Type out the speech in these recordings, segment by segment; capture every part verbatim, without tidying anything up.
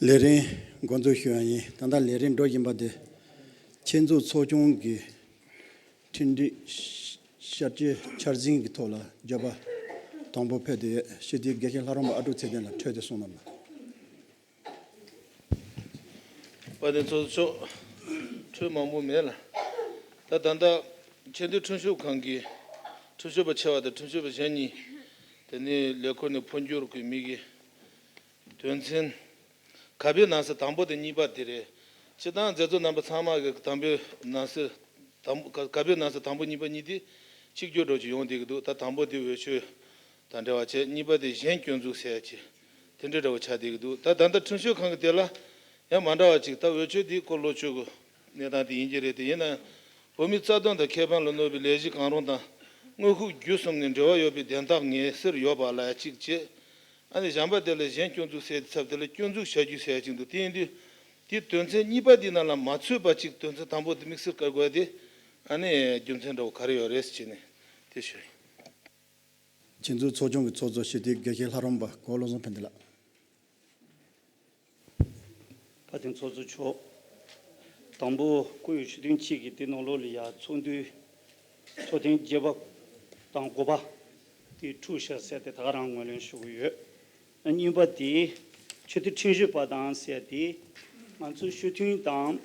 ལས་རིམ་འགོ་འཛུགས་ཞུ་ཡ་ཡིན། ད་ལྟ་ལས་རིམ་འགྲོ་བཞིན་པ་དེ་ཆེད་འཛུགས་ཚོགས་ཆུང་གི་ཁྲིམས་སྒྲིག་ཤར་སྐྱོད་འཆར་ཟིན་གྱི་ཐོག་ལ་བརྗོད་པ་དང་པོ་ཕེབས་ཏེ་ཡོད། སྤྱི་འཐུས་དགེ་བཤེས་ལྷ་རམས་པ་ཨ་ཀྲུག་ཚེ་བརྟན་ལགས་འཕྲོས་དེ་གསུང་གནང་། དཔལ་ལྡན་ཚོགས་གཙོ་མཆོག་འཕྲོས་མང་པོ་མེད་ལ། ད་ད་ལྟ་ཆེས་མཐོའི་ཁྲིམས་ཞིབ་ཁང་གི་ཁྲིམས་ཞིབ་པ་ཆེ་བ་དང་ཁྲིམས་ཞིབ་པ་གཞན་གཉིས་དེ་ནས་ལས་ཁུར་ནས་འཕོ་འགྱུར་དགོས་མི་གི་དོན་ཚན། ག་པའི་ནང་གསེས་དང་པོ་དང་གཉིས་པ་དེ་རེད། སྤྱིར་བཏང་མཛད་གཙོ་རྣམ་པ་ཚང་མ་གི་དང་པོའི་ནང་གསེས་དང་པོ་ག་ག་པའི་ནང་གསེས་དང་པོ་གཉིས་པ་གཉིས་དེ་གཅིག་གྱུར་འདྲ་ཅིག་ཡོང་བསྡད་ཀྱི་འདུག་ད་དང་པོ་དེ་འོས་ཆོས་དང་འབྲེལ་བ་བྱས། གཉིས་པ་དེ་གཞན་སྐྱོན་འཛུགས་ཟེར་ཡ་ཅིག་དེ་འདྲ་འདྲ་བོ་ཆགས་བསྡད་ཀྱི་འདུག་ད་ད་ལྟ་ཁྲིམས་ཞིབ་ཁང་གི་དེ་ལ་ཡང་མ་འདྲ་བ་ཅིག་ད་འོས་ཆོས་དེ་ཁོ་ལོ་ཆོས་ཀྱི་གནས་སྟངས་དེ་ཡིན་གྱི་རེད། དེ་ཡིན་ན་བོད་མིའི་རྩ་དོན་དང་ཁེ་ཕན་ལ་གནོད་པའི་ལས་གཞི་གང་རུང་དང་དངོས་ཤུགས་བརྒྱུད་གསུམ་ནས་འབྲེལ་བ་ཡོད་པའི་དན་རྟགས་ངེས་གསལ་ཡོད་པ་ལ་གཅིག་བྱས། ཨ་ནི་གཞན་པ་དེ་ལ་གཞན་སྐྱོན་འཛུགས་ཟེར་ཚབ་དེ་ལ་སྐྱོན་འཛུགས་བྱ་རྒྱུ་ཟེར་ཅིག་འདུག་དེ་ཡིན་དུས་དེའི་དོན་ཚན་གཉིས་པ་དེའི་ནང་ལ་མ་ཚུད་པ་ཅིག་དོན་ཚན་དང་པོ་དེ་དམིགས་བསལ་བཀར་དགོས་ཏེ་ཨ་ནི་རྒྱུ་མཚན་འདྲ་བོ་ག་རེ་ཡོད་རེད་ཟེར་ནས་དེ་ཞུ་ཡིན། ཆེད་འཛུགས་ཚོགས་ཆུང་གི་ཚོགས་གཙོ་སྤྱི་འཐུས་དགེ་བཤེས་ལྷ་རམས་པ་གོ་བློ་བཟང་ཕན་བདེ་ལགས། དཔལ་ལྡན་ཚོགས་གཙོ་མཆོག་དང་པོ་སྐུ་ཡོད་ཆོས་དོན་གཅིག་གི་དེ་ནང་ལོགས་ལ་ཡ་ཚོགས་འདུའི་ཚོགས་ཐེངས་བརྒྱད་པ་དང་དགུ་པ་དེ་འཁྲུག་ཤག་ཟེར་ཏེ་ད་ག་རང་ངོས་ལེན་ཞུ་གི་ཡོད། གཉིས་པ་དེ་ཆེས་མཐོའི་ཁྲིམས་ཞིབ་པ་དང་ཟེར་ཏེ་ང་ཚོ་ཞུ་མཐུན་དང་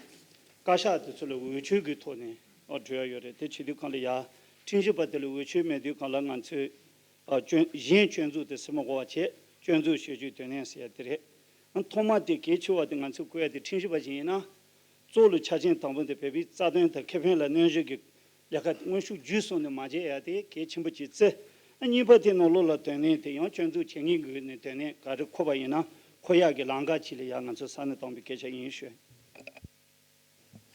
བཀའ་ཤག་དེ་ཚོ་ལ་འོས་ཆོས་ཀྱི་ཐོག་ནས་འགྲོ་ཡ་ཡོད་རེད། དེ་བྱེད་དུས་གང་ལ་ཡ་ཁྲིམས་ཞིབ་པ་དེ་ལ་འོས་ཆོས་མེད་དུས་གང་ལ་ང་ཚོས་ཨ་སྐྱོན་གཞན་སྐྱོན་འཛུགས་དེ་སེམས་མ་དགོས་པ་བྱས་སྐྱོན་འཛུགས་བྱེད་རྒྱུའི་དོན་གནད་ཟེར་ཡ་དེ་རེད། ཨ་ཐོག་མ་དེ་གལ་ཆེ་བ་དེ་ང་ཚོས་བཀོད་ཡ་དེ་ཁྲིམས་ཞིབ་པ་ཞིག་ཡིན་ན་གཙོ་བོ་ལ་ཆ་རྐྱེན་དང་པོ་དེ་བོད་པའི་རྩ་དོན་དང་ཁེ་ཕན་ལ་གནོད་བྱེད་ཀྱི་ལས་ཀ་དངོས་ཤུགས་བརྒྱུད་གསུམ་ནས་མ་བྱེད་ཡ་དེ་གལ་ཆེན་པོ་ཅིག་བརྩི། ཨ་གཉིས་པ་དེ་ནང་ལོགས་ལ་དོན་གནད་དེ་ཡང་སྐྱོན་འཛུགས་བྱེད་མཁན་གྱི་ནས་དོན་གནད་ག་རེ་འཁོར་བ་ཡིན་ན་འཁོར་ཡག་གི་ལམ་ཁ་ཅིག་ལ་ཡ་ང་ཚོས་ས་གནས་བཏང་པའི་སྐད་ཆ་ཡིན་ཞུ།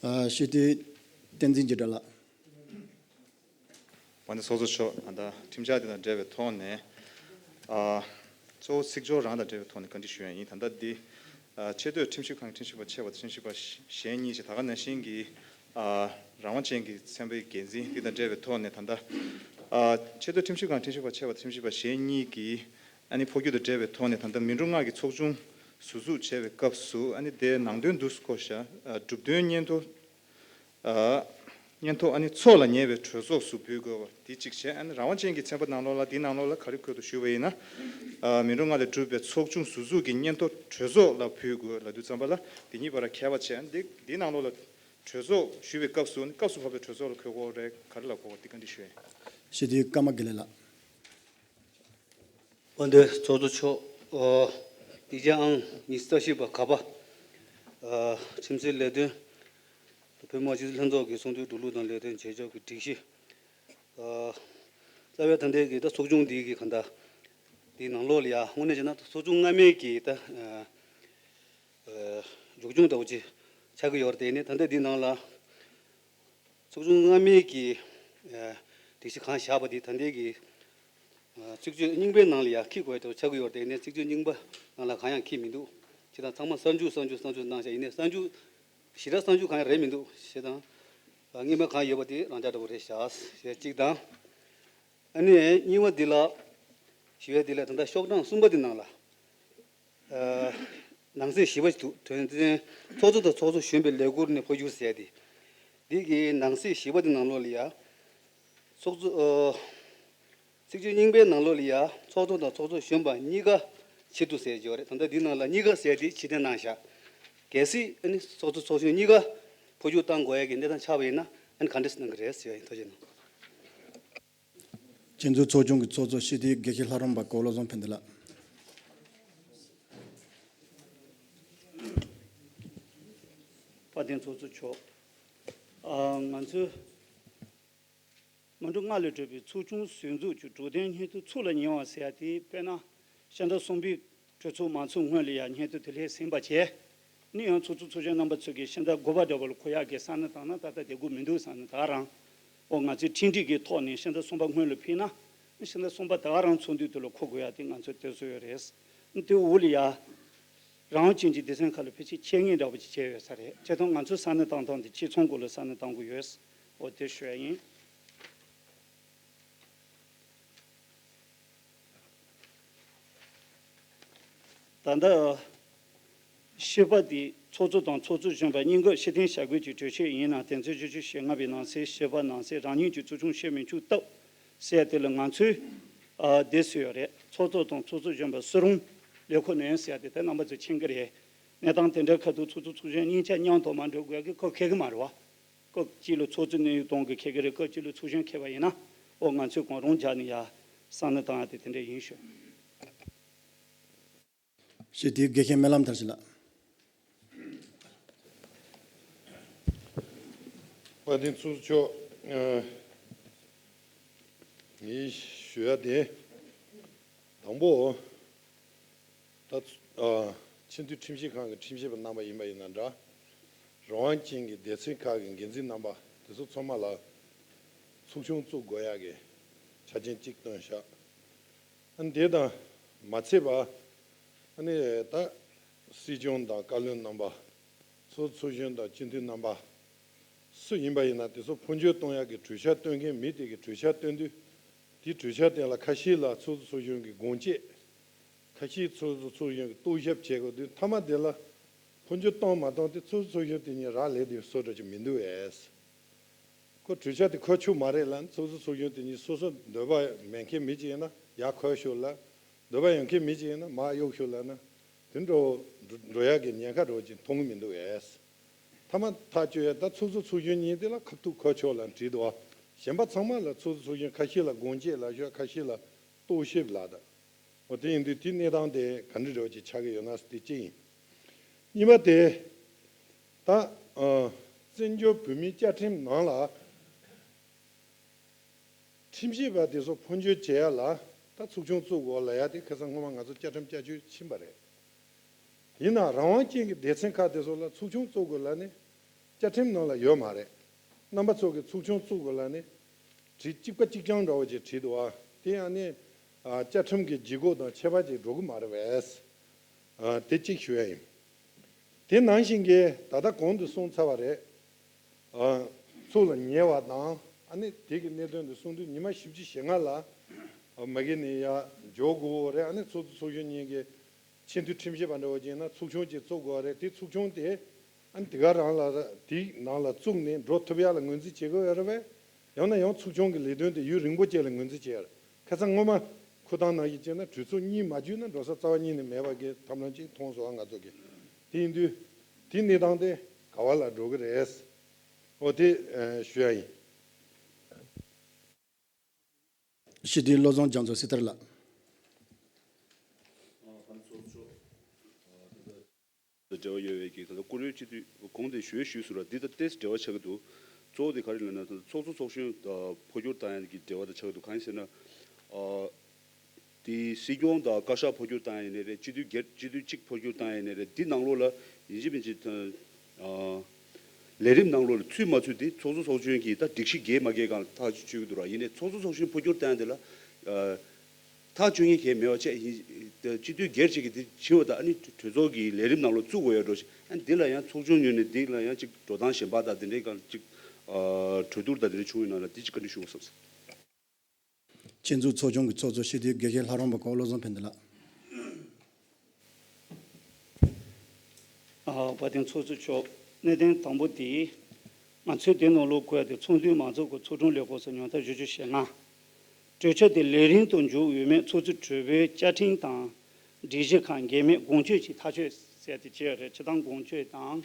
ཨ་སྤྱི་འཐུས་བསྟན་འཛིན་འཇིགས་བྲལ་ལགས། དཔལ་ལྡན་ཚོགས་གཙོ་མཆོག་ད་ལྟ་ཁྲིམས་འཆར་དེ་དང་འབྲེལ་བའི་ཐོག་ནས་ཨ་གཙོ་བོ་ཚིག་སྦྱོར་རང་དང་འབྲེལ་བའི་ཐོག་ནས་བཀའ་འདྲི་ཞུ་ཡ་ཡིན། ད་ལྟ་འདི་ཨ་ཆེས་མཐོའི་ཁྲིམས་ཞིབ་ཁང་གི་ཁྲིམས་ཞིབ་པ་ཆེ་བ་དང་ཁྲིམས་ཞིབ་པ་གཞན་གཉིས་ཀྱིས་ད་ག་ནང་བཞིན་གྱི་ཨ་རང་དབང་ཅན་གྱི་ཚན་པའི་འགན་འཛིན་འདི་དང་འབྲེལ་བའི་ཐོག་ནས་ད་ལྟ་ཨ་ཆེས་མཐོའི་ཁྲིམས་ཞིབ་ཁང་ཁྲིམས་ཞིབ་པ་ཆེ་བ་དང་ཁྲིམས་ཞིབ་པ་གཞན་གཉིས་ཀྱིས་ཨ་ནི་འཕོ་འགྱུར་དང་འབྲེལ་བའི་ཐོག་ནས་ད་ལྟ་མི་འགྲོ་ལྔ་གི་ཚོགས་ཆུང་ཟུར་འཛུགས་བྱས་པའི་སྐབས་སུ་ཨ་ནི་དེའི་ནང་དོན་འདུག་སེ་བཀོད་བཞག་ཨ་གྲུབ་དོན་སྙན་ཐོ། ཨ་སྙན་ཐོ་ཨ་ནི་ཚོགས་ལ་ཉེ་བའི་གྲོས་ཚོགས་སུ་འབུལ་དགོས་པ་དེ་གཅིག་བྱས། ཨ་ནི་རང་དབང་ཅན་གྱི་ཚན་པ་ནང་ལོགས་ལ་དེའི་ནང་ལོགས་ལ་ག་རེ་འཁོད་འདུག་ཞུས་པ་ཡིན་ན། ཨ་མི་འགྲོ་ལྔ་ལས་གྲུབ་པའི་ཚོགས་ཆུང་ཟུར་འཛུགས་ཀྱི་སྙན་ཐོ་གྲོས་ཚོགས་ལ་འབུལ་དགོས་ལབ་དུས་ཙམ་པ་ལ་དེ་གཉིས་བར་ཁྱད་པར་ཆེ། ཨ་ནི་དེ་དེའི་ནང་ལོགས་ལ་གྲོས་ཚོགས་ཞུ་བའི་སྐབས་སུ་ཨ་ནི་སྐབས་སུ་བབས་པའི་གྲོས་ཚོགས་ལ་འཁོད་དགོས་རེད། ག་རེ་ལ་འཁོད་དགོས་དེ་བཀའ་འདྲི་ཞུ་ཡིན། སྤྱི་འཐུས་ཀརྨ་དགེ་ལེགས་ལགས། དཔལ་ལྡན་ཚོགས་གཙོ་མཆོག་ཨོ། ཡིག་ཆ་ཨང་ཉི་ཤུ་རྩ་བཞི་པ་ག་པ། ཨ་ཁྲིམས་སྲིད་ལས་དོན། བོད་མི་མང་སྤྱི་འཐུས་ལྷན་ཚོགས་ཀྱི་ཚོགས་འདུའི་འགྲོ་ལུགས་དང་ལས་དོན་བྱེད་ཕྱོགས་ཀྱི་སྒྲིག་གཞི། ཨ་རྩ་བའི་ད་ལྟའི་གི་ད་ཚོགས་ཆུང་འདི་གི་ག་ད་འདིའི་ནང་ལོགས་ལ་ཡ་དངོས་གནས་བྱས་ན་ད་ཚོགས་ཆུང་སྔ་མའི་གི་ད་ཨ་མཇུག་སྐྱོང་ལྟ་བུ་ཅིག་ཆགས་ཀྱི་ཡོད་རེད། དེ་ནས་ད་ལྟ་འདིའི་ནང་ལ། ཚོགས་ཆུང་སྔ་མའི་གི་ཨ་སྒྲིག་གཞི་གང་བཞག་པ་དེ་ད་ལྟའི་གི་ཨ་ཚིག་བརྗོད་རྙིང་པའི་ནང་ལ་ཡང་འཁྱེར་དགོས་ཡ་འདྲ་བོ་ཆགས་ཀྱི་ཡོད་རེད། དེ་ནས་ཚིག་བརྗོད་རྙིང་པ་ནང་ལ་གང་ཡང་འཁྱེར་མི་འདུག་ཅེས་དང་ཚང་མ་གསར་འཇུག་གསར་འཇུག་གསར་འཇུག་གནང་བཞག་ཡིན་ནའི་གསར་འཇུག་ཞེ་དྲག་གསར་འཇུག་གང་ཡང་རེད་མི་འདུག་ཞེས་དང་། ཨ་རྙིང་པ་གང་ཡོད་པ་དེ་རང་འཇགས་འདྲ་བོ་རེད་བཞག་ཞེས་གཅིག་དང་། ཨ་ནི་གཉིས་པ་འདི་ལ་ཞུ་ཡ་འདི་ལ་ད་ལྟ་ཤོག་གྲངས་གསུམ་པ་འདི་ནང་ལ། ཨ་ནང་གསེས་བཞི་པ་ཞིག་འདུག་དོན་ཚན་ཚོགས་གཙོ་དང་ཚོགས་གཙོ་གཞོན་པའི་ལས་ཁུར་ནས་འཕོ་འགྱུར་ཟེར་ཏེ། འདི་གི་ནང་གསེས་བཞི་པ་དེ་ནང་ལོགས་ལ་ཡ། ཚོགས་གཙོ་ཨ་ཚིག་བརྗོད་རྙིང་པའི་ནང་ལོགས་ལ་ཡ་ཚོགས་གཙོ་དང་ཚོགས་གཙོ་གཞོན་པ་གཉིས་ཀ་ཆེད་དུ་ཟེར་གྱི་ཡོད་རེད། ད་ལྟ་འདི་ནང་ལ་གཉིས་ཀ་ཟེར་ཏེ་ཕྱིར་འཐེན་གནང་བཞག་གལ་སྲིད་ཨ་ནི་ཚོགས་གཙོ་ཚོགས་གཞོན་གཉིས་ཀ་འཕོ་འགྱུར་བཏང་དགོས་ཡ་གི་གནས་སྟངས་ཆགས་པ་ཡིན་ན་ཨ་ནི་ག་འདྲས་གནང་གི་རེད་ཟེར་བ་ཡིན། ཐུགས་རྗེ་གནང་། སྤྱི་འཐུས་ཚོགས་ཆུང་གི་ཚོགས་གཙོ་སྤྱི་འཐུས་དགེ་བཤེས་ལྷ་རམས་པ་གོ་བློ་བཟང་ཕན་བདེ་ལགས། དཔལ་ལྡན་ཚོགས་གཙོ་མཆོག་ཨ་ང་ཚོས་མི་འགྲོ་ལྔ་ལས་གྲུབ་པའི་ཚོགས་ཆུང་ཟུར་འཛུགས་ཀྱི་གྲོས་དོན་སྙན་ཐོ་ཚོགས་ལ་ཉེ་བ་ཟེར་ཡ་དེ་དཔེར་ན་ཕྱི་ཟླ་གསུམ་པའི་གྲོས་ཚོགས་མ་ཚོགས་སྔོན་ལ་ཡ་སྙན་ཐོ་དེ་ལས་ཟིན་པ་བྱས། ནི་ཡང་ཚོགས་གཙོ་ཚོགས་གཞོན་རྣམ་པ་ཚོ་གིས་ཕྱི་ཟླ་དགུ་པ་འདྲ་བོ་ལ་འཁོད་ཡག་གི་བསམ་བློ་བཏང་ན་ད་ལྟ་དེ་དགོས་མི་འདུག་བསམ་ནས་ད་རང་། ཨོ་ང་ཚོས་ཁྲིམས་སྒྲིག་གི་ཐོག་ནས་ཕྱི་ཟླ་གསུམ་པ་སྔོན་ལ་ཕུལ་ན། ཕྱི་ཟླ་གསུམ་པ་ད་རང་ཚོགས་འདུ་དེ་ལ་འཁོད་དགོས་ཡག་དེ་ང་ཚོ་དེ་བཟོ་ཡོད་རེད། དེ་འུ་ལ་ཡ། རང་དབང་ཅན་གྱི་སྡེ་ཚན་ཁག་ལ་ཕལ་ཆེར་ཁྱད་ངན་འདྲ་བོ་ཅིག་བྱས་ཡོད་ས་རེད། བྱས་ཙང་ང་ཚོས་བསམ་བློ་བཏང་སྟངས་དེ་སྤྱི་ཚོགས་སྐོར་ལ་བསམ་བློ་བཏང་དགོས་ཡོད། ཨོ་དེ་ཞུ་ཡ་ཡིན། ད་ལྟ་ བཞི་པ་དེ་ཚོགས་གཙོ་དང་ཚོགས་གཙོ་གཞོན་པ་གཉིས་ཀ་ཕྱིར་འཐེན་བྱ་དགོས་ཀྱི་གྲོས་ཆོད་ཡིན་ན། དོན་ཚན་བཅུ་བཅུ་ཞེ་ལྔ་པའི་ནང་གསལ་བཞི་པ་ནང་གསལ་རང་ཉིད་ཀྱི་ཚོགས་ཆུང་ཕྱིར་མི་བཅུག་སྟབས་ཟེར་དེ་ལ་ང་ཚོས་ཨ་འདི་ཟེར་ཡོད་རེད། ཚོགས་གཙོ་དང་ཚོགས་གཙོ་གཞོན་པ་སུ་རུང་ལས་ཁུངས་ནས་ཟེར་དེ་ད་རྣམ་པ་ཚོས་མཁྱེན་གྱི་རེད། གནས་སྟངས་དེ་འདྲའི་ཁ་ཐུག་ཚོགས་གཙོ་ཚོགས་གཞོན་གཉིས་ཆ་མཉམ་དུ་མ་འགྲོ་དགོས་ཀྱི་སྐབས་འཁེལ་གི་མ་རེད་བ། སྐབས་གཅིག་ལ་ཚོགས་གཙོ་གནས་ཡུལ་གཏོང་གི་འཁེལ་གི་རེད། སྐབས་གཅིག་ལ་ཚོགས་གཞོན་འཁེལ་བ་ཡིན་ན། ཨོ་ང་ཚོས་གང་རུང་རྒྱག་ནས་ཡ་བསམ་བློ་བཏང་ཡ་དེ་དེ་འདྲ་ཡིན་ཞུ། ཞེས་དེའི་དགེ་བཤེས་སྨོན་ལམ་མཐར་ཕྱིན་ལགས། དཔལ་ལྡན་ཚོགས་གཙོ་མཆོག་ཨ་ངས་ཞུ་ཡ་དེ། དང་པོ། ད་ཨ་ཆེས་མཐོའི་ཁྲིམས་ཞིབ་ཁང་གི་ཁྲིམས་ཞིབ་པ་རྣམ་པ་ཡིན་པ་ཡིན་ན་འདྲ། རང་དབང་ཅན་གྱི་སྡེ་ཚན་ཁག་གི་འགན་འཛིན་རྣམ་པ་དེ་ཚོ་ཚང་མ་ལ་ཚོགས་ཆུང་བཙུགས་དགོས་ཡག་གི་ཆ་རྐྱེན་གཅིག་བཏོན་བཞག་ཨ་ནི་དེ་དང་མ་ཚད་པ། ཨ་ནི་ད་སྲིད་སྐྱོང་དང་བཀའ་བློན་རྣམ་པ། ཚོགས་གཙོ་ཚོགས་གཞོན་དང་སྤྱི་འཐུས་རྣམ་པ། སུ་ཡིན་པ་ཡིན་ན་དེ་ཚོ་འཕོ་འགྱུར་གཏོང་ཡག་གི་གྲོས་འཆར་བཏོན་མཁན་མི་དེ་གི་གྲོས་འཆར་བཏོན་དུས། དེའི་གྲོས་འཆར་དེ་ལ་ཁ་ཤས་ལ་ཚོགས་གཙོ་ཚོགས་གཞོན་གྱི་དགོངས་བཅད། ཁ་ཤས་ཚོགས་གཙོ་ཚོགས་གཞོན་གྱི་རྟོག་ཞིབ་བྱེད་དགོས་དུས། མཐའ་མ་དེ་ལ་འཕོ་འགྱུར་གཏོང་མ་གཏོང་དེ་ཚོགས་གཙོ་ཚོགས་གཞོན་དེ་ཉིད་རག་ལས་དེ་བཟོ་འདྲ་ཅིག་མི་འདུག་ཨེ། ཁོ་གྲོས་འཆར་དེ་འཁོད་ཆོག་མ་རེད་ལབ་ན། ཚོགས་གཙོ་ཚོགས་གཞོན་དེ་ཉིད་སོ་སོ་འདོད་པ་མེད་མཁན་མི་ཅིག་ཡིན་ན་ཡར་འཁོད་ཤོག་ལབ། འདོད་པ་ཡོད་མཁན་མི་ཅིག་ཡིན་ན་མར་གཡུག་ཤོག་ལབ་ན། དེ་འགྲོ་འགྲོ་ཡག་གི་ཉེན་ཁ་འདྲ་བོ་ཅིག་མཐོང་གི་མི་འདུག་ཨེ། མཐའ་མ་ཐག་གཅོད་ཡ་ད་ཚོགས་གཙོ་ཚོགས་གཞོན་གཉིས་དེ་ལ་ཁ་ཐུག་འཁོད་ཆོག་ལབ་བྲིས་འདུག་བ། གཞན་པ་ཚང་མ་ལ་ཚོགས་གཙོ་ཚོགས་གཞོན་ཁ་ཤས་ལ་དགོངས་བཅད་ལབ་ཤོག་ཁ་ཤས་ལ་རྟོག་ཞིབ་ལབ་ད། འོ་དེ་ཡིན་དུས་དེའི་གནས་སྟངས་དེ་ག་འདྲ་འདྲ་བོ་ཅིག་ཆགས་ཀྱི་ཡོད་ན་དེ་གཅིག་ཡིན། གཉིས་པ་དེ། ད་ཨ་བཙན་བྱོལ་བོད་མིའི་བཅའ་ཁྲིམས་ནང་ལ། ཁྲིམས་ཞིབ་པ་དེ་ཚོ་འཕོ་འགྱུར་བྱེད་ཡ་ལ་ད་ཚོགས་ཆུང་བཙུགས་དགོས་ལབ་ཡ་དེ་ཁ་སང་སྔོན་མ་ང་ཚོ་བཅའ་ཁྲིམས་བསྐྱར་བཅོས་ཕྱིན་པ་རེད། ཡིན་ནའང་རང་དབང་ཅན་གྱི་སྡེ་ཚན་ཁག་དེ་ཚོ་ལ་ཚོགས་ཆུང་བཙུགས་དགོས་ལབ་ནས་བཅའ་ཁྲིམས་ནང་ལ་ཡོད་མ་རེད། རྣམ་པ་ཚོ་གིས་ཚོགས་ཆུང་བཙུགས་དགོས་ལབ་ནས་བྲིས་གཅིག་པ་གཅིག་རྐྱང་འདྲ་བོ་ཅིག་བྲིས་འདུག་ཨ། དེ་ཡང་ནི་ཨ་བཅའ་ཁྲིམས་ཀྱི་ལྗིད་ཁོག་དང་ཁྱད་པར་ཅིག་འགྲོ་གི་མ་རེད་པས། ཨ་དེ་གཅིག་ཞུ་ཡ་ཡིན། དེ་ནང་བཞིན་གྱི་ད་ལྟ་གོང་དུ་གསུངས་ཚར་བ་རེད། ཨ་ཚུར་ལ་ཉེ་བ་དང་ཨ་ནི་དེ་གི་གནད་དོན་དུ་གསུངས་དུས་ཉི་མ་བཞི་བཅུ་ཞེ་ལྔ་ལ་ཨ་མ་གི་ནས་ཡར་འཇོག་དགོས་རེད། ཨ་ནི་ཚོགས་གཙོ་ཚོགས་གཞོན་གཉིས་ཀྱི་ཆེས་མཐོའི་ཁྲིམས་ཞིབ་པ་འདྲ་བོ་ཅིག་ཡིན་ན་ཚོགས་ཆུང་ཅིག་བཙུགས་དགོས་རེད། དེ་ཚོགས་ཆུང་དེ་ཨ་ནི་དེ་ག་རང་ལ་དེའི་ནང་ལ་བཙུགས་ནས་འགྲོ་ཐུབ་ཡ་ལ་ངོས་འཛིན་བྱེད་དགོས་ཡོད་རེད་པས། ཡང་ན་ཡང་ཚོགས་ཆུང་གི་ལས་དོན་དེ་ཡུན་རིང་པོ་ཅིག་ལ་ངོས་འཛིན་བྱེད་ཡ་རེད། ཁ་སང་སྔོན་མ་ཁུ་ཐང་ནང་བཞིན་བྱས་ན་གྲོས་ཚོགས་གཉིས་མ་བརྒྱུད་ན་འགྲོ་ས་རྩ་བ་ཉིད་ནས་མེད་པ་གི་ཐབས་ལམ་ཅིག་མཐོང་སོང་ང་ཚོ་གི། དེ་ཡིན་དུས་དེའི་གནས་སྟངས་དེ་ག་བ་ལ་འགྲོ་གི་རེད། འོ་དེ་ཨ་ཞུ་ཡ་ཡིན། སྤྱི་འཐུས་བློ་བཟང་རྒྱ་མཚོ་སི་ཐར་ལགས། འབྲེལ་བ་ཡོད་པའི་གི་ད་ལྟ་བཀུར་འོས་སྤྱི་འཐུས་གོང་དེ་ཞུས་ཞུས་ཟེར་བ་འདི་ད་ཏོག་ཙམ་འབྲེལ་བ་ཆགས་ཀྱི་འདུག་གཙོ་བོ་དེ་ག་རེ་ལབ་ན་ད་ལྟ་ཚོགས་གཙོ་ཚོགས་གཞོན་ད་འཕོ་འགྱུར་བཏང་ཡ་གི་འབྲེལ་བ་དང་ཆགས་ཀྱི་འདུག་གང་ཡིན་ཟེར་ན། ཨ་དེ་སྲིད་སྐྱོང་དང་བཀའ་ཤག་འཕོ་འགྱུར་བཏང་ཡ་ཡིན་ནའི་རེད། སྤྱི་འཐུས་སྒེར་སྤྱི་འཐུས་གཅིག་འཕོ་འགྱུར་བཏང་ཡ་ཡིན་ནའི་རེད། འདི་ནང་ལོགས་ལ་ཡིན་གཅིག་མིན་གཅིག་ད་ཨ་ལས་རིམ་ནང་ལོགས་ལ་ཚུད་མ་ཚུད་དེ་ཚོགས་གཙོ་ཚོགས་གཞོན་གྱིས་ད་སྒྲིག་གཞི་འགལ་མ་འགལ་སྒང་ལ་ཐག་གཅོད་བྱེད་ཀྱི་འདུག་ར། ཡིན་ནའི་ཚོགས་གཙོ་ཚོགས་གཞོན་འཕོ་འགྱུར་བཏང་ཡ་དེ་ལ་ཨ་ཐག་གཅོད་མཁན་གང་ཡང་མེད་པ་བྱས་ཡིན། སྤྱི་འཐུས་སྒེར་གཅིག་གིས་དེ་བྱས་པ་དང་ཨ་ནི་གྲོས་ཚོགས་ཀྱི་ལས་རིམ་ནང་ལ་བཙུགས་དགོས་ཡ་འགྲོ་ཞིག་ཨ་ནི་འདི་ལ་ཡང་ཚོགས་ཆུང་ཉོས་ནས་འདི་ལ་ཡང་ཅིག་འགྲོ་སྟངས་གཞན་པ་དང་དེ་འདྲའི་སྒང་ཅིག་ཨ་གྲོས་བསྡུར་དང་དེ་འདྲ་བྱུང་ཡོད་ན་ལ་དེ་ཅིག་བཀའ་འདྲི་ཞུ་དགོས་བསམ་སོང་། སྤྱི་འཐུས་ཚོགས་ཆུང་གི་ཚོགས་གཙོ་སྤྱི་འཐུས་དགེ་བཤེས་ལྷ་རམས་པ་ཀོ་བློ་བཟང་ཕན་བདེ་ལགས། ཨ་དཔལ་ལྡན་ཚོགས་གཙོ་མཆོག་གནད་དོན་དང་པོ་དེ་ང་ཚོའི་དེ་ནང་ལོགས་བཀོད་དེ་ཚོགས་འདུའི་མང་ཚོགས་ཀྱི་ཚོགས་དྲུང་ལས་ཁུངས་སུ་ཉུང་མཐར་བཞི་བཅུ་ཞེ་ལྔ། གྲོས་ཆོད་དེ་ལས་རིམ་དུ་འཇུག་འོས་མིན་ཚོགས་གཙོ་གྲོས་པས་བཅའ་ཁྲིམས་དང་སྒྲིག་གཞི་ཁག་འགལ་མེད་དགོངས་གཅོད་ཀྱིས་ཐག་གཅོད་ཟེར་དེ་བྱས་ཡོད་རེད། སྤྱིར་བཏང་དགོངས་གཅོད་དང་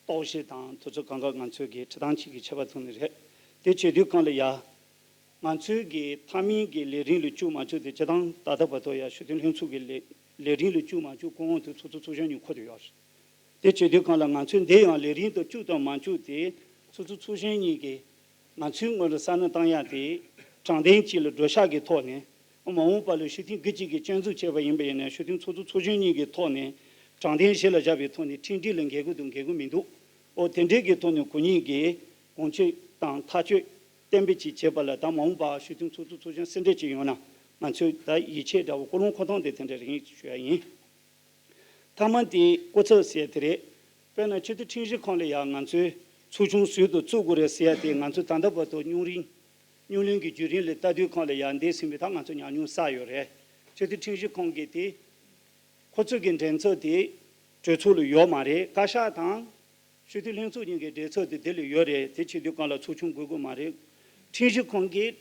རྟོག་ཞིབ་དང་དེ་ཚོ་གང་ག་ང་ཚོས་ཀྱི་ཁྲི་ཐང་གཅིག་གི་ཁྱད་པར་ཐོག་ནས་རེད། དེ་བྱེད་དུས་གང་ལ་ཡ། ང་ཚོའི་གི་མཐའ་མའི་གི་ལས་རིམ་ལ་བཅུག་མ་བཅུག་དེ་སྤྱིར་བཏང་ད་ལྟ་བར་དུ་ཡ་ཞུ་དོན་ལྷན་ཚོགས་ཀྱི་ལས་ལས་རིམ་ལ་བཅུག་མ་བཅུག་གོང་འོག་ཏུ་ཚོགས་གཙོ་ཚོགས་གཞོན་གཉིས་འཁོད་དུ་ཡོད་རེད། དེ་བྱེད་དུས་གང་ལ་ང་ཚོས་འདི་ཡང་ལས་རིམ་དུ་བཅུག་དང་མ་བཅུག་དེ་ཚོགས་གཙོ་ཚོགས་གཞོན་གཉིས་ཀྱིས་ང་ཚོའི་ངོས་ལ་བསམ་བློ་བཏང་ཡ་དེ་དྲང་བདེན་གཅིག་ལ་འགྲོ་ཤག་གི་ཐོག་ནས་མ་འོངས་པ་ལ་ཞུ་དོན་དགུ་གཅིག་གིས་སྤྱན་འཛུགས་བྱས་པ་ཡིན་པ་ཡིན་ན་ཞུ་དོན་ཚོགས་གཙོ་ཚོགས་གཞོན་གཉིས་ཀྱི་ཐོག་ནས་དྲང་བདེན་གཞི་ལ་བཞག་པའི་ཐོག་ནས་ཁྲིམས་སྒྲིག་ལ་འགལ་དགོས་དང་འགལ་དགོས་མི་འདུག་ཨོ་དེ་འདྲའི་གི་ཐོག་ནས་གོ་གཉིས་ཀྱིས་དགོངས་གཅོད་དང་ཐག་གཅོད་གཏན་འབེབས་ཅིག་བྱེད་པ་ལ་ད་མ་འོངས་པ་ཞུ་དོན་ཚོགས་གཙོ་ཚོགས་གཞོན་སེ་འབྲས་ཅིག་ཡོང་ན་ང་ཚོས་ད་ཡིད་ཆེས་འདྲ་བོ་ཀུན་སློང་འཁོར་སྟངས་དེ་དེ་འདྲ་རེད་ཞུ་ཡ་ཡིན། མཐའ་མ་དེ་སྐུ་ཚབ་ཟེར་དེ་རེད། དཔེར་ན་སྤྱི་འཐུས་ཁྲིམས་ཞིབ་ཁང་ལ་ཡང་ང་ཚོས་ཚོགས་ཆུང་ཟུར་དུ་བཙུགས་དགོས་རེད་ཟེར་ཡ་དེ་ང་ཚོས་ད་ལྟ་བར་དུ་རྙོག་རིང་རྙོག་གླེང་གི་བརྒྱུད་རིམ་ལ་ལྟ་དུས་གང་ལ་ཡང་འདས་ཟིན་པའི་ད་ང་ཚོ་ཉམས་མྱོང་བསགས་ཡོད་རེད། སྤྱི་འཐུས་ཁྲིམས་ཞིབ་ཁང་གིས་དེ་ཁོ་ཚོ་གི་འགྲན་ཚབ་དེ་ གྲོས་ཚོགས་ལ་ཡོད་མ་རེད། བཀའ་ཤག་དང་སྤྱི་འཐུས་ལྷན་ཚོགས་གཉིས་ཀྱི་གྲོས་ཚོགས་དེ་དེ་ལ་ཡོད་རེད། དེ་བྱེད་དུས་སྒང་ལ་ཚོགས་ཆུང་དགོས་དགོས་མ་རེད། ཁྲིམས་ཞིབ་ཁང་གིས་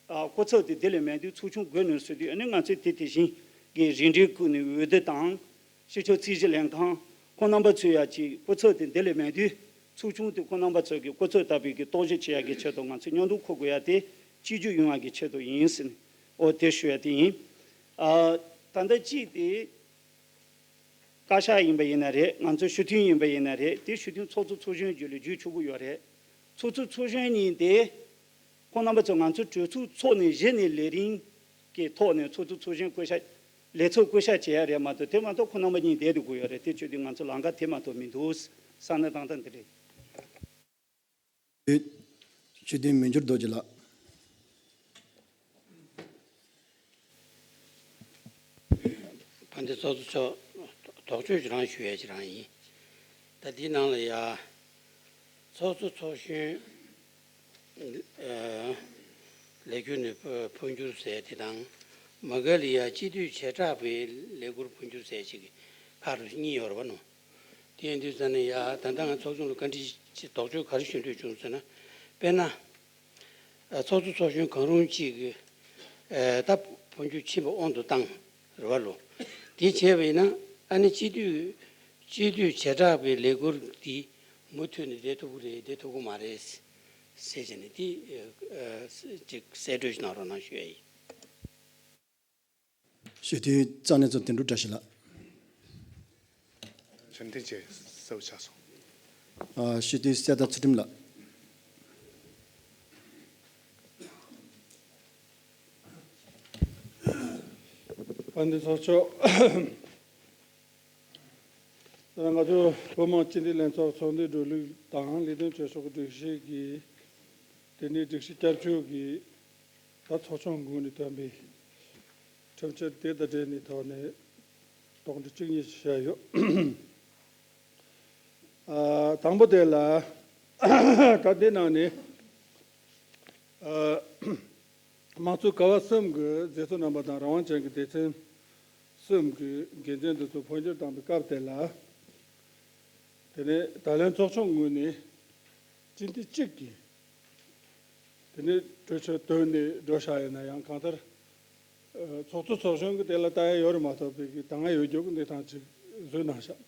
ཨ་སྐུ་ཚབ་དེ་དེ་ལས་མེད་དུས་ཚོགས་ཆུང་དགོས་ནས་ཟེར་དུས། ཨ་ནི་ང་ཚོས་དེ་དེ་བཞིན་གྱི་རིམ་གྲོས་བསྐོས་ནས་འོས་བསྡུ་དང་སྤྱི་ཁྱབ་རྩིས་ཞིབ་ལྷན་ཁང་ཁོང་རྣམ་པ་ཚོས་ཡ་གཅིག་སྐུ་ཚབ་དེ་དེ་ལས་མེད་དུས་ཚོགས་ཆུང་དེ་ཁོང་རྣམ་པ་ཚོ་གི་སྐུ་ཚབ་ལྟ་བུའི་གི་རྟོག་ཞིབ་བྱེད་ཡ་གི་ཆེད་དུ་ང་ཚོས་མཉམ་དུ་འཁུར་དགོས་ཡ་དེ་གཅིག་གྱུར་ཡོང་ཡ་གི་ཆེད་དུ་ཡིན་ཟེར་ནས། ཨོ་དེ་ཞུ་ཡ་དེ་ཡིན། ཨ་ད་ལྟ་གཅིག་དེ། བཀའ་ཤག་ཡིན་པ་ཡིན་ན་རེད། ང་ཚོ་སྤྱི་འཐུས་ཡིན་པ་ཡིན་ན་རེད། དེ་སྤྱི་འཐུས་ཚོགས་གཙོ་ཚོགས་གཞོན་བརྒྱུད་ལ་བརྒྱུད་ཆོག་གི་ཡོད་རེད། ཚོགས་གཙོ་ཚོགས་གཞོན་གཉིས་དེ་ཁོང་རྣམ་པ་ཚོ་ང་ཚོ་གྲོས་ཚོགས་ཚོགས་ནས་གཞི་ནས་ལས་རིམ་གྱི་ཐོག་ནས་ཚོགས་གཙོ་ཚོགས་གཞོན་བསྐོ་བཞག་ལས་ཚོགས་བསྐོ་བཞག་བྱེད་ཡ་རེད་མ་གཏོགས། དེ་མ་གཏོགས་ཁོང་རྣམ་པ་གཉིས་བསྡད་དུ་དགོས་ཡོད་རེད། དེ་བྱེད་དུས་ང་ཚོ་ལམ་ཁ་དེ་མ་གཏོགས་མི་འདུག། བསམ་ན་ཏན་ཏན་དེ་རེད། ཆོས་ལྡན་མི་འགྱུར་རྡོ་རྗེ་ལགས། དཔལ་ལྡན་ཚོགས་གཙོ་མཆོག། དོགས་གཅོད་ཅིག་རང་ཞུ་ཡ་ཅིག་རང་ཡིན། ད་འདིའི་ནང་ལ་ཡ། ཚོགས་གཙོ་ཚོགས་གཞོན། ཨ། ལས་འཁྱུར་ནས་འཕོ་འཕོ་འགྱུར་ཟེར་དེ་དང་། མ་ག་ལི་ཡ་སྤྱི་འཐུས་བྱེ་བྲག་པའི་ལས་ཁུར་འཕོ་འགྱུར་ཟེར་ཅིག་ཁག་རུ་གཉིས་ཡོད་རེད་པ་ནོ། དེ་ཡིན་དུས་ཙ་ནས་ཡ་ད་ལྟ་ང་ཚོགས་ཆུང་ལ་བཀའ་འདྲི་ཅིག་དོགས་གཅོད་ག་རེ་ཞུ་འདོད་བྱུང་ཟེར་ན། དཔེར་ན། ཨ། ཚོགས་གཙོ་ཚོགས་གཞོན་གང་རུང་གཅིག་གིས། ཨ། ད་འཕོ་འགྱུར་ཕྱིན་པ་དབང་དུ་བཏང་རེད་པ་ལོ། དེ་བྱས་པ་ཡིན་ན་ཨ་ནི་སྤྱི་འཐུས་སྤྱི་འཐུས་བྱེ་བྲག་པའི་ལས་ཁུར་འདི་མུ་མཐུད་ནས་བསྡད་ཐུབ་ཀྱི་རེད། བསྡད་ཐུབ་ཀྱི་མ་རེད་ཟེར་བྱས་ནས་དེ། ཨ། ཅིག་གསལ་སྤྲོད་ཞིག་གནང་རོགས་གནང་ཞུ་ཡ་ཡིན། སྤྱི་འཐུས་རྩ་གནས་ཚོ་དོན་གྲུབ་བཀྲ་ཤིས་ལགས། ཕྱིར་འཐེན་བྱས་གསལ་པོ་ཆགས་སོང་། ཨ། སྤྱི་འཐུས་གསེར་རྟ་ཚུལ་ཁྲིམས་ལགས། དཔལ་ལྡན་ཚོགས་གཙོ། ང་ཚོ་བོད་མི་མང་སྤྱི་འཐུས་ལྷན་ཚོགས་ཚོགས་འདུའི་གྲོས་ལུགས་དང་ལས་དོན་བྱེད་ཕྱོགས་སྒྲིག་གཞི་གི། དེ་ནས་སྒྲིག་གཞི་བསྐྱར་བཅོས་ཀྱི་ད་ཚོགས་ཆུང་ངོས་ནས་བཏོན་པའི་ཁྲིམས་ཆད་དེ་དང་འབྲེལ་ནས་ཐོག་ནས་དོགས་འདྲི་གཅིག་གཉིས་ཤིག་བྱས་ཡོད། ཨ། དང་པོ་དེ་ལ་ད་འདི་ནང་ནས། ཨ། དམངས་གཙོའི་ཀ་བ་གསུམ་གྱི་མཛད་གཙོ་རྣམ་པ་དང་རང་དབང་ཅན་གྱི་སྡེ་ཚན་གསུམ་གྱི་འགན་འཛིན་དེ་ཚོ་འཕོ་འགྱུར་བཏང་པའི་སྐབས་དེ་ལ། དེ་ནས་ད་ལན་ཚོགས་ཆུང་ངོས་ནས་སྤྱི་འཐུས་གཅིག་གིས་དེ་ནས་གྲོས་ཆོད་བཏོན་ནས་འགྲོ་བཞག་ཡིན་ན་ཡང་། གང་ལྟར་ཚོགས་གཙོ་ཚོགས་གཞོན་གྱིས་དེ་ལ་ལྟ་ཡ་ཡོད་རེད་མ་གཏོགས་པའི་གི་དང་ཡ་ཡོད་རྒྱུ་གི་གནས་སྟངས་ཅིག་བཟོས་གནང་བཞག།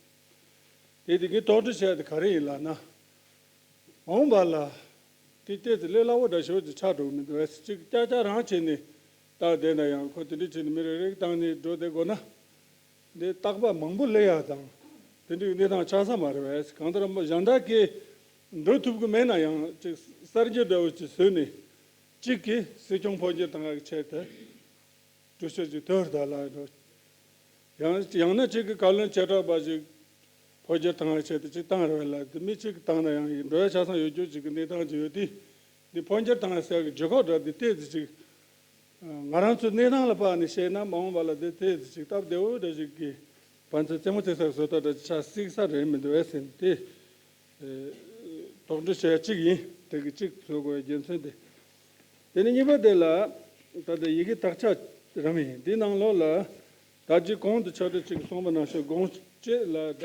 དེ་དེ་གི་དོགས་འདྲི་བྱས་ཏེ་ག་རེ་ཡིན་ལབ་ན། མ་འོངས་པ་ལ་དེ་ཏོག་ཙམ་ལས་སླ་པོ་འདྲ་ཞིག་ཅིག་ཆགས་འགྲོ་གི་མི་འདུག་ཨེ། ཅིག་ཀྱག་ཀྱག་རང་བྱས་ནས་ལྟ་བསྡད་ན་ཡང་། ཁོ་དེ་འདྲ་བྱས་ནས་མི་རེ་རེ་བཏང་ནས་འགྲོ་བསྡད་དགོས་ན། འདི་རྟག་པར་མང་པོ་སླེབས་ཡ་དང་དེ་འདྲའི་གནས་སྟངས་ཆགས་ས་མ་རེད་པས། གང་ལྟར་གཞན་དག་གིས་འགྲོ་ཐུབ་ཀྱི་མེད་ན་ཡང་ཅིག་གསར་འགྱུར་འདྲ་བོ་ཅིག་བཟོས་ནས། གཅིག་གིས་སྲིད་སྐྱོང་འཕོ་འགྱུར་བཏང་ཡག་ཆེད་དུ་གྲོས་ཆོད་ཅིག་བཏོན་རེད་ད་ལབ་འགྲོ། ཡང་ཡང་ན་གཅིག་གིས་བཀའ་བློན་བྱེ་བྲག་པ་ཞིག་འཕོ་འགྱུར་བཏང་ཡག་ཆེད་དུ་ཅིག་བཏང་རེད་པས་ལབ། དེ་མི་གཅིག་གིས་བཏང་ན་ཡང་འགྲོ་ཡ་ཆ་ཚང་ཡོད་རྒྱུ་ཅིག་གི་གནས་སྟངས་ཅིག་ཡོད་དུས། འདི་འཕོ་འགྱུར་བཏང་ཡག་ཟེར་གི་ལྗིད་ཁོག་འདྲ་འདི་ཏོག་ཙམ་ཅིག་ང་རང་ཚོའི་གནས་སྟངས་ལ་དཔག་ནས་བཤད་ན། མ་འོངས་པ་ལ་དེ་ཏོག་ཙམ་ཅིག་སྟབས་བདེ་བོ་འདྲ་ཞིག་གི་ཕན་ཚུན་རྩེད་མོ་རྩེ་སར་བཟོ་ལྟ་འདྲ་ཅིག་ཆགས་སྲིད་ས་རེད་མི་འདུག་པས་ཟེར་ནས་དེ། ཨེ། དོགས་འདྲི་བྱས་གཅིག་ཡིན། དེ་གི་གཅིག་བཟོ་དགོས་པའི་རྒྱུ་མཚན་དེ། དེ་ནས་གཉིས་པ་དེ་ལ་ད་ལྟ་ཡི་གེ་དག་ཆ་རང་ཡིན། འདི་ནང་ལོགས་ལ་ད་ཅི་གོང་དུ་ཕྱག་སྦྲེལ་གཅིག་གིས་གསུངས་པ་ནང་བཞིན་དགོངས་དཔྱད་ལ་ད་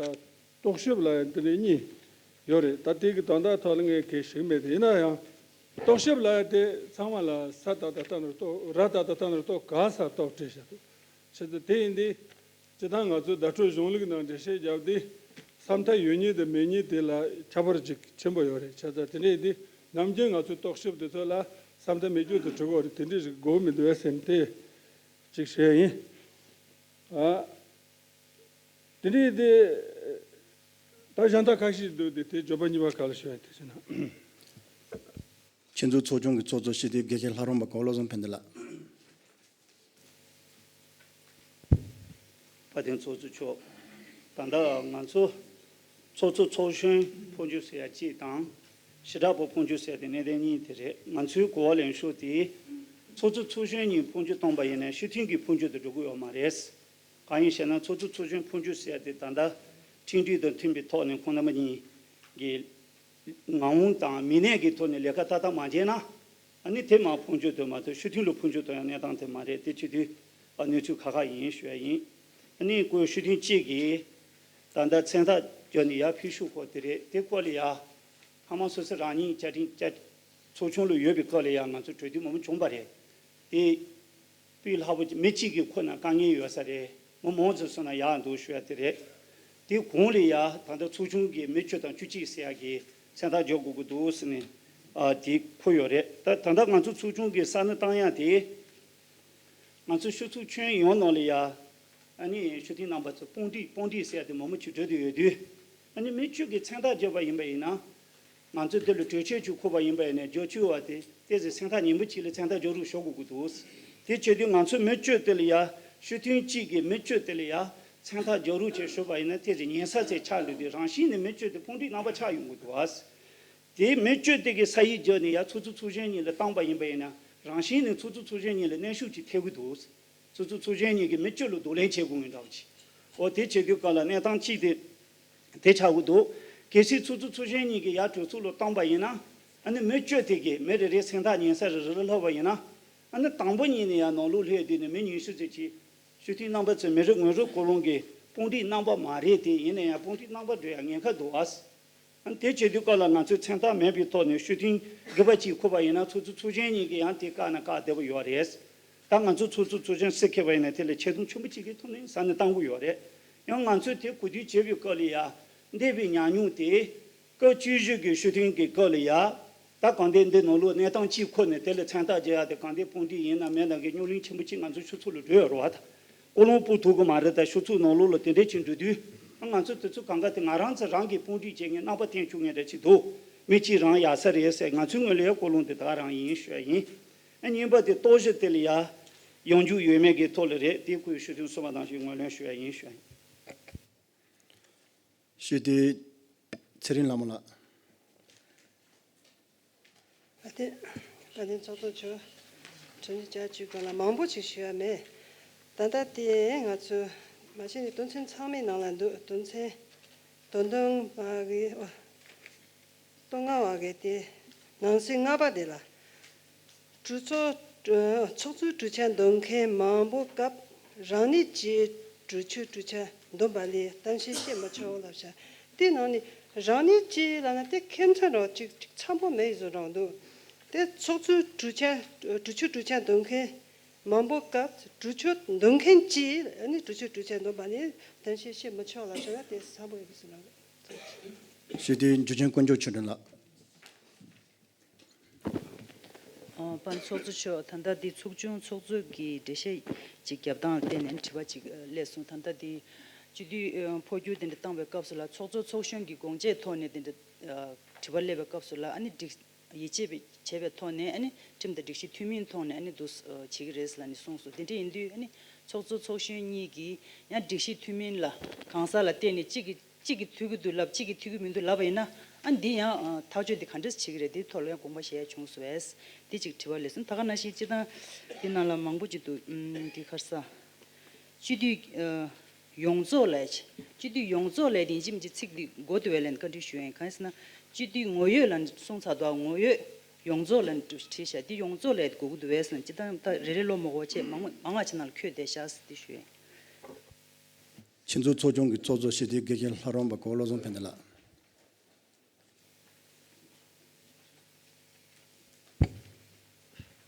རྟོག་ཞིབ་ལ་འདི་ནས་གཉིས་ཡོད་རེད། ད་དེ་གི་དོན་དག་ཐོག་ལ་ངས་གང་ཞིག་མེད་དེ། ཡིན་ན་ཡང་རྟོག་ཞིབ་ལ་དེ་ཚང་མ་ལ་ས་ཏག་ཏག་ལྟ་ན་རྟོགས། ར་ཏག་ཏག་ལྟ་ན་རྟོགས། ག་ས་རྟོགས་བྲིས་བཞག་འདུག། བྱས་ཙང་དེ་ཡིན་དུས། སྤྱིར་བཏང་ང་ཚོའི་བརྡ་སྤྲོད་གཞུང་ལུགས་ནང་འགྲེལ་བཤད་བརྒྱབ་དུས། ས་མཐའ་ཡོད་མིན་དང་མེད་མིན་དེ་ལ་ཁྱད་པར་ཅིག་ཆེན་པོ་ཡོད་རེད། བྱས་ཙང་དེ་འདྲ་ཡིན་དུས་ནམ་རྒྱུན་ང་ཚོའི་རྟོག་ཞིབ་དེ་ཚོ་ལ་ས་མཐའ་མེད་རྒྱུ་དེ་འགྲིག་གི་རེད། དེ་འདྲ་ཞིག་དགོས་མི་འདུག་པས་ཟེར་ནས་དེ་ཅིག་བཤད་ཡིན། ཨ། དེ་འདྲ་ཡིན་དུས་ད་གཞན་དག་ཁ་ཤས་འདུག་དེ། དེ་བརྗོད་པ་གཉིས་པ་ག་ལ་ཞུ་ཡ་དེ་བྱས་ན། ཁྱེད་ཚོའི་ཚོགས་ཆུང་གི་ཚོགས་གཙོ་སྤྱི་འཐུས་དགེ་བཤེས་ལྷ་རམས་པ་གོ་བློ་བཟང་ཕན་བདེ་ལགས། དཔལ་ལྡན་ཚོགས་གཙོ་མཆོག། ད་ལྟ་ང་ཚོ་ཚོགས་གཙོ་ཚོགས་གཞོན་འཕོ་འགྱུར་ཟེར་ཡ་གཅིག་དང་། ཞི་དྲག་པ་འཕོ་འགྱུར་ཟེར་ཡ་དེ་གནད་དོན་གཉིས་དེ་རེད། ང་ཚོའི་གོ་བ་ལེན་ཕྱོགས་དེ། ཚོགས་གཙོ་ཚོགས་གཞོན་གཉིས་འཕོ་འགྱུར་བཏང་པ་ཡིན་ན་སྤྱི་འཐུས་ཀྱི་འཕོ་འགྱུར་དུ་འགྲོ་གི་ཡོད་མ་རེད། གང་ཡིན་ཞེ་ན། ཚོགས་གཙོ་ཚོགས་གཞོན་འཕོ་འགྱུར་ཟེར་ཡ་དེ་ད་ལྟ་ཁྲིམས་སྒྲིག་དང་མཐུན་པའི་ཐོག་ནས་ཁོང་རྣམ་པ་གཉིས་ཀྱི་ངག་དབང་དང་མི་སྣའི་གི་ཐོག་ནས་ལས་ཀ་ཏག་ཏག་མ་བྱས་ན། ཨ་ནི་དེ་མར་འཕོ་འགྱུར་དུ་མ་གཏོགས་སྤྱི་འཐུས་ལ་འཕོ་འགྱུར་གཏོང་ཡ་གནས་སྟངས་དེ་མ་རེད། དེ་བྱེད་དུས་ཨ་གནས་ཚུལ་ཁག་ཁག་ཡིན་ཞུ་ཡ་ཡིན། ཨ་ནི་ཁོའི་སྤྱི་འཐུས་གཅིག་གིས་ ད་ལྟ་མཚན་རྟགས་བརྒྱབ་ནས་ཡར་ཕུལ་ཤོག་གོ། དེ་རེད། དེ་སྐོར་ལ་ཡ་ཕ་མ་སོ་སོ་རང་ཉིད་བཅའ་ཁྲིམས་བཅའ་ཚོགས་ཆུང་ལ་ཡོད་པའི་སྐབས་ལ་ཡ་ང་ཚོ་གྲོས་བསྡུར་མང་པོ་བྱུང་བ་རེད། དེ་དཔེ་ལྷག་པོ་མི་གཅིག་གིས་ཁོ་ན་དཀའ་ངལ་ཡོད་ས་རེད། མི་མང་ཙམ་སོང་ན་ཡག་འདུག་ཞུ་ཡ་དེ་རེད། དེ་གོང་ལ་ཡ་ད་ལྟ་ཚོགས་ཆུང་གི་མི་བཅུ་དང་བཅུ་གཅིག་ཟེར་ཡ་གི་མཚན་རྟགས་འཇོག་དགོས་ཀྱི་འདུག་ཟེར་ནས་ཨ་དེ་ཕུལ་ཡོད་རེད། ད་ད་ལྟ་ང་ཚོ་ཚོགས་ཆུང་གི་ས་ནི་བཏང་ཡ་དེ། ང་ཚོ་ཆུ་ཚོད་ཁྱོན་ཡོངས་ནང་ལ་ཡ། ཨ་ནི་ཞུ་ཐིང་རྣམ་པ་ཚོ་དཔུང་སྒྲིག་དཔུང་སྒྲིག་ཟེར་ཡ་དེ་མང་པོ་ཅིག་འགྲོ་བསྡད་ཡོད་དུས། ཨ་ནི་མི་བཅུ་གི་མཚན་རྟགས་བརྒྱབ་པ་ཡིན་པ་ཡིན་ན། ང་ཚོ་དེ་ལ་གྲོས་ཆོད་ཅིག་ཁུར་བ་ཡིན་པ་ཡིན་ན་བརྒྱད་ཅུ་བ་དེ་ཏོག་ཙམ་མཚན་རྟགས་ཉིན་པོ་གཅིག་ལ་མཚན་རྟགས་འཇོག་རོགས་ཞུ་དགོས་ཀྱི་འདུག་དེ་བྱེད་དུས་ང་ཚོ་མི་བཅུ་དེ་ལ་ཡ། ཞུ་ཐིང་གཅིག་གི་མི་བཅུ་དེ་ལ་ཡ། མཚན་རྟགས་འཇོག་རོགས་ཅེས་ཞུས་པ་ཡིན་ན་ཏོག་ཙམ་ཉན་ས་ཚད་ཆགས་འགྲོ་དུས་རང་བཞིན་ནས་མི་བཅུ་དེ་དཔུང་སྒྲིག་རྣམ་པ་ཆགས་ཡོང་གི་འདུག་ཨ། དེའི་མི་སྤྱོད་དེ་གི་ས་ཡིག་བརྒྱབ་ནས་ཡར་ཚོགས་གཙོ་ཚོགས་གཞོན་གཉིས་ལ་བཏང་པ་ཡིན་པ་ཡིན་ན་རང་བཞིན་ནས་ཚོགས་གཙོ་ཚོགས་གཞོན་གཉིས་ལ་གནོན་ཤུགས་ཅིག་ཐེབས་ཀྱི་འདུག་ཚོགས་གཙོ་ཚོགས་གཞོན་གཉིས་ཀྱིས་མི་སྤྱོད་ལ་གདོང་ལེན་བྱེད་དགོས་ངེས་འདྲ་བ་ཅིག་འོ་དེ་བྱེད་དུས་སྐབས་ལ་གནས་སྟངས་གཅིག་དེ་དེ་ཆགས་ཀྱི་འདུག་གལ་སྲིད་ཚོགས་གཙོ་ཚོགས་གཞོན་གཉིས་ཀྱིས་ཡར་གྲོས་ཚོགས་ལ་བཏང་པ་ཡིན་ན་ཨ་ནི་མི་སྤྱོད་དེ་གི་མི་རེ་རེའི་སེམས་ཐག་ཉེ་ས་རེ་རེ་ལ་ལྷོད་པ་ཡིན་ན་ཨ་ནི་དང་པོ་ཉིད་ནས་ཡར་ནང་ལོགས་ལྷོད་དུས་ནས་མི་ཉུང་ཤོས་ཅིག་གིས་ཞུ་ཐིང་རྣམ་པ་ཚོས་མི་རེ་ངོ་རེ་ཀུན་སློང་གི་དཔུང་སྒྲིག་རྣམ་པ་མ་རེད། དེ་ཡིན་ན་ཡང་དཔུང་སྒྲིག་རྣམ་པ་འགྲོ་ཡ་ཉེན་ཁ་འདུག་ཨ། ཨ་ནི་དེ་བྱེད་དུས་སྐབས་ལ་ང་ཚོས་མཚན་རྟགས་མེད་པའི་ཐོག་ནས་ཞུ་ཐིང་དགུ་པ་གཅིག་ཁུར་པ་ཡིན་ན་ཚོགས་གཙོ་ཚོགས་གཞོན་གཉིས་ཀྱིས་ཡང་དེ་བཀག་ན་བཀག་བདེ་པོ་ཡོད་རེད། ད་ང་ཚོ་ཚོགས་གཙོ་ཚོགས་གཞོན་སུ་འཁེལ་བ་ཡིན་ན་དེ་ལ་ཆེ་མཐོང་ཆེན་པོ་གཅིག་གི་ཐོག་ནས་ས་ནས་བཏང་གི་ཡོད་རེད། ཡང་ང་ཚོས་དེ་གོ་བསྡུར་བྱེད་པའི་སྐབས་ལ་ཡ་འདས་པའི་ཉམས་མྱོང་དེ་སྐབས་བཅུ་བཞི་གི་ཞུ་ཐིང་གི་སྐབས་ལ་ཡ་ད་གང་ལྟར་འདི་ནང་ལོགས་གནས་སྟངས་གཅིག་ཁུར་ནས་དེ་ལ་མཚན་རྟགས་རྒྱག་ཡ་དེ་གང་ལྟར་དཔུང་སྒྲིག་ཡིན་ནམ་མིན་ནམ་གི་རྙོག་གླེང་ཆེན་པོ་གཅིག་ང་ཚོ་ཆུ་ཚོད་ལ་འགྲོ་ཡོད་རེད་བ། ད། ཀུན་སློང་སྤོ་ཐུབ་ཀྱི་མ་རེད། ད་ཞུ་ཚོགས་ནང་ལོགས་ལ་དེ་འདྲས་ཅིག་འགྲོ་དུས་ང་ཚོ་དེ་ཚོ་གང་ག་དེ་ང་རང་ཚོ་རང་གི་དཔུང་སྒྲིག་བྱེད་མཁན་རྣམ་པ་བསྟན་བཅུག་མཁན་འདྲ་ཅིག་འདུག་མི་གཅིག་རང་ཡག་ས་རེད་ཟེར་ང་ཚོའི་ངོས་ལ་ཡ་ཀུན་སློང་དེ་ད་ག་རང་ཡིན་ཞུ་ཡ་ཡིན། ཨ་གཉིས་པ་དེ་རྟོག་ཞིབ་དེ་ལ་ཡ་ཡོང་རྒྱུ་ཡོད་མེད་ཀྱི་ཐོག་ལ་རེད། དེ་ཁོས་ཞུ་དོན་གསུངས་པ་ནང་བཞིན་ངོས་ལེན་ཞུ་ཡ་ཡིན་ཞུ་ཡ་ཡིན། ཞུ་དེ་ཚེ་རིང་ལྷ་མོ་ལགས། བཀའ་བསྟན་བཀའ་བསྟན་ཚོགས་གཙོ་མཆོག་དྲི་བ་བཅར་བཅུག་ག་ལ་མང་པོ་ཅིག་ཞུ་ཡ་མེད། ད་ལྟ་དེ་ང་ཚོ་མ་གཞི་ནས་དོན་ཚན་ཚང་མའི་ནང་ལ་འདུག་དོན་ཚན་དོན་དོན་པ་གི་ཨོ། སྟོང་ལྔ་བ་གི་དེ་ནང་གསེས་ལྔ་པ་དེ་ལ། གྲོས་ཚོགས་ཚོགས་གཙོའི་གྲོས་འཆར་འདོན་མཁན་མང་པོ་སྐབས་རང་ཉིད་ཀྱིས་གྲོས་ཆོད་གྲོས་འཆར་འདོན་པ་ལས་གཏམ་བཤད་བཤད་མི་ཆོག་ལབ་བྱ། དེ་ནང་ནས་རང་ཉིད་ཀྱིས་ལབ་ན་དེ་ཁྱད་མཚར་རང་ཅིག་ཅིག་འཚམ་པོ་མེད་བཟོ་རང་འདུག་དེ་ཚོགས་གཙོའི་གྲོས་འཆར་གྲོས་ཆོད་གྲོས་འཆར་འདོན་མཁན་མང་པོ་སྐབས་གྲོས་ཆོད་འདོན་མཁན་གྱིས་ཨ་ནི་གྲོས་ཆོད་གྲོས་འཆར་འདོན་པ་ལས་གཏམ་བཤད་བཤད་མི་ཆོག་ལབ་བྱ་ན་དེ་འཚམ་པོ་ཡོད་བཟོ་རང་འདུག་ཞུ་དེ་འཇུ་ཆེན་དཀོན་མཆོག་ཆོས་སྒྲོན་ལགས། ཨ། པ་ཚོགས་གཙོ་མཆོག་ད་ལྟ་འདི་ཚོགས་ཆུང་ཚོགས་གཙོ་གི་འགྲེལ་བཤད་ཅིག་རྒྱབ་སྟངས་ལ་བརྟེན་ནས་དྲི་བ་ཅིག་སླེབས་སོང་། ད་ལྟ་འདི་སྤྱི་འཐུས་འཕོ་འགྱུར་དེ་འདྲ་བཏང་བའི་སྐབས་སུ་ལ་ཚོགས་གཙོ་ཚོགས་གཞོན་གྱི་དགོངས་བཞེས་ཐོག་ནས་དེ་འདྲ་དྲི་བ་སླེབས་པའི་སྐབས་སུ་ལ་ཨ་ནི་སྒྲིག་ཡིད་ཆེས་བྱས་པའི་ཐོག་ནས་ཨ་ནི་ཁྲིམས་དང་སྒྲིག་གཞི་མཐུན་མིན་ཐོག་ནས་ཨ་ནི་འདུག་བྱེད་ཀྱི་རེད་ལབ་ནས་གསུངས་སོང་། དེ་འདྲ་ཡིན་དུས་ཨ་ནི་ཚོགས་གཙོ་ཚོགས་གཞོན་གཉིས་ཀྱིས་ཡང་སྒྲིག་གཞི་མཐུན་མིན་ལ་གང་ཟག་ལ་བརྟེན་ནས་གཅིག་གིས། གཅིག་གིས་འཐུས་ཀྱི་འདུག་ལབ་གཅིག་གིས་འཐུས་ཀྱི་མི་འདུག་ལབ་པ་ཡིན་ན་ཨ་འདི་ཡང་ཐག་གཅོད་འདི་ག་འདྲས་བྱེད་ཀྱི་རེད། དེའི་ཐོག་ལ་ཡང་དགོངས་པ་བཞེས་ཡ་བྱུང་སོང་བས། འདི་གཅིག་དྲི་བ་སླེབས་སོང་། ད་ག་ནང་བཞིན་སྤྱིར་བཏང་འདི་ནང་ལ་མང་པོ་ཅིག་འདུག་ཨུམ་འདི་ཁར་ས་སྤྱི་འཐུས་ཡོངས་རྫོགས་ལ་སྤྱི་འཐུས་ཡོངས་རྫོགས་ལ་དེ་ཡིན་གཅིག་མིན་གཅིག་ཚིག་འདི་གོ་འདུག་བས་ལན་བཀའ་འདྲི་ཞུ་ཡ་ཡིན། གང་ཡིན་ཟེར་ན་སྤྱི་འཐུས་ངོ་ཡོད་ལ་གསུངས་ཚར་འདུག་ངོ་ཡོད་ཡོངས་རྫོགས་ལ་བྲིས་བཞག་འདི་ཡོངས་རྫོགས་ལ་དགོས་ཀྱི་འདུག་བས་ཟེར་ན་སྤྱིར་བཏང་ད་རེ་རེ་ལོ་མ་གོ་ཆེ་མང་མང་ང་ཆེ་ནང་ལ་འཁོད་བསྡད་བཞག་ཟེར་འདི་ཞུ་ཡ་ཡིན། ཁྱེད་ཚོའི་ཚོགས་ཆུང་གི་ཚོགས་གཙོ་སྤྱི་འཐུས་དགེ་བཤེས་ལྷ་རམས་པ་གོ་བློ་བཟང་ཕན་བདེ་ལགས།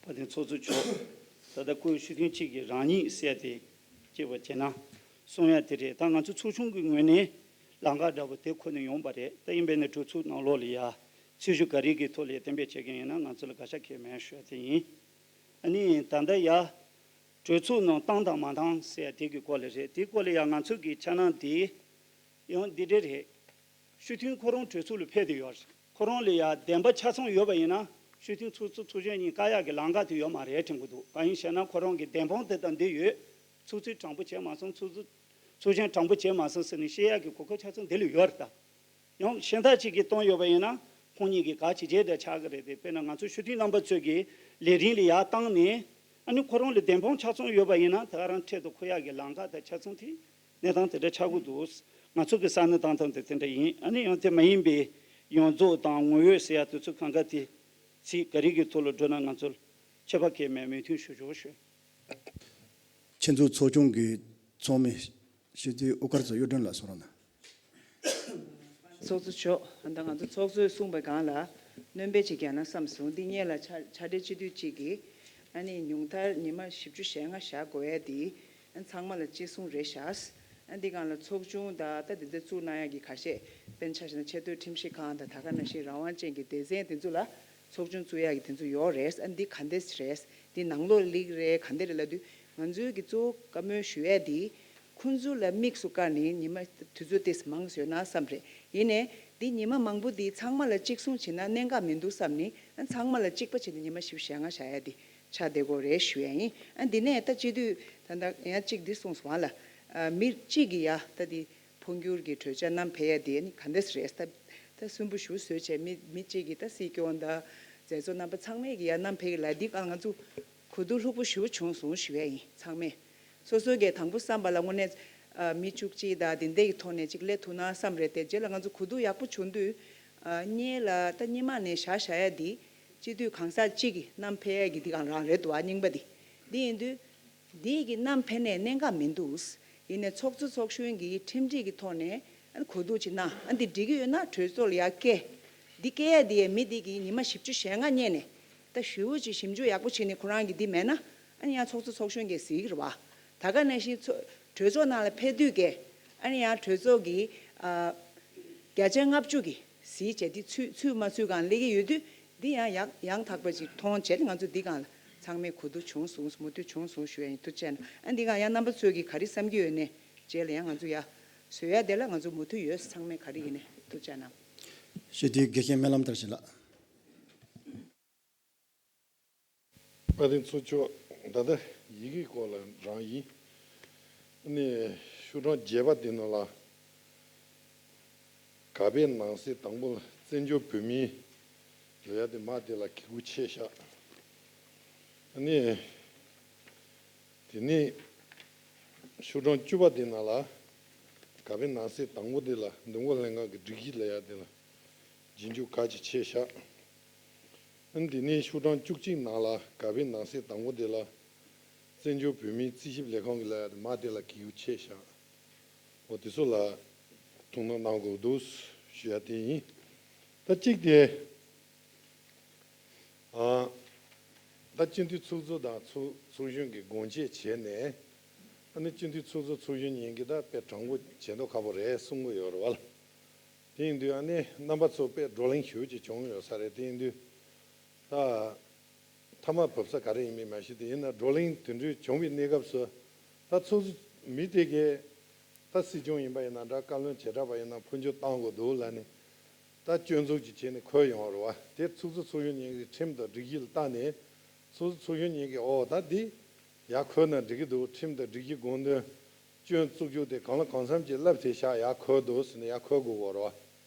དཔལ་ལྡན་ཚོགས་གཙོ་མཆོག་ད་ལྟ་སྐུའི་ཞུ་མཁན་གཅིག་གིས་རང་ཉིད་ཟེར་ཏེ་སྐྱེས་པ་བྱས་ན་གསུང་ཡ་དེ་རེད། ད་ང་ཚོ་ཚོགས་ཆུང་གི་ངོས་ནས་ལམ་ཁ་འདྲ་པོ་དེ་ཁོ་ནས་ཡོང་པ་རེད། ད་ཡིན་པས་ན་གྲོས་ཚོགས་ནང་ལོགས་ལ་ཡ་ཚད་གཞི་ག་རེ་གི་ཐོག་ལ་གཏན་འབེབས་བྱེད་མཁན་ཡིན་ན་ང་ཚོ་ལ་དགག་བྱ་གང་ཡང་མེད་ཞུ་ཡ་དེ་ཡིན། ཨ་ནི་ད་ལྟ་ཡ་གྲོས་ཚོགས་ནང་བཏང་དང་མ་བཏང་ཟེར་ཡ་དེ་གི་སྐོར་ལ་རེད། དེའི་སྐོར་ལ་ཡང་ང་ཚོ་གི་འཆར་སྣང་དེ་ཡང་འདི་འདྲ་རེད། ཞུ་མཁན་ཁོ་རང་གྲོས་ཚོགས་ལ་ཕེབས་བསྡད་ཡོད་རེད། ཁོ་རང་ལ་ཡང་བདེན་པ་ཆ་ཚང་ཡོད་པ་ཡིན་ན་ཞུ་མཁན་ཚོགས་གཙོ་ཚོགས་གཞོན་གཉིས་བཀག་ཡག་གི་ལམ་ཁ་དེ་ཡོད་མ་རེད་དྲན་གྱི་འདུག་གང་ཡིན་ཞེ་ན་ཁོ་རང་གི་བདེན་དཔང་དེ་ལྟར་འདི་ཡོད། ཚོགས་གཙོས་དྲང་པོ་བྱས་མ་སོང་། ཚོགས་གཙོ་ཚོགས་གཞོན་དྲང་པོ་བྱས་མ་སོང་ཟེར་ནས་བཤད་ཡག་གི་གོ་སྐབས་ཆ་ཚང་འདི་ལ་ཡོད་རེད་ད། ཡང་གཞན་དག་ཅིག་གིས་བཏང་ཡོད་པ་ཡིན་ན་ཁོང་གཉིས་ཀྱིས་ག་བྱེད་བྱེད་འདྲ་ཆགས་ཀྱི་རེད་དེ། དཔེར་ན་ང་ཚོ་ཞུ་མཁན་རྣམ་པ་ཚོས་ཀྱི་ལས་རིམ་ལ་ཡར་བཏང་ནས་ཨ་ནི་ཁོ་རང་ལ་བདེན་དཔང་ཆ་ཚང་ཡོད་པ་ཡིན་ན་ད་ག་རང་འཕྲལ་དུ་འཁུར་ཡག་གི་ལམ་ཁ་དང་ཆ་ཚང་དེ་གནས་སྟངས་དེ་འདྲ་ཆགས་ཀྱི་འདུག་ང་ཚོ་གི་ས་གནས་བཏང་སྟངས་དེ་དེ་འདྲ་ཡིན། ཨ་ནི་ཡང་དེ་མ་ཡིན་པའི་ཡོངས་རྫོགས་དང་ངོ་ཡོད་ཟེར་ཡ་དེ་ཚོ་གང་ག་དེ་ཚིག་ག་རེ་གི་ཐོག་ལ་འགྲོ་ན་ང་ཚོར་ཁྱད་པར་གང་ཡང་མེད། མོས་མཐུན་ཞུ་ཆོག་ཞུ། ཁྱེད་ཚོའི་ཚོགས་ཆུང་གི་ཚོགས་མི་སྤྱི་འཐུས་དབུ་དཀར་ཚོ་གཡུ་སྒྲོན་ལགས་གསུང་རོགས་གནང་། ཚོགས་གཙོ་མཆོག་ད་ང་ཚོ་ཚོགས་གཙོས་གསུངས་པའི་སྒང་ལ་སྣོན་པ་ཅིག་རྒྱག་ན་བསམ་སོང་། འདི་སྔོན་ལ་ཕྱག་ཕྱག་སྦྲེལ་སྤྱི་འཐུས་གཅིག་གིས་ཨ་ནི་ཉུང་མཐར་ཉི་མ་བཞི་བཅུ་ཞེ་ལྔ་བཞག་དགོས་ཡ་དེ་ཨ་ཚང་མ་ལ་གཅིག་མཚུངས་རེད་ཤག་ཨ་འདི་སྒང་ལ་ཚོགས་ཆུང་དང་ད་འདི་འདྲ་བཙུགས་གནང་ཡ་གི་ཁ་ཤས་དཔེར་ན་ཆ་བཞག་ན་ཆེས་མཐོའི་ཁྲིམས་ཞིབ་ཁང་དང་ད་ག་ནང་བཞིན་རང་དབང་ཅན་གྱི་སྡེ་ཚན་དེ་ཚོ་ལ་ཚོགས་ཆུང་བཙུགས་ཡ་གི་དེ་ཚོ་ཡོད་རེད། ཨ་འདི་ག་འདྲས་རེད། འདི་ནང་ལོགས་ལིག་རེད་ག་འདྲས་རེད་ལབ་དུས་ང་ཚོའི་གི་གཙོ་བོ་བཀའ་མོལ་ཞུ་ཡ་དེ། ཁོང་ཚོ་ལ་དམིགས་སུ་བཀར་ནས་ཉི་མ་དུས་ཚོད་ཏོག་ཙམ་མང་ཙམ་ཡོད་ན་བསམ་རེད། ཡིན་ནའི་འདི་ཉི་མ་མང་པོ་འདི་ཚང་མ་ལ་གཅིག་མཚུངས་བྱས་ན་གནད་འགག་མི་འདུག་བསམ་ནས་ཨ་ཚང་མ་ལ་གཅིག་པ་བྱས་ནས་ཉི་མ་བཞི་བཅུ་ཞེ་ལྔ་བཞག་ཡ་དེ་ཆགས་བསྡད་ཀྱི་ཡོད་རེད་ཞུ་ཡ་ཡིན། ཨ་འདི་ནས་ད་སྤྱི་འཐུས་ད་ལྟ་ཡང་གཅིག་འདི་གསུངས་སོང་ཨ་ལ། ཨ་མི་གཅིག་གིས་ཡ་ད་འདི་འཕོ་འགྱུར་གྱི་གྲོས་འཆར་བསྣམས་ཕེབས་ཡ་དེ་ནི་ག་འདྲས་རེད། ད་ད་སུན་པོ་ཞེ་པོ་བཟོས་བྱས་མི་མི་གཅིག་གིས་ད་སྲིད་སྐྱོང་དང་མཛད་གཙོ་རྣམ་པ་ཚང་མས་ཀྱིས་ཡ་བསྣམས་ཕེབས་ཀྱི་ལ་འདི་ག་ང་ཚོ་གོ་བསྡུར་ལྷུག་པོ་ཞེ་པོ་བྱུང་སོང་ཞུ་ཡ་ཡིན་ཚང་མས། སོ་སོའི་གི་དང་པོ་བསམ་པ་ལ་དངོས་གནས་ཨ་མི་བཅུ་གཅིག་དང་དེ་འདྲ་གི་ཐོག་ནས་ཅིག་སླེབས་ཐུབ་ན་བསམ་རེད་དེ་རྗེས་ལ་ང་ཚོ་གོ་བསྡུར་ཡག་པོ་བྱུང་དུས་ཨ་སྔོན་ལ་ད་སྔོན་མ་ནས་བཞག་བཞག་ཡ་འདི་སྤྱི་འཐུས་གང་ཟག་གཅིག་གིས་བསྣམས་ཕེབས་ཡ་གི་འདི་གང་རང་རེད་འདུག་ཨ་རྙིང་པ་འདི། འདི་ཡིན་དུས་འདི་གི་བསྣམས་ཕེབས་ནས་གནད་འགག་མི་འདུག་ཡིན་ནའི་ཚོགས་གཙོ་ཚོགས་གཞོན་གྱིས་ཁྲིམས་སྒྲིག་གི་ཐོག་ནས་ཨ་གོ་བསྡུར་ཅིག་གནང་ཨ་འདི་འགྲིག་གི་ཡོད་ན་གྲོས་ཚོགས་ལ་ཡར་སྐྱེལ། འདི་སྐྱེལ་ཡ་འདི་ཡ་མི་འདི་གིས་ཉི་མ་བཞི་བཅུ་ཞེ་ལྔ་བསྙད་ནས་ད་ཞེ་པོ་ཅིག་ཞིབ་འཇུག་ཡག་པོ་བྱས་ནས་ཁོ་རང་གིས་འདི་མེད་ན་ཨ་ནི་ཡང་ཚོགས་གཙོ་ཚོགས་གཞོན་གྱིས་གཟིགས་ཀྱི་རེད་བ། ད་ག་ནང་བཞིན་ཚོ་གྲོས་ཚོགས་ནང་ལ་ཕེབས་དུས་ཀྱི་ཨ་ནི་ཡང་གྲོས་ཚོགས་ཀྱི་ཨ་བརྒྱ་ཆ་ལྔ་བཅུ་གིས་གཟིགས་བྱས་འདི་ཚུད་ཚུད་མ་ཚུད་སྒང་སླེབས་ཀྱི་ཡོད་དུས་འདི་ཡང་ཡག་ཡང་དག་པ་ཅིག་མཐོང་བྱས་ཏེ་ང་ཚོ་འདི་སྒང་ལ་ཚང་མས་གོ་བསྡུར་བྱུང་སོང་མུ་མཐུད་བྱུང་སོང་ཞུ་ཡ་ཡིན། ཐུགས་རྗེ་གནང་། ཨ་འདི་སྒང་ཡང་རྣམ་པ་ཚོས་ཀྱིས་ག་རེ་བསམ་གྱི་ཡོད་ནས་རྗེས་ལ་ཡང་ང་ཚོ་ཡ་བཟོ་ཡ་དེ་ལ་ང་ཚོ་མུ་མཐུད་ཡོད། ཚང་མས་ག་རེ་ཡིན་ནས་ཐུགས་རྗེ་གནང་། ཞུ་དེའི་དགེ་རྒན་སྨོན་ལམ་དར་ཞིང་ལགས། དཔལ་ལྡན་ཚོགས་གཙོ་མཆོག་ད་ལྟ་ཡི་གེའི་སྐོར་ལ་རང་ཡིན། ཨ་ནི་ཤོག་གྲངས་བརྒྱད་པ་དེ་ནང་ལ་ག་པའི་ནང་གསེས་དང་པོ་ལ་བཙན་བྱོལ་བོད་མིའི་ལབ་ཡ་དེ་མ་དེ་ལ་གི་གུ་ཕྱེ་བཞག་ཨ་ནི་དེ་ནས་ཤོག་གྲངས་བཅུ་པ་དེ་ནང་ལ་ག་པའི་ནང་གསེས་དང་པོ་དེ་ལ་འདེམས་བསྐོ་ལྷན་ཁང་གི་སྒྲིག་གཞི་ལབ་ཡ་དེ་ལ་རྗེས་འཇུག་ག་ཅིག་ཕྱེ་བཞག་ཨ་ནི་དེ་ནས་ཤོག་གྲངས་བཅུ་གཅིག་ནང་ལ་ག་པའི་ནང་གསེས་དང་པོ་དེ་ལ་བཙན་བྱོལ་བོད་མིའི་རྩིས་ཞིབ་ལས་ཁང་གི་ལབ་ཡ་དེ་མ་དེ་ལ་གི་གུ་ཕྱེ་བཞག་འོ་དེ་ཚོ་ལ་ཐུགས་སྣང་གནང་དགོས་འདུག་ཞུ་ཡ་དེ་ཡིན། ད་གཅིག་དེ་ཨ་ད་སྤྱི་འཐུས་ཚོགས་གཙོ་དང་ཚོགས་ཚོགས་གཞོན་གྱི་དགོངས་བཅད་བྱས་ནས་ཨ་ནི་སྤྱི་འཐུས་ཚོགས་གཙོ་ཚོགས་གཞོན་གཉིས་ཀྱིས་ད་དཔེ་དྲང་པོ་བྱེད་མདོག་ཁ་པོ་རེད་གསུང་གི་ཡོད་རེད་བ་ལ། དེ་ཡིན་དུས་ཨ་ནི་རྣམ་པ་ཚོ་དཔེ་བགྲོ་གླེང་ཞེ་པོ་ཅིག་བྱུང་ཡོད་ས་རེད། དེ་ཡིན་དུས་ད། མཐའ་མ་བབས་ས་ག་རེ་ཡིན་མིན་མ་ཤེས། དེ་ཡིན་ན་བགྲོ་གླེང་དེ་འདྲའི་བྱུང་བའི་གནས་སྐབས་སུ་ད་ཚོགས་གཙོ་མི་དེ་གས་ད་སྲིད་སྐྱོང་ཡིན་པ་ཡིན་ན་འདྲ། བཀའ་བློན་བྱེ་བྲག་པ་ཡིན་ན་འཕོ་འགྱུར་བཏང་དགོས་འདུག་ལབ་ནས་ད་སྐྱོན་འཛུགས་ཀྱི་བྱས་ནས་འཁོད་ཡོང་བ་རེད་བ། དེ་ཚོགས་གཙོ་ཚོགས་གཞོན་གཉིས་ཀྱིས་ཁྲིམས་དང་སྒྲིག་གཞི་ལ་བལྟས་ནས་ཚོགས་གཙོ་ཚོགས་གཞོན་གཉིས་ཀྱིས་ཨོ་ད་འདི་ཡར་འཁོད་ན་འགྲིག་གི་འདུག་ཁྲིམས་དང་སྒྲིག་གཞི་དགོངས་དོན་སྐྱོན་བཙུགས་རྒྱུ་དེ་གང་ལ་གང་འཚམ་གྱིས་ལབ་དེ་བཞག་ཡར་འཁོད་འདུག་ཟེར་ནས་ཡར་འཁོད་དགོས་པ་རེད་བ།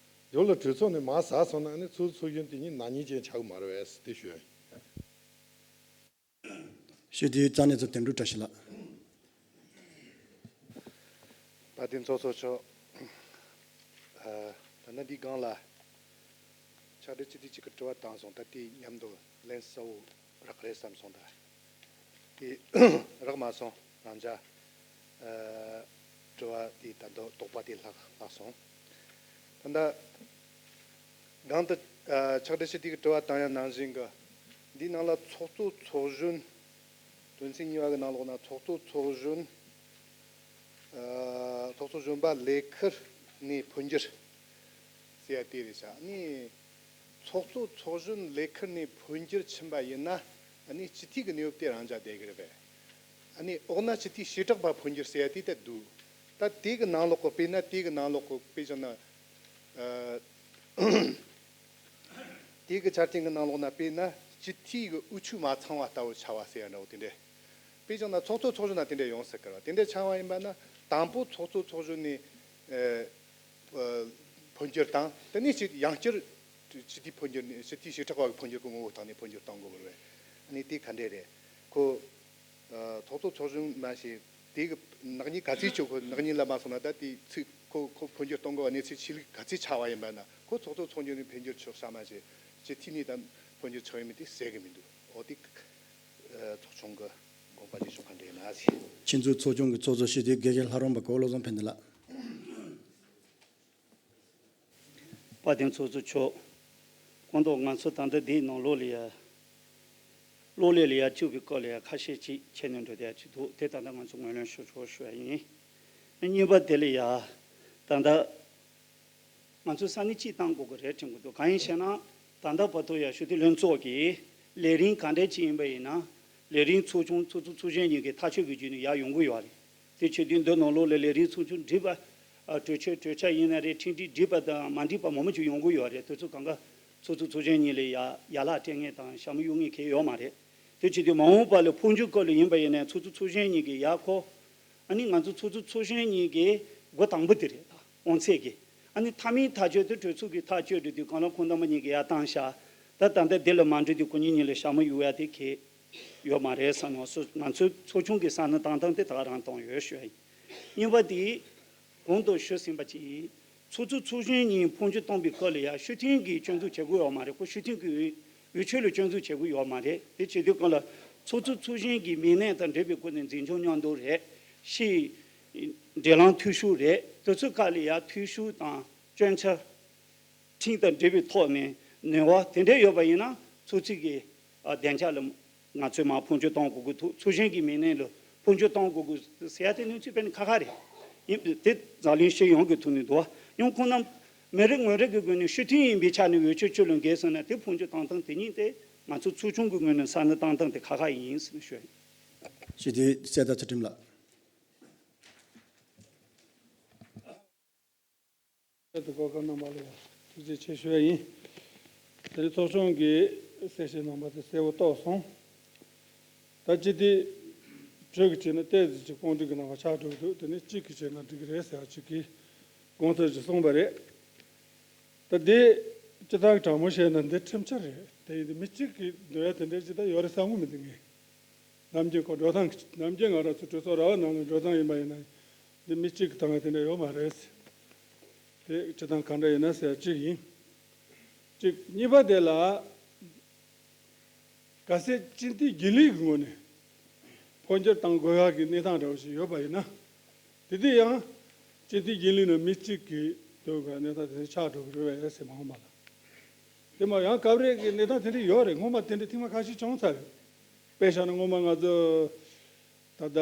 ཡོ་ལ་གྲོས་ཚོགས་ནས་མར་ཟགས་སོང་ན་ནི་ཚོགས་གཙོ་ཚོགས་གཞོན་དེ་གཉིས་ནག་ཉེས་ཅན་ཆགས་ཀྱི་མ་རེད་པས་དེ་ཞུ་ཡ་ཡིན། ཞུ་དེའི་རྩ་གནས་ཚོ་དོན་གྲུབ་བཀྲ་ཤིས་ལགས། དཔལ་ལྡན་ཚོགས་གཙོ་མཆོག་ཨ་ད་ནི་འདི་སྒང་ལ་ཕྱག་སྦྲེལ་སྤྱི་འཐུས་གཅིག་གིས་དྲི་བ་བཏང་སོང་། ད་དེ་མཉམ་དུ་ལན་གསལ་བོ་རག་རེད་བསམ་སོང་། ད་དེ་རག་མ་སོང་། རང་ཅག་ཨ་དྲི་བ་དེ་ད་དུང་དོགས་པ་དེ་ལྷག་ལྷག་སོང་། ད་ལྟ་སྒང་དུ་ཨ་ཕྱག་སྦྲེལ་སྤྱི་འཐུས་ཀྱིས་དྲི་བ་བཏང་ཡ་ནང་བཞིན་གྱི་འདིའི་ནང་ལ་ཚོགས་གཙོ་ཚོགས་གཞོན། དོན་ཚན་གཉིས་པ་གི་ནང་ལོགས་ན་ཚོགས་གཙོ་ཚོགས་གཞོན། ཨ་ཚོགས་གཙོ་གཞོན་པ་ལས་ཁུར་ནས་འཕོ་འགྱུར་ཟེར་ཡ་དེ་རེད་ཤག་ཨ་ནི་ཚོགས་གཙོ་ཚོགས་གཞོན་ལས་ཁུར་ནས་འཕོ་འགྱུར་ཕྱིན་པ་ཡིན་ན་ཨ་ནི་སྤྱི་འཐུས་ཀྱི་གནས་བབ་དེ་རང་འཇགས་བསྡད་ཀྱི་རེད་པས། ཨ་ནི་འོག་ན་སྤྱི་འཐུས་བྱེ་བྲག་པ་འཕོ་འགྱུར་ཟེར་ཡ་དེ་ད་འདུག་ད་དེ་གི་ནང་ལོགས་གི་དཔེར་ན་དེ་གི་ནང་ལོགས་གི་དཔེ་བཞག་ན། ཨ། དེ་གི་ཆ་རྐྱེན་གྱི་ནང་ལོགས་ན་དཔེར་ན་སྤྱི་འཐུས་ཀྱི་དབུ་ཁྱུད་མ་ཚང་བ་ལྟ་བུ་ཆགས་པ་ཟེར་ཡ་འདྲ་བོ་དེ་འདྲས། དཔེ་བཞག་ན་ཚོགས་གཙོ་ཚོགས་གཞོན་ན་དེ་འདྲས་ཡོང་སྲིད་ཀྱི་རེད་བ། དེ་འདྲས་ཆགས་པ་ཡིན་པ་ན་དང་པོ་ཚོགས་གཙོ་ཚོགས་གཞོན་ནས་ཨ་ཨ་འཕོ་འགྱུར་དང་དེ་ནས་སྤྱི་ཡང་བསྐྱར་སྤྱི་འཐུས་འཕོ་འགྱུར་ནས་སྤྱི་འཐུས་བྱེ་བྲག་པ་གི་འཕོ་འགྱུར་གྱི་ངོ་བོ་སྟེང་ནས་འཕོ་འགྱུར་གཏོང་དགོས་པ་རེད། ཨ་ནི་དེ་ག་འདྲས་རེད། ཁོ་ཨ་ཚོགས་གཙོ་ཚོགས་གཞོན་མ་ཞིག་དེ་གི་ནག་ཉེས་ག་ཚོད་བྱུང་། ཁོ་ནག་ཉེས་ལ་མ་སོང་ན་ད་དེ་ཚིག་ཁོ་ཁོ་འཕོ་འགྱུར་གཏོང་དགོས་པ་གནས་ཚུལ་ཆོས་ལུགས་ག་ཚོད་ཆགས་པ་ཡིན་པ་ན་ཁོ་ཚོགས་གཙོ་ཚོགས་གཞོན་ནས་འཕོ་འགྱུར་ཆོག་ཤག་མ་ཞིག་སྤྱི་འཐུས་ནས་ད་འཕོ་འགྱུར་ཆོག་ཡིན་མིན་དེ་གསལ་གི་མི་འདུག་འོ་དེ་ཨ་ཚོགས་ཆུང་གི་དགོངས་པ་བཞེས་ཕྱོགས་ག་འདྲ་ཡིན་ན་ཟེར། ཁྱེད་ཚོའི་ཚོགས་ཆུང་གི་ཚོགས་གཙོ་ཞུ་དེ་དགེ་རྒན་ལྷ་རམས་པ་གོ་བློ་བཟང་ཕན་བདེ་ལགས། དཔལ་ལྡན་ཚོགས་གཙོ་མཆོག་གོང་དུ་ང་ཚོ་ད་ལྟ་འདིའི་ནང་ལོགས་ལ་ཡ། གློག་ཀླད་ལ་ཡ་བཅུག་པའི་སྐོར་ལ་ཡ་ཁ་ཤས་ཅིག་ཁྱེར་ནས་འགྲོ་བསྡད་ཅིག་འདུག་དེ་ད་ལྟ་ང་ཚོ་ངོས་ལེན་ཞུ་ཆོག་ཞུ་ཡ་ཡིན། གཉིས་པ་དེ་ལ་ཡ། ད་ལྟ་ང་ཚོས་ས་གནས་གཅིག་བཏང་དགོས་ཀྱི་རེད་དྲན་གྱི་འདུག་གང་ཡིན་ཞེ་ན། ད་ལྟ་བར་དུ་ཡ་ཞུ་དེ་ལྷན་ཚོགས་ཀྱིས་ལས་རིམ་ག་འདྲ་ཅིག་ཡིན་པ་ཡིན་ན། ལས་རིམ་ཚོགས་ཆུང་ཚོགས་གཙོ་ཚོགས་གཞོན་གཉིས་ཀྱི་ཐག་གཅོད་ཀྱི་བརྒྱུད་ནས་ཡར་ཡོང་གི་ཡོད་རེད། དེ་བྱེད་དུས་འདི་ནང་ལོགས་ལ་ལས་རིམ་ཚོགས་ཆུང་འགྲིག་པ། ཨ། གྲོས་ཆོད་གྲོས་འཆར་ཡིན་ན་རེད། ཁྲིམས་སྒྲིག་འགྲིག་པ་དང་མ་འགྲིག་པ་མང་པོ་ཅིག་ཡོང་གི་ཡོད་རེད། དེ་ཚོ་གང་ག་ཚོགས་གཙོ་ཚོགས་གཞོན་གཉིས་ལ་ཡ་ཡ་ལག་སྤྲད་མཁན་དང་ཞྭ་མོ་གཡུག་མཁན་གང་ཡང་ཡོད་མ་རེད། དེ་བྱེད་དུས་མ་འོངས་པ་ལ་འཕོ་འགྱུར་སྐོར་ལ་ཡིན་པ་ཡིན་ནའི་ཚོགས་གཙོ་ཚོགས་གཞོན་གཉིས་ཀྱིས་ཡར་ཁོ། ཨ་ནི་ང་ཚོ་ཚོགས་གཙོ་ཚོགས་གཞོན་གཉིས་ཀྱི་འགོ་དང་པོ་དེ་རེད། ད་དབང་ཚད་ཀྱི། ཨ་ནི་མཐའ་མའི་ཐག་གཅོད་དེ་གྲོས་ཚོགས་ཀྱི་ཐག་གཅོད་རེད་དུས་གང་ལ་ཁོང་རྣམ་པ་གཉིས་ཀྱིས་ཡར་བཏང་ཤག་ད་ད་ལྟ་འདི་ལ་མ་འགྲོ་དུས་ཁོ་གཉིས་གཉིས་ལ་ཞྭ་མོ་གཡུག་ཡ་དེ་གལ་ཡོད་མ་རེད་བསམ་ཡོང་སོ། ང་ཚོའི་ཚོགས་ཆུང་གི་ས་ནས་བཏང་སྟངས་དེ་ད་ག་རང་བཏང་ཡོད་ཞུ་ཡ་ཡིན། གཉིས་པ་དེ། གོང་དུ་ཞུས་ཟིན་པ་བཞིན། ཚོགས་གཙོ་ཚོགས་གཞོན་གཉིས་འཕོ་འགྱུར་གཏོང་བའི་སྐོར་ལ་ཡང་ཞུ་མཐུན་གྱིས་སྐྱོན་འཛུགས་བྱེད་དགོས་ཡོད་མ་རེད། ཁོ་ཞུ་མཐུན་གྱི་འོས་འོས་ཆོས་ལ་སྐྱོན་འཛུགས་བྱེད་དགོས་ཡོད་མ་རེད། དེ་བྱེད་དུས་སྐབས་ལ་ཚོགས་གཙོ་ཚོགས་གཞོན་གྱི་མིང་གནས་དང་འབྲེལ་བའི་སྒོ་ནས་འཛིན་སྐྱོང་མཉམ་དུ་རེད། ཕྱིའི་འབྲེལ་ལམ་འཐུས་ཤོར་རེད། དེ་ཚོའི་སྐབས་ལ་ཡང་འཐུས་ཤོར་དང་སྐྱོན་ཆ། ཁྲིམས་དང་འབྲེལ་བའི་ཐོག་ནས་ནུས་པ་དེ་འདྲ་ཡོད་པ་ཡིན་ན་ཚོགས་གཙོ་གི་ཨ་བདེ་འཇགས་ལ་ང་ཚོས་མར་འཕོ་འགྱུར་གཏོང་དགོས་ཀྱི་འདུག་ཚོགས་གཞོན་གྱི་མིང་ནས་ལ་འཕོ་འགྱུར་གཏོང་དགོས་ཀྱི་ཟེར་ཡ་དེ་གནས་ཚུལ་དཔེ་ནི་ཁག་ཁག་རེད། ཡིན་དེ་འཛམ་གླིང་སྤྱི་ཡོངས་ཀྱི་ཐོག་ནས་འདུག་བ། ཡང་ཁོང་རྣམས་མི་རེ་ངོ་རེ་གི་སྒོ་ནས་ཞུ་མཐུན་ཡིན་པའི་ཆ་ནས་འོས་ཆོས་ཆོས་ལ་འགལ་སོང་ན་དེ་འཕོ་འགྱུར་གཏོང་སྟངས་དེ་ཉིད་དེ་ང་ཚོ་ཚོགས་ཆུང་གི་ངོས་ནས་ས་ནས་བཏང་སྟངས་དེ་ཁག་ཁག་ཡིན་ཟེར་ནས་ཞུ་ཡ་ཡིན། ཞུ་དེ་གསལ་བརྡ་ཚུལ་ཁྲིམས་ལགས། ཁྱེད་དུ་གོ་སྐབས་གནང་བ་ལ་ཐུགས་རྗེ་ཆེ་ཞུ་བ་ཡིན། དེ་རིང་ཚོགས་ཆུང་གིས་གསལ་བཤད་གནང་བ་དེ་གསལ་པོ་རྟོགས་སོང་། ད་ཅི་སྟེ། བོད་ཀྱི་ཆེད་ན་ཏོག་ཙམ་ཅིག་དཔུང་སྒྲིག་གི་གནང་བ་ཆགས་འགྲོ་གི་འདུག་དེ་ནི་གཅིག་གི་ཆེད་ན་འགྲིག་གི་རེད་ཟེར་བ་གཅིག་གིས་དགོངས་ཚུལ་ཞིག་གསུངས་པ་རེད། ད་དེ་སྤྱི་བཏང་གི་དྲང་མོ་བཤད་ན་འདི་ཁྲིམས་འཆར་རེད། དེ་ཡིན་དུས་མི་གཅིག་གིས་འདོད་ཡ་དེ་འདྲའི་ཅི་ད་ཡོད་རེད་བསམ་གི་མི་འདུག་ངས། ནམ་རྒྱུན་ཁོ་འགྲོ་སྟངས་ཀྱི་ནམ་རྒྱུན་ང་རང་ཚོ་གྲོས་ཚོགས་ར་བ་ནང་ལ་འགྲོ་སྟངས་ཡིན་པ་ཡིན་ན་འདི་མི་གཅིག་གི་སྟངས་དེ་འདྲ་ཡོད་མ་རེད། དེ་སྤྱི་བཏང་གང་འདྲ་ཡིན་ན་ཟེར་གཅིག་ཡིན། གཅིག་གཉིས་པ་དེ་ལ་གལ་སྲིད་སྤྱི་འཐུས་རྒྱུན་ལས་ཀྱི་ངོས་ནས་འཕོ་འགྱུར་གཏང་དགོས་ཡག་གི་གནས་སྟངས་འདྲ་བོ་ཞིག་ཡོད་པ་ཡིན་ན། དེ་དུས་ཡང་སྤྱི་འཐུས་རྒྱུན་ལས་ནང་མི་གཅིག་གིས་འདོད་པའི་གནས་སྟངས་དེ་ཆགས་འགྲོ་གི་རེད་པས་ཟེར་མ་འོངས་པ་ལ། དེ་མ་ཡང་སྐབས་རེ་གི་གནས་སྟངས་དེ་འདྲ་ཡོད་རེད། སྔོན་མ་དེ་འདྲ་ཐེངས་མ་ཁ་ཤས་བྱུང་ཚར་རེད། དཔེ་བཞག་ན་སྔོན་མ་ང་ཚོ་ད་ལྟ་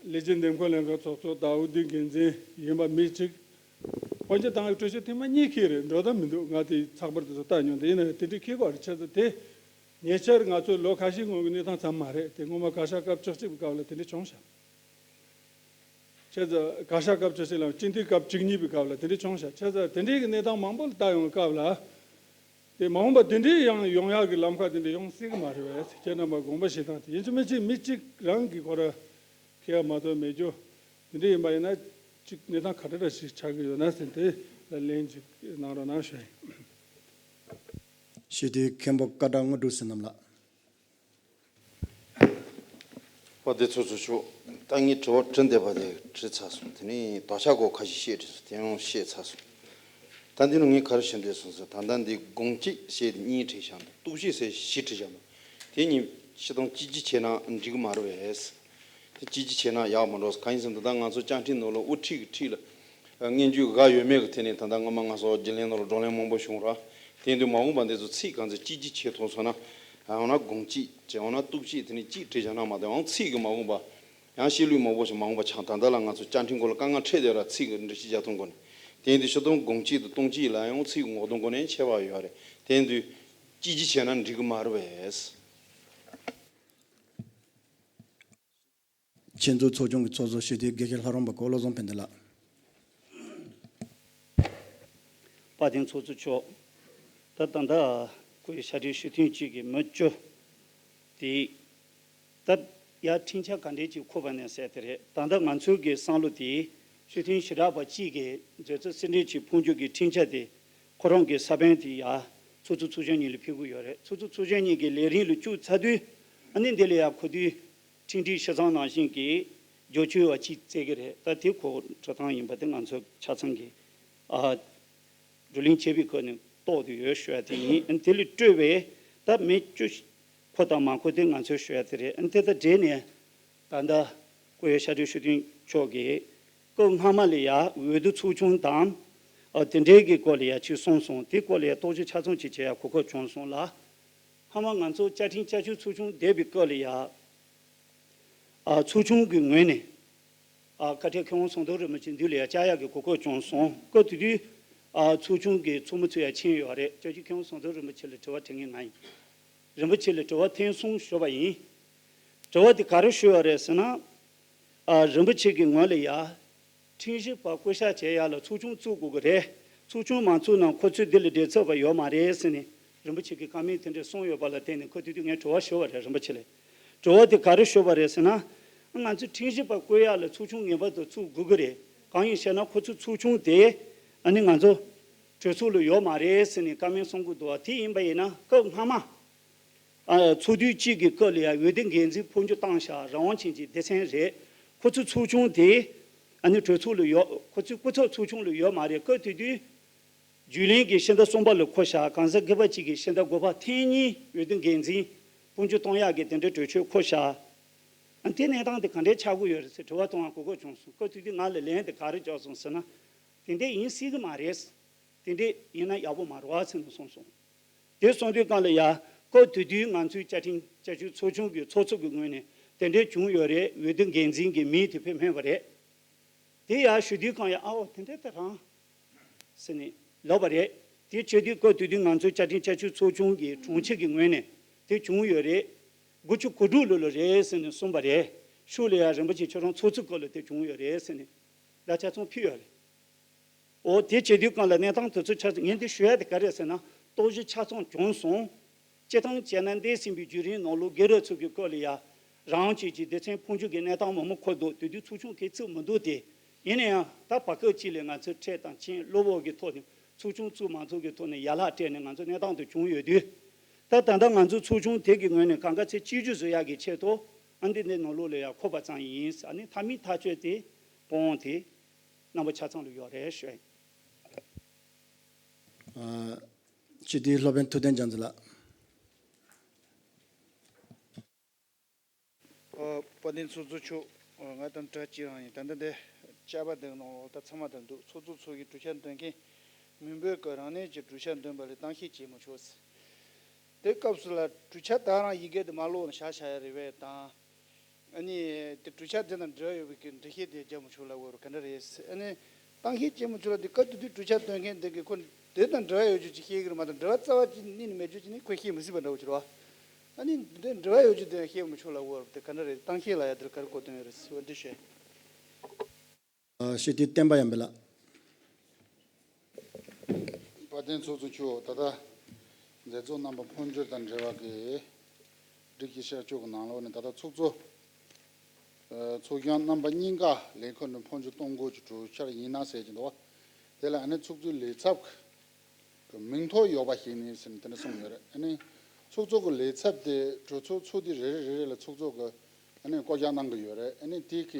ལས་བྱེད་འདེམས་བསྐོ་ལྷན་ཁང་ཚོགས་གཙོ་ཟླ་འོད་ལྡན་འགན་འཛིན་ཡིན་པ་མི་གཅིག་དབང་ཆ་བཏང་བའི་གྲོས་ཆོད་ཐེངས་མ་གཉིས་འཁེལ་རེད། འགྲོ་སྟངས་མི་འདུག་ང་དེ་ཚགས་པར་དེ་ཚོ་ལྟ་མྱོང་། དེ་ཡིན་ན་དེ་འདྲའི་འཁེལ་དགོས་རེད། བྱས་ཙང་དེ་ཉེ་ཆར་ང་ཚོས་ལོ་ཁ་ཤས་སྔོན་གྱི་གནས་སྟངས་ཙམ་མ་རེད། དེ་སྔོན་མ་བཀའ་ཤག་སྐབས་བཅུ་གཅིག་པའི་སྐབས་ལ་དེ་འདྲ་བྱུང་ཤག་བྱས་ཙང་བཀའ་ཤག་སྐབས་བཅུ་གཅིག་ལ་སྤྱི་འཐུས་སྐབས་བཅུ་གཉིས་པའི་སྐབས་ལ་དེ་འདྲ་བྱུང་ཤག་བྱས་ཙང་དེ་འདྲའི་གི་གནས་སྟངས་མང་པོ་ལ་ལྟ་ཡོང་བའི་སྐབས་ལ། དེ་མ་འོངས་པ་དེ་འདྲའི་ཡང་ཡོང་ཡག་གི་ལམ་ཁ་དེ་འདྲ་ཡོང་སྲིད་གི་མ་རེད་པས། ཁྱེད་རྣམ་པ་དགོངས་པ་བཞེས་སྟངས་དེ་ཡིན་ཚུལ་མི་གཅིག་མི་གཅིག་རང་གི་ཁོ་ར་ཁེ་ཡ་མ་གཏོགས་མེད་རྒྱུ་དེ་འདྲ་ཡིན་པ་ཡིན་ན་གཅིག་གནས་སྟངས་ག་འདྲ་འདྲ་ཞིག་ཆགས་ཀྱི་ཡོད་ན་ཟེར་དེ་ལ་ལན་ཅིག་གནང་རོགས་གནང་ཞུ་ཡིན། ཞུ་དེ་མཁན་པོ་ཀ་བྲག་དངོས་གྲུབ་བསོད་ནམས་ལགས། དཔལ་ལྡན་ཚོགས་གཙོ་མཆོག་ད་ངས་དྲི་བ་དྲི་འདོད་པ་དེ་དྲི་ཚར་སོང་། དེ་ནས་དོགས་འཆར་སྐོར་ཁ་ཤས་བཤད་དྲན་སོང་། དེ་ཡང་བཤད་ཚར་སོང་། ད་འདི་ནི་ངས་ག་རེ་ཞུ་འདོད་སོང་ཟེར། ད་ལྟ་འདི་དགོངས་གཅིག་ཞེས་གཉིས་བྲིས་བཞག་འདུག་གཏུག་བཤེར་ཟེར་བཞི་བྲིས་བཞག་འདུག་དེ་གཉིས་སྤྱིར་བཏང་གཅིག་གྱུར་བྱས་ན་འགྲིག་གི་མ་རེད་པས། དེ་གཅིག་གྱུར་བྱས་ན་ཡག་མ་འགྲོ། གང་ཡིན་ཟེར་ན་ད་ལྟ་ང་ཚོ་བཅའ་ཁྲིམས་ནང་ལ་དབུ་ཁྲིད་ཀྱི་ཁྲིད་ལ་སྔོན་འཇུག་ག་ཡོད་མེད་ཀྱི་ཐད་ནས་ད་ལྟ་སྔོན་མ་ང་ཚོ་རྒྱུན་ལས་ནང་ལ་བགྲོ་གླེང་མང་པོ་བྱུང་ར། དེ་དུས་མ་འོངས་པ་འདི་ཚོ་ཚིག་གང་ཚོད་གཅིག་གྱུར་བྱེད་ཐུབ་སོང་ན། འོ་ན་དགོངས་གཅིག་བྱས། འོ་ན་གཏུག་བཤེར་དེ་ནས་གཅིག་བྲིས་བཞག་ན་མ་གཏོགས་ཡང་ཚིག་གི་མ་འོངས་པ། ཡང་བཤད་ལུགས་མང་པོ་ཞིག་མ་འོངས་པ་ཆགས། ད་ལྟ་ལ་ང་ཚོ་བཅའ་ཁྲིམས་སྐོར་ལ་དཀའ་ངལ་འཕྲད་བསྡད་ར། ཚིག་གི་འགྲེལ་བཤད་རྒྱག་ཐུབ་དགོས་ནས། དེ་ཡིན་དུས་སྤྱིར་བཏང་དགོངས་གཅིག་དང་གཏུག་གཅིག་ལ་ཡང་ཚིག་གི་ངོ་གདོང་སྒོ་ནས་ཁྱད་པར་ཡོད་རེད། དེ་ཡིན་དུས་གཅིག་གྱུར་བྱས་ན་འགྲིག་གི་མ་རེད་པས། ཆེད་འཛུགས་ཚོགས་ཆུང་གི་ཚོགས་གཙོ་ཞུ་དེ་དགེ་བཤེས་ལྷ་རམས་པ་གོ་བློ་བཟང་ཕན་བདེ་ལགས། དཔལ་ལྡན་ཚོགས་གཙོ་མཆོག་ད་ད་ལྟ་སྐུའི་ཕྱག་སྦྲེལ་ཞུ་མཁན་གཅིག་གིས་མི་བཅུ་དེ་ད་ཡར་འཁྲིད་འཆར་ག་འདྲས་ཅིག་འཁོར་བ་ནས་ཟེར་དེ་རེད། ད་ལྟ་ང་ཚོའི་གི་བསམ་བློ་དེ་ཞུ་མཁན་ཞེ་དྲག་པ་གཅིག་གིས་མཛད་གཙོ་སྲིད་འཛིན་གྱི་འཕོ་འགྱུར་གྱི་འཁྲིད་འཆར་དེ་ཁོ་རང་གི་ས་བོན་དེ་ཡར་ཚོགས་གཙོ་ཚོགས་གཞོན་གཉིས་ལ་ཕུལ་གི་ཡོད་རེད། ཚོགས་གཙོ་ཚོགས་གཞོན་གཉིས་ཀྱིས་ལས་རིམ་ལ་བཅུག་ཚར་དུས་ཨ་ནི་འདི་ལ་ཡར་གོ་དུས། ཁྲིམས་སྒྲིག་གཞི་བཟང་ནང་བཞིན་གྱི་རྒྱབ་སྐྱོར་བ་གཅིག་བཙལ་གྱི་རེད། ད་དེ་ཁོ་འགྲོ་སྟངས་ཡིན་པ་དེ་ང་ཚོ་ཆ་ཚང་གིས་ཨ་བགྲོ་གླེང་བྱས་པའི་སྐོར་ནས་རྟོགས་བསྡད་ཡོད་ཞུ་བ་དེ་ཡིན། དེ་ལས་སྤྲོས་པའི་ད་མི་བཅུ་འཁོར་དང་མ་འཁོར་དེ་ང་ཚོས་ཞུ་བ་དེ་རེད། དེ་དང་འབྲེལ་ནས་ད་ལྟ་སྐུ་ཡོད་ཕྱག་སྦྲེལ་ཞུ་མཁན་མཆོག་གིས་སྐབས་སྔ་མ་ལ་ཡ་འོས་བསྡུ་ཚོགས་ཆུང་དང་ ཨ་དེ་འདྲའི་གི་སྐོར་ལ་ཡ་ཅིག་གསུངས་སོང་། དེ་སྐོར་ལ་ཡ་རྟོག་ཞིབ་ཆ་ཚང་ཅིག་བྱེད་ཡ་གོ་སྐབས་བྱུང་སོང་ལ། སྔ་མ་ང་ཚོ་བཅའ་ཁྲིམས་བསྐྱར་བཅོས་ཚོགས་ཆུང་བསྡད་པའི་སྐབས་ལ་ཡ། ཨ་ཚོགས་ཆུང་གི་ངོས་ནས་ཨ་བཀའ་ཁྲི་མཁས་དབང་ཟམ་གདོང་རིན་པོ་ཆེ་མདུན་ལ་ཡ་བཅར་ཡག་གི་གོ་སྐབས་བྱུང་སོང་། སྐབས་དེ་དུས་ཨ་ཚོགས་ཆུང་གི་ཚོགས་མི་ཚོ་ཡ་ཕྱིན་ཡོད་རེད། བཅའ་ཁྲིམས་མཁས་དབང་ཟམ་གདོང་རིན་པོ་ཆེ་ལ་དྲི་བ་དྲི་མཁན་ང་ཡིན། རིན་པོ་ཆེ་ལ་དྲི་བ་ཐེངས་གསུམ་ཞུས་པ་ཡིན། དྲི་བ་དེ་ག་རེ་ཞུས་པ་རེད་ཟེར་ན། ཨ་རིན་པོ་ཆེ་གི་ངོས་ལ་ཡ། ཁྲིམས་ཞིབ་པ་བསྐོ་གཞག་བྱེད་ཡག་ལ་ཚོགས་ཆུང་བཙུགས་དགོས་ཀྱི་རེད། ཚོགས་ཆུང་མ་བཙུགས་ན་ཁོ་ཚོས་འདི་ལ་འབྲེལ་ཚབ་པ་ཡོད་མ་རེད་ཟེར་ནས་རིན་པོ་ཆེ་གིས་བཀའ་མོལ་དེ་འདྲ་གསུངས་ཡོད་པ་ལ་བརྟེན་ནས་ཁོ་དེ་དུས་ངས་དྲི་བ་ཞུས་པ་རེད་རིན་པོ་ཆེ་ལ། དྲི་བ་དེ་ག་རེ་ཞུས་པ་རེད་ཟེར་ན། ང་ཚོས་ཁྲིམས་ཞིབ་པ་བསྐོ་ཡག་ལ་ཚོགས་ཆུང་ངེས་པར་དུ་བཙུགས་དགོས་ཀྱི་རེད། གང་ཡིན་ཞེ་ན་ཁོ་ཚོའི་ཚོགས་ཆུང་དེ་ཨ་ནི་ང་ཚོ་གྲོས་ཚོགས་ལ་ཡོད་མ་རེད་ཟེར་ནས་བཀའ་མོལ་གསུང་གི་འདུག་བ། དེ་ཡིན་པ་ཡིན་ན་སྐབས་སྔ་མ། ཨ་ཚོགས་དུས་གཅིག་གི་སྐབས་ལ་ཡང་འོས་བསྡུ་འགན་འཛིན་འཕོ་འགྱུར་བཏང་བཞག་རང་དབང་ཅན་གྱི་སྡེ་ཚན་རེད། ཁོ་ཚོའི་ཚོགས་ཆུང་དེ་ཨ་ནི་གྲོས་ཚོགས་ལ་ཡོད། ཁོ་ཚོའི་སྐུ་ཚབ་ཚོགས་ཆུང་ལ་ཡོད་མ་རེད། སྐབས་དེ་དུས་རྒྱུན་ལས་ཀྱིས་ཕྱི་ཟླ་གསུམ་པ་ལ་འཁོད་བཞག་གང་ཟག་སྒེར་པ་གཅིག་གིས་ཕྱི་ཟླ་དགུ་པ་ཐེངས་གཉིས་འོས་བསྡུ་འགན་འཛིན་འཕོ་འགྱུར་གཏོང་ཡག་གི་དེ་འདྲའི་གྲོས་ཆོད་འཁོད་བཞག་ཨ་དེ་གནས་སྟངས་དེ་ག་འདྲའི་ཆགས་ཀྱི་ཡོད་རེད་ཟེར་དྲི་བ་གཏོང་བ་གོ་སྐབས་བྱུང་སོང་། སྐབས་དེ་དུས་ང་ལ་ལན་དེ་ག་རེ་བརྒྱབ་སོང་ཟེར་ན། དེ་འདྲས་ཡིན་སྲིད་ཀྱི་མ་རེད། དེ་འདྲས་ཡིན་ན་ཡག་པོ་མ་རེད་བ་ཟེར་ནས་གསུངས་སོང་། དེ་གསུངས་དུས་སྒང་ལ་ཡ། སྐབས་དེ་དུས་ང་ཚོའི་བཅའ་ཁྲིམས་བསྐྱར་བཅོས་ཚོགས་ཆུང་གི་ཚོགས་གཙོ་གི་ངོས་ནས་དེ་འདྲས་བྱུང་ཡོད་རེད། འོས་བསྡུ་འགན་འཛིན་གྱི་མིང་དེ་ཕེབས་སྨོས་པ་རེད། དེ་ཡ་ཞུ་དུས་སྒང་ཡ་ཨའོ་དེ་འདྲས་ད་རང་། ཟེར་ནས་ལབ་པ་རེད། དེ་བྱེད་དུས་སྐབས་དེ་དུས་ང་ཚོའི་བཅའ་ཁྲིམས་བསྐྱར་བཅོས་ཚོགས་ཆུང་གི་དྲུང་ཆེ་གི་ངོས་ནས་དེ་བྱུང་ཡོད་རེད། དགུ་བཅུ་གོ་དྲུག་ལོ་ལ་རེད་ཟེར་ནས་གསུངས་པ་རེད། ཤུགས་ལ་ཡ་རིན་པོ་ཆེ་ཁྱོད་རང་ཚོགས་གཙོ་སྐབས་ལ་དེ་བྱུང་ཡོད་རེད་ཟེར་ནས་ལ་ཆ་ཚང་ཕུལ་ཡོད་རེད། འོ་དེ་བྱེད་དུས་སྒང་ལ་གནས་སྟངས་དེ་ཚོ་ཆ་ཚང་ངས་འདི་ཞུ་ཡ་དེ་ག་རེད་ཟེར་ན་རྟོག་ཞིབ་ཆ་ཚང་བྱུང་སོང་། སྤྱིར་བཏང་བྱས་ན་འདས་ཟིན་པའི་བརྒྱུད་རིམ་ནང་ལོགས་སྒེར་ར་ཚོ་གི་སྐོར་ལ་ཡ་རང་དབང་ཅན་གྱི་སྡེ་ཚན་འཕོ་འགྱུར་གྱི་གནས་སྟངས་མང་པོ་འཁོད་འདུག་དེ་དུས་ཚོགས་ཆུང་གིས་བཙུགས་མི་འདུག་སྟེ། ཡིན་ན་ཡང་ད་བར་སྐབས་ཅིག་ལ་ང་ཚོའི་ཁྲལ་དང་ཆིངས་གློ་བུར་གྱི་ཐོག་ནས་ཚོགས་ཆུང་བཙུགས་མ་བཙུགས་ཀྱི་ཐོག་ནས་ཡར་ལྷག་སྤྲད་ནས་ང་ཚོ་གནས་སྟངས་དེ་བྱུང་ཡོད་དུས། ད་ད་ལྟ་ང་ཚོའི་ཚོགས་ཆུང་དེ་གི་ངོས་ནས་གང་ག་ཚེ་གཅིག་གྱུར་བཟོ་ཡག་གི་ཆེད་དུ་ཨ་འདི་འདི་ནང་ལོགས་ལ་ཡ་འཁོད་པ་ཙམ་ཡིན། ཨ་ནི་མཐའ་མའི་ཐག་གཅོད་དེ་དཔོན་དེ། རྣམ་པ་ཆ་ཚང་ལ་ཡོད་རེད་ཞུ། ཨ་སྤྱི་འཐུས་སློབ་དཔོན་ཐུབ་བསྟན་རྒྱ་མཚོ་ལགས། ཨ་དཔལ་ལྡན་ཚོགས་གཙོ་མཆོག་ང་དང་གྲ་གཅིག་རང་ཡིན། ད་ལྟ་འདི་བཅར་བ་འདི་ནང་ལོགས་ད་ཚང་མ་ད་འདུག་ཚོགས་གཙོ་ཚོ་གི་གྲོས་འཆར་འདོན་མཁན་མི་འབོད་ཀྱི་རང་ནན་གྱི་གྲོས་འཆར་འདོན་པ་ལས་གཏམ་བཤད་བྱེད་མི་ཆོག་ཟེར། དེ་སྐབས་སུ་ལ་གྲོས་འཆར་ད་རང་ཡི་གེ་དེ་མ་ཀློག་ནས་བཞག་བཞག་ཡ་རེད་པས་དང་། ཨ་ནི་དེ་གྲོས་འཆར་དེ་དང་འབྲེལ་བ་ཡོད་པའི་གི་འགྲེལ་བཤད་དེ་རྒྱབ་མི་ཆོག་ལབ་དགོས་རེད་ག་འདྲ་རེད། ཨ་ནི་གཏམ་བཤད་བྱེད་མི་ཆོག་ལ་དེ་སྐབས་དེ་དུས་གྲོས་འཆར་འདོན་མཁན་དེ་གི་ཁོ་དེ་དང་འབྲེལ་བ་ཡོད་རྒྱུ་ཅིག་ཤེས་གི་རེད་མ་གཏོགས་འབྲེལ་བ་རྩ་བ་ཅིག་གཉིས་ནས་མེད་རྒྱུ་ཅིག་ནི་ཁོས་ཤེས་མི་སྲིད་པ་འདྲ་བོ་ཅིག་རེད་བ། ཨ་ནི་དེ་འབྲེལ་བ་ཡོད་རྒྱུ་དེ་ཤེས་མི་ཆོག་ལབ་དགོས་རེད། དེ་ག་འདྲ་རེད། གཏམ་བཤད་ལ་ཡ་དེར་ག་རེ་གོ་དོན་ཡོད་རེད་ཟེར་བ་འདི་བཤད། ཨ་སྤྱི་འཐུས་བསྟན་པ་ཡར་འཕེལ་ལགས། དཔལ་ལྡན་ཚོགས་གཙོ་མཆོག་ད་ལྟ་མཛད་གཙོ་རྣམ་པ་འཕོ་འགྱུར་དང་འབྲེལ་བ་གི་སྒྲིག་གཞི་བསྐྱར་བཅོས་ཀྱི་ནང་ལོགས་ནས་ད་ལྟ་ཚོགས་གཙོ་ཨ་ཚོགས་གཞོན་རྣམ་པ་གཉིས་ཀ་ལས་ཁུར་ནས་འཕོ་འགྱུར་གཏོང་དགོས་ཀྱི་གྲོས་འཆར་ཡིན་ན་ཟེར་གྱི་འདུག་བ། དེ་ལ་ཨ་ནི་ཚོགས་གཙོའི་ལས་ཚབ་ཀྱི་མིང་ཐོ་ཡོད་པ་ཞིག་ནས་ཟེར་ནས་དེ་འདྲ་གསུངས་ཡོད་རེད། ཨ་ནི་ཚོགས་གཙོ་གི་ལས་ཚབ་དེ་གྲོས་ཚོགས་ཚོགས་དུས་རེ་རེ་རེ་རེ་ལ་ཚོགས་གཙོ་གི་ཨ་ནི་བསྐོ་གཞག་གནང་གི་ཡོད་རེད། ཨ་ནི་དེ་གི་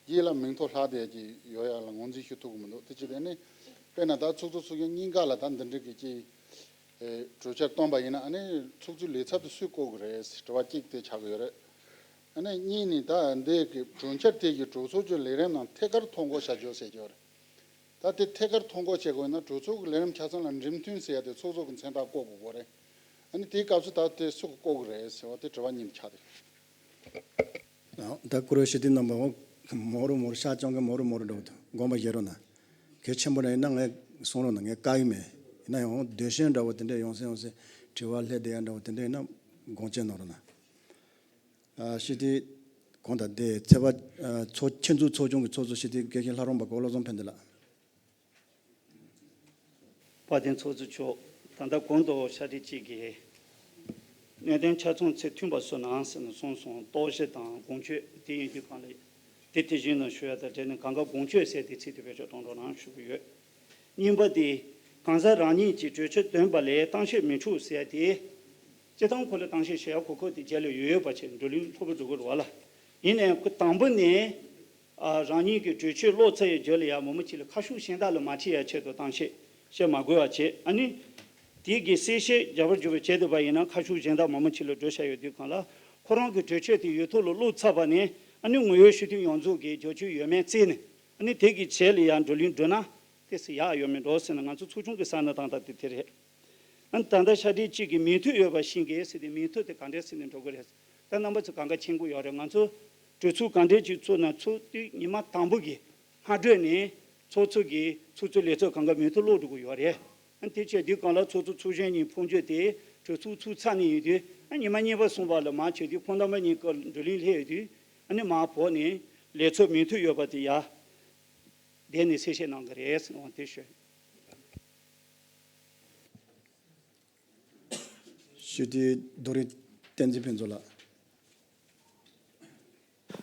རྗེས་ལ་མིང་ཐོ་ལྷག་བསྡད་ཀྱི་ཡོད་ཡ་ལ་ངོས་འཛིན་ཞུ་ཐུབ་ཀྱི་མི་འདུག་དེ་ཅི་སྟེ་ཨ་ནི་དཔེར་ན་ད་ཚོགས་གཙོ་ཚོགས་གཞོན་གཉིས་ཀ་ལ་ད་འདི་འདྲ་གི་ཅིག་ཨེ་གྲོས་འཆར་བཏོན་པ་ཡིན་ན་ཨ་ནི་ཚོགས་གཙོའི་ལས་ཚབ་དེ་སུས་བསྐོ་གི་རེད་ཟེར་དྲི་བ་གཅིག་དེ་ཆགས་ཀྱི་ཡོད་རེད། ཨ་ནི་གཉིས་ནི་ད་འདི་གི་གྲོས་འཆར་དེ་གི་གྲོས་ཚོགས་ཀྱི་ལས་རིམ་ནང་ཐད་ཀར་ཐོ་འགོད་བྱ་རྒྱུ་ཟེར་གྱི་ཡོད་རེད། ད་དེ་ཐད་ཀར་ཐོ་འགོད་བྱེད་དགོས་ན་གྲོས་ཚོགས་ཀྱི་ལས་རིམ་ཆ་ཚང་ལ་འགྲེམས་སྟོན་ཟེར་ཡ་དེ་ཚོགས་གཙོ་གི་མཚན་རྟགས་བཀོད་དགོས་པ་རེད། ཨ་ནི་དེའི་སྐབས་སུ་ད་དེ་སུ་གིས་བསྐོ་གི་རེད་ཟེར་བ་དེ་དྲི་བ་གཉིས་ཆགས་ཏེ། ད་བཀུར་འོས་སྤྱི་འཐུས་རྣམ་པ་འོ་མོ་རུ་མོ་རུ་ཤ་སྐྱོང་གི་མོ་རུ་མོ་རུ་འགྲོ་གི་འདུག་དགོངས་པ་བཞེས་རོགས་གནང་། གལ་ཆེན་པོ་རེད་ན་ངས་གསུང་རོགས་གནང་། ངས་བཀག་གི་མེད། ཡིན་ན་ཡང་འོ་འདོད་ཞེན་འདྲ་བོ་དེ་འདྲས་ཡོང་སེ་ཡོང་སེ་དྲི་བ་སླེབས་བསྡད་ཡ་འདྲ་བོ་དེ་འདྲས་ཡིན་ན་དགོངས་བཅད་གནང་རོགས་གནང་། ཨ་སྤྱི་འཐུས་གོང་དང་དེ་ཚེ་བ་ཨ་ཚོགས་ཁྱེད་ཚོའི་ཚོགས་ཆུང་གི་ཚོགས་གཙོ་སྤྱི་འཐུས་དགེ་བཤེས་ལྷ་རམས་པ་གོ་བློ་བཟང་ཕན་བདེ་ལགས། དཔལ་ལྡན་ཚོགས་གཙོ་མཆོག་ད་ལྟ་གོང་དུ་ཤག་ཁྲི་གཅིག་གིས་གནད་དོན་ཆ་ཚང་ཚད་མཐུན་པ་བཟོ་གནང་ཟེར་ནས་གསུངས་སོང་། རྟོག་ཞིབ་དང་དགོངས་ཆོད་དེ་ཡིན་དུས་གང་ལ་དེ་དེ་བཞིན་དུ་ཞུ་ཡ་དང་འབྲེལ་ནས་གང་ག་དགོངས་ཆོད་ཟེར་དེ་ཚིག་དེ་བེད་སྤྱོད་གཏོང་རོགས་གནང་ཞུ་གི་ཡོད། གཉིས་པ་དེ་གང་ཟག་རང་ཉིད་ཀྱིས་གྲོས་ཆོད་འདོན་པ་ལས་གཏམ་བཤད་མི་འཁྲུག་ཟེར་ཡ་དེ། སྤྱིར་བཏང་ཁོ་ལ་གཏམ་བཤད་བྱེད་ཡ་གོ་སྐབས་དེ་རྒྱལ་ལ་ཡོད་ཡོད་པ་བྱས་བགྲོ་གླེང་ལྷུག་པོ་འགྲོ་གི་རེད་བ་ལ། ཡིན་ནའང་ཁོ་དང་པོ་ནས་ཨ་རང་ཉིད་ཀྱི་གྲོས་ཆོད་ཀློག་ཚར་ཡི་རྗེས་ལ་ཡ་མི་མང་ཅིག་ལ་ཁ་ཕྱོགས་གཞན་དག་ལ་མ་ཁྲིད་ཡ་ཆེད་དུ་གཏམ་བཤད་བཤད་མ་དགོས་པ་བྱས། ཨ་ནི་དེ་གི་གསལ་བཤད་རྒྱག་པར་འགྱུར་བ་བྱས་བསྡད་པ་ཡིན་ན་ཁ་ཕྱོགས་གཞན་དག་མི་མང་ཅིག་ལ་འགྲོ་བཞག་ཡོད་དུས་གང་ལ་ཁོ་རང་གི་གྲོས་ཆོད་དེ་ཡིག་ཐོག་ལ་ཀློག་ཚར་བ་ནས་ཨ་ནི་ངོ་ཡོད་སྤྱི་འཐུས་ཡོངས་རྫོགས་ཀྱིས་རྒྱབ་སྐྱོར་ཡོད་མེད་བརྩིས་ནས་ཨ་ནི་དེ་གི་རྗེས་ལ་ཡ་བགྲོ་གླེང་འགྲོ་ན། དེ་སུ་ཡག་ཡོད་མེད་འགྲོ་ཟེར་ན། ང་ཚོ་ཚོགས་ཆུང་གི་ས་ན་བཏང་སྟངས་དེ་དེ་རེད། ཨ་ནི་ད་ལྟ་ཤ་དེ་གཅིག་གིས་མིང་ཐོ་ཡོད་པ་ཤེས་གི་ཟེར་ཏེ། མིང་ཐོ་དེ་ག་འདྲས་ཟེར་ནས་འགྲོ་གི་རེད། ད་རྣམ་པ་ཚོ་གང་ག་མཁྱེན་གྱི་ཡོད་རེད། ང་ཚོ་གྲོས་ཚོགས་ག་འདྲས་ཅིག་ཚོགས་ན། ཚོགས་དུས་ཉི་མ་དང་པོ་གི་སྔ་དྲོ་ནས་ཚོགས་གཙོ་གིས་ཚོགས་གཙོ་ལས་ཚོགས་གང་ག་མིང་ཐོ་ཀློག་འགྲོ་གི་ཡོད་རེད། ཨ་ནི་དེ་བྱས་དུས་སྒང་ལ་ཚོགས་གཙོ་ཚོགས་གཞོན་གཉིས་ཕོན་ཆེ་དེ་གྲོས་ཚོགས་ཚུགས་ཚར་ནས་ཡོད་དུས། ཨ་ཉི་མ་གཉིས་པ་གསུམ་པ་ལ་མར་བྱས་དུས། ཁོང་རྣམ་པ་གཉིས་ཀ་བགྲོ་གླེང་སླེབས་ཡོད་དུས། ཨ་ནི་མར་བོག་ནས་ལས་ཚོགས་མིང་ཐོ་ཡོད་པ་དེ་ཡར་བསྡད་ནས་གསལ་བཤད་གནང་གི་རེད་ཟེར་ནས་འོ་དེ་ཞུ། ཞུ་དེ་རྡོ་རིང་བསྟན་འཛིན་ཕུན་ཚོགས་ལགས།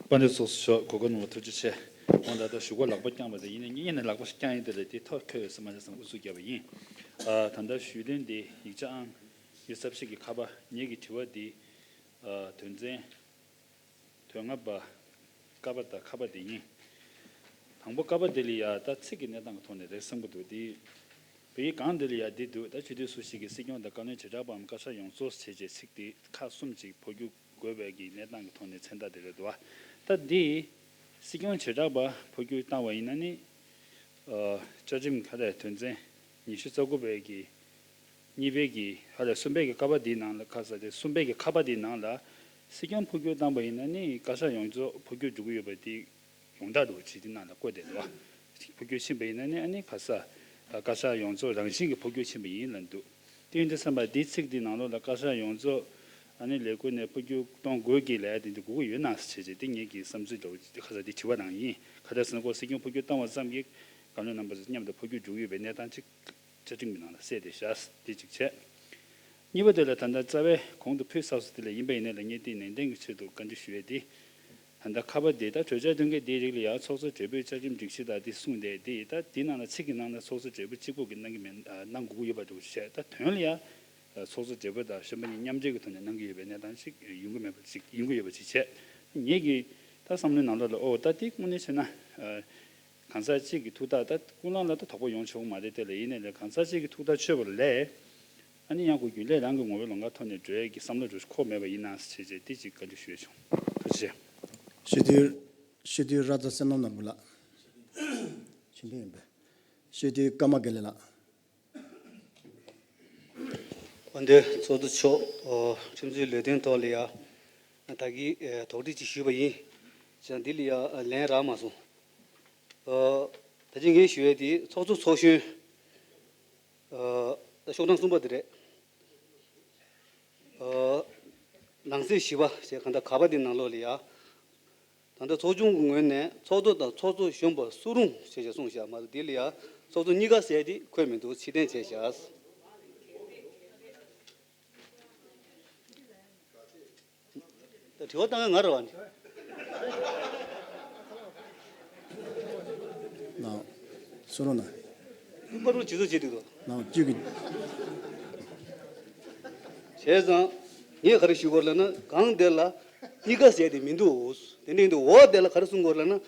དཔལ་ལྡན་ཚོགས་གཙོ་མཆོག་གོ་སྐབས་གནང་བར་ཐུགས་རྗེ་ཆེ། འོ་ད་ལྟ་ཞུ་སྒོ་ལག་པ་བརྐྱངས་པ་དེ་ཡིན་ནའི། ངེད་ནས་ལག་པ་བརྐྱངས་ཡིན། དེ་ལ་དེ་ཐོག་འཁྱོལ་ཡོད་ས་མ་རེད་བསམ་ཨུ་ཚུགས་བརྒྱབ་པ་ཡིན། ཨ་ད་ལྟ་ཞུས་དོན་དེ་ཡིག་ཆ་ཨང་ཉི་ཤུ་རྩ་བཞི་གི་ཁ་པ། ངེད་ཀྱི་དྲི་བ་འདི་ཨ་དོན་ཚན་དོན་ལྔ་པ། ཀ་པ་དང་ཁ་པ་དེ་ཡིན། དང་པོ་ཀ་པ་དེ་ལ་ཡ་ད་ཚིག་གི་གནས་སྟངས་ཀྱི་ཐོག་ནས་རེད་བསམ་གྱི་འདུག་དེ་བོད་ཡིག་སྒང་དེ་ལ་ཡ་འདི་འདུག་ད་སྤྱི་འཐུས་སུ་ཞིག་གིས་སྲིད་སྐྱོང་དང་བཀའ་བློན་དྲིལ་བསྒྲགས་པའམ་བཀའ་ཤག་ཡོངས་རྫོགས་བྱས་རྗེས་ཚིག་དེ་ཁག་གསུམ་ཅིག་འཕོ་འགྱུར་དགོས་པའི་གི་གནས་སྟངས་ཀྱི་ཐོག་ནས་མཚན་རྟགས་དེ་རེད་འདུག་ད་འདི་སྲིད་སྐྱོང་དྲིལ་བསྒྲགས་པ་འཕོ་འགྱུར་བཏང་བ་ཡིན་ན་ནི། ཨ་བཅའ་ཁྲིམས་ཁ་ལས་དོན་ཚན་ཉི་ཤུ་རྩ་དགུ་པའི་གི་གཉིས་པའི་གི་ཧ་ལས་གསུམ་པའི་གི་ཀ་པ་འདིའི་ནང་ལ། ཁ་ས་དེ་གསུམ་པའི་གི་ཁ་པ་འདིའི་ནང་ལ་སྲིད་སྐྱོང་འཕོ་འགྱུར་བཏང་པ་ཡིན་ན་ནི་བཀའ་ཤག་ཡོངས་རྫོགས་འཕོ་འགྱུར་འགྲོ་གི་ཡོད་པ་དེ་ཡོངས་གྲགས་འདྲ་བོ་ཅིག་དེ་ནང་ལ་བཀོད་བསྡད་འདུག་འཕོ་འགྱུར་ཕྱིན་པ་ཡིན་ན་ནི་ཨ་ནི་ཁ་ས་བཀའ་ཤག་ཡོངས་རྫོགས་རང་བཞིན་གྱི་འཕོ་འགྱུར་ཕྱིན་པ་ཡིན་ལབ་འདུག་དེ་ཡིན་དུས་ཙམ་པ་འདིའི་ཚིག་འདི་ནང་ལོགས་ལ་བཀའ་ཤག་ཡོངས་རྫོགས་ཨ་ནི་ལས་ཁུངས་ནས་འཕོ་འགྱུར་གཏོང་དགོས་ཀྱི་ལབ་ཡ་དེ་འདི་དགོས་ཀྱི་ཡོད་ན་ཟེར་བྱས་དེ་ངེད་ཀྱི་བསམ་ཚུལ་འདྲ་བོ་ཅིག་ཁ་ས་འདི་དྲི་བ་རང་ཡིན། ག་རེ་ཟེར་ན་ཁོ་སྲིད་སྐྱོང་འཕོ་འགྱུར་བཏང་བ་ཙམ་གྱིས་བཀའ་བློན་རྣམ་པ་ཚོ་མཉམ་དུ་འཕོ་འགྱུར་འགྲོ་གི་ཡོད་པའི་གནས་སྟངས་ཅིག་བཅའ་ཁྲིམས་ཀྱི་ནང་ལ་གསལ་བསྡད་ཤག་དེ་གཅིག་བྱས། གཉིས་པ་དེ་ལ་ད་ལྟ་རྩ་བའི་གོང་དུ་ཕུལ་ཚར་སོང་། དེ་ལ་ཡིན་པ་ཡིན་ནའི་ལ་ངས་དེ་ནན་ཏན་གྱི་ཆེད་དུ་བཀའ་འདྲི་ཞུ་ཡས་དེ། ད་ལྟ་ཁ་པ་དེ་ད་གྲོས་འཆར་དོན་ག་དེའི་རིགས་ལ་ཡང་ཚོགས་གཙོ་སྦྲེལ་པོའི་བཅའ་ཁྲིམས་སྒྲིག་གཞི་དང་དེ་གསུངས་ཏེ། དེ་ད་དེ་ནང་ལ་ཚིག་གི་ནང་ལ་ཚོགས་གཙོ་སྦྲེལ་པོ་གཅིག་པོ་གིས་གནང་གི་མེད། གནང་དགོས་ཀྱི་ཡོད་པ་འདྲ་བོ་བཤད། ད་དོན་ལ་ཡང་ཚོགས་གཙོ་སྦྲེལ་པོ་དང་གཞོན་པ་གཉིས་མཉམ་འབྲེལ་གྱི་ཐོག་ནས་གནང་གི་ཡོད་པའི་གནས་སྟངས་ཤིག་ཡོང་གི་མེད་པ་ཅིག་ཡོང་གི་ཡོད་པ་ཅིག་བྱས། ངེད་ཀྱི་ད་བསམ་བློའི་ནང་ལོགས་ལ་ཨོ་ད་དེ་དངོས་གནས་བྱས་ན། གང་ཟག་གཅིག་གི་ཐུགས་ཐག་ད་ཀུན་སློང་ལ་ད་དོགས་པ་ཡོང་ཆོག་མ་རེད། དེ་ལ་ཡིན་ནའི་ལས་གང་ཟག་གཅིག་གི་ཐུགས་ཐག་ཆོད་པ་ལས། ཨ་ནི་ཡང་ཁོ་རྒྱུན་ལས་རང་གི་ངོ་བོའི་ལམ་ཁ་ཐོག་ནས་འགྲོ་ཡས་ཀྱི་བསམ་བློ་འགྲོ་ཁོག་མེད་པ་ཡིན་ན་ཟེར་བྱས་དེ་ཅིག་བཀའ་འདྲི་ཞུ་ཡས་བྱུང་། ཐུགས་རྗེ་ཆེ། སྤྱི་འཐུས་སྤྱི་འཐུས་ར་ཙ་བསོད་ནམས་ནོར་བུ་ལགས། ཕྱི་འཐེན་ཡིན་པས། སྤྱི་འཐུས་ཀརྨ་དགེ་ལེགས་ལགས། དཔལ་ལྡན་ཚོགས་གཙོ་མཆོག་ཨོ། ཁྲིམས་བཟོའི་ལས་དོན་ཐོག་ལ་ཡ་ད་གིན་ཨེ་དོགས་འདྲི་ཅིག་ཞུས་པ་ཡིན། བྱས་ཙང་འདི་ལ་ཡ་ལན་རག་མ་སོང་། ཨོ། ད་ཅི་ངས་ཞུ་ཡས་དེ་ཚོགས་གཙོ་ཚོགས་གཞོན། ཨོ། ད་ཤོག་གྲངས་གསུམ་པ་དེ་རེད། ཨོ། ནང་གསེས་བཞི་པ་ཞེས་གང་ལྟར་ག་པ་དེ་ནང་ལོགས་ལ་ཡ། ད་ལྟ་ཚོགས་ཆུང་གི་ངོས་ནས་ཚོགས་གཙོ་དང་ཚོགས་གཙོ་གཞོན་པ་སུ་རུང་ཞེས་བྱས་གསུངས་བཞག་མ་གཏོགས། དེ་ལ་ཡ་ཚོགས་གཙོ་གཉིས་ཀ་ཟེར་དེ་འཁོད་མི་འདུག་ཕྱིར་འཐེན་བྱས་བཞག་ད་དྲི་བ་བཏང་ཡ་ང་རེད་བ། ནའོ། སུ་རུང་ན། པར་རུ་ཇི་ཚོ་བྱེད་འདུག་དོ། ནའོ་གཅིག་གི། བྱས་ཙང་ངས་ག་རེ་ཞུ་དགོས་ལབ་ན། གང་དེ་ལ་གཉིས་ཀ་ཟེར་དེ་མི་འདུག་དེ་འདྲ་ཡིན་དུས་འོ་དེ་ལ་ག་རེ་གསུང་དགོས་ལབ་ན།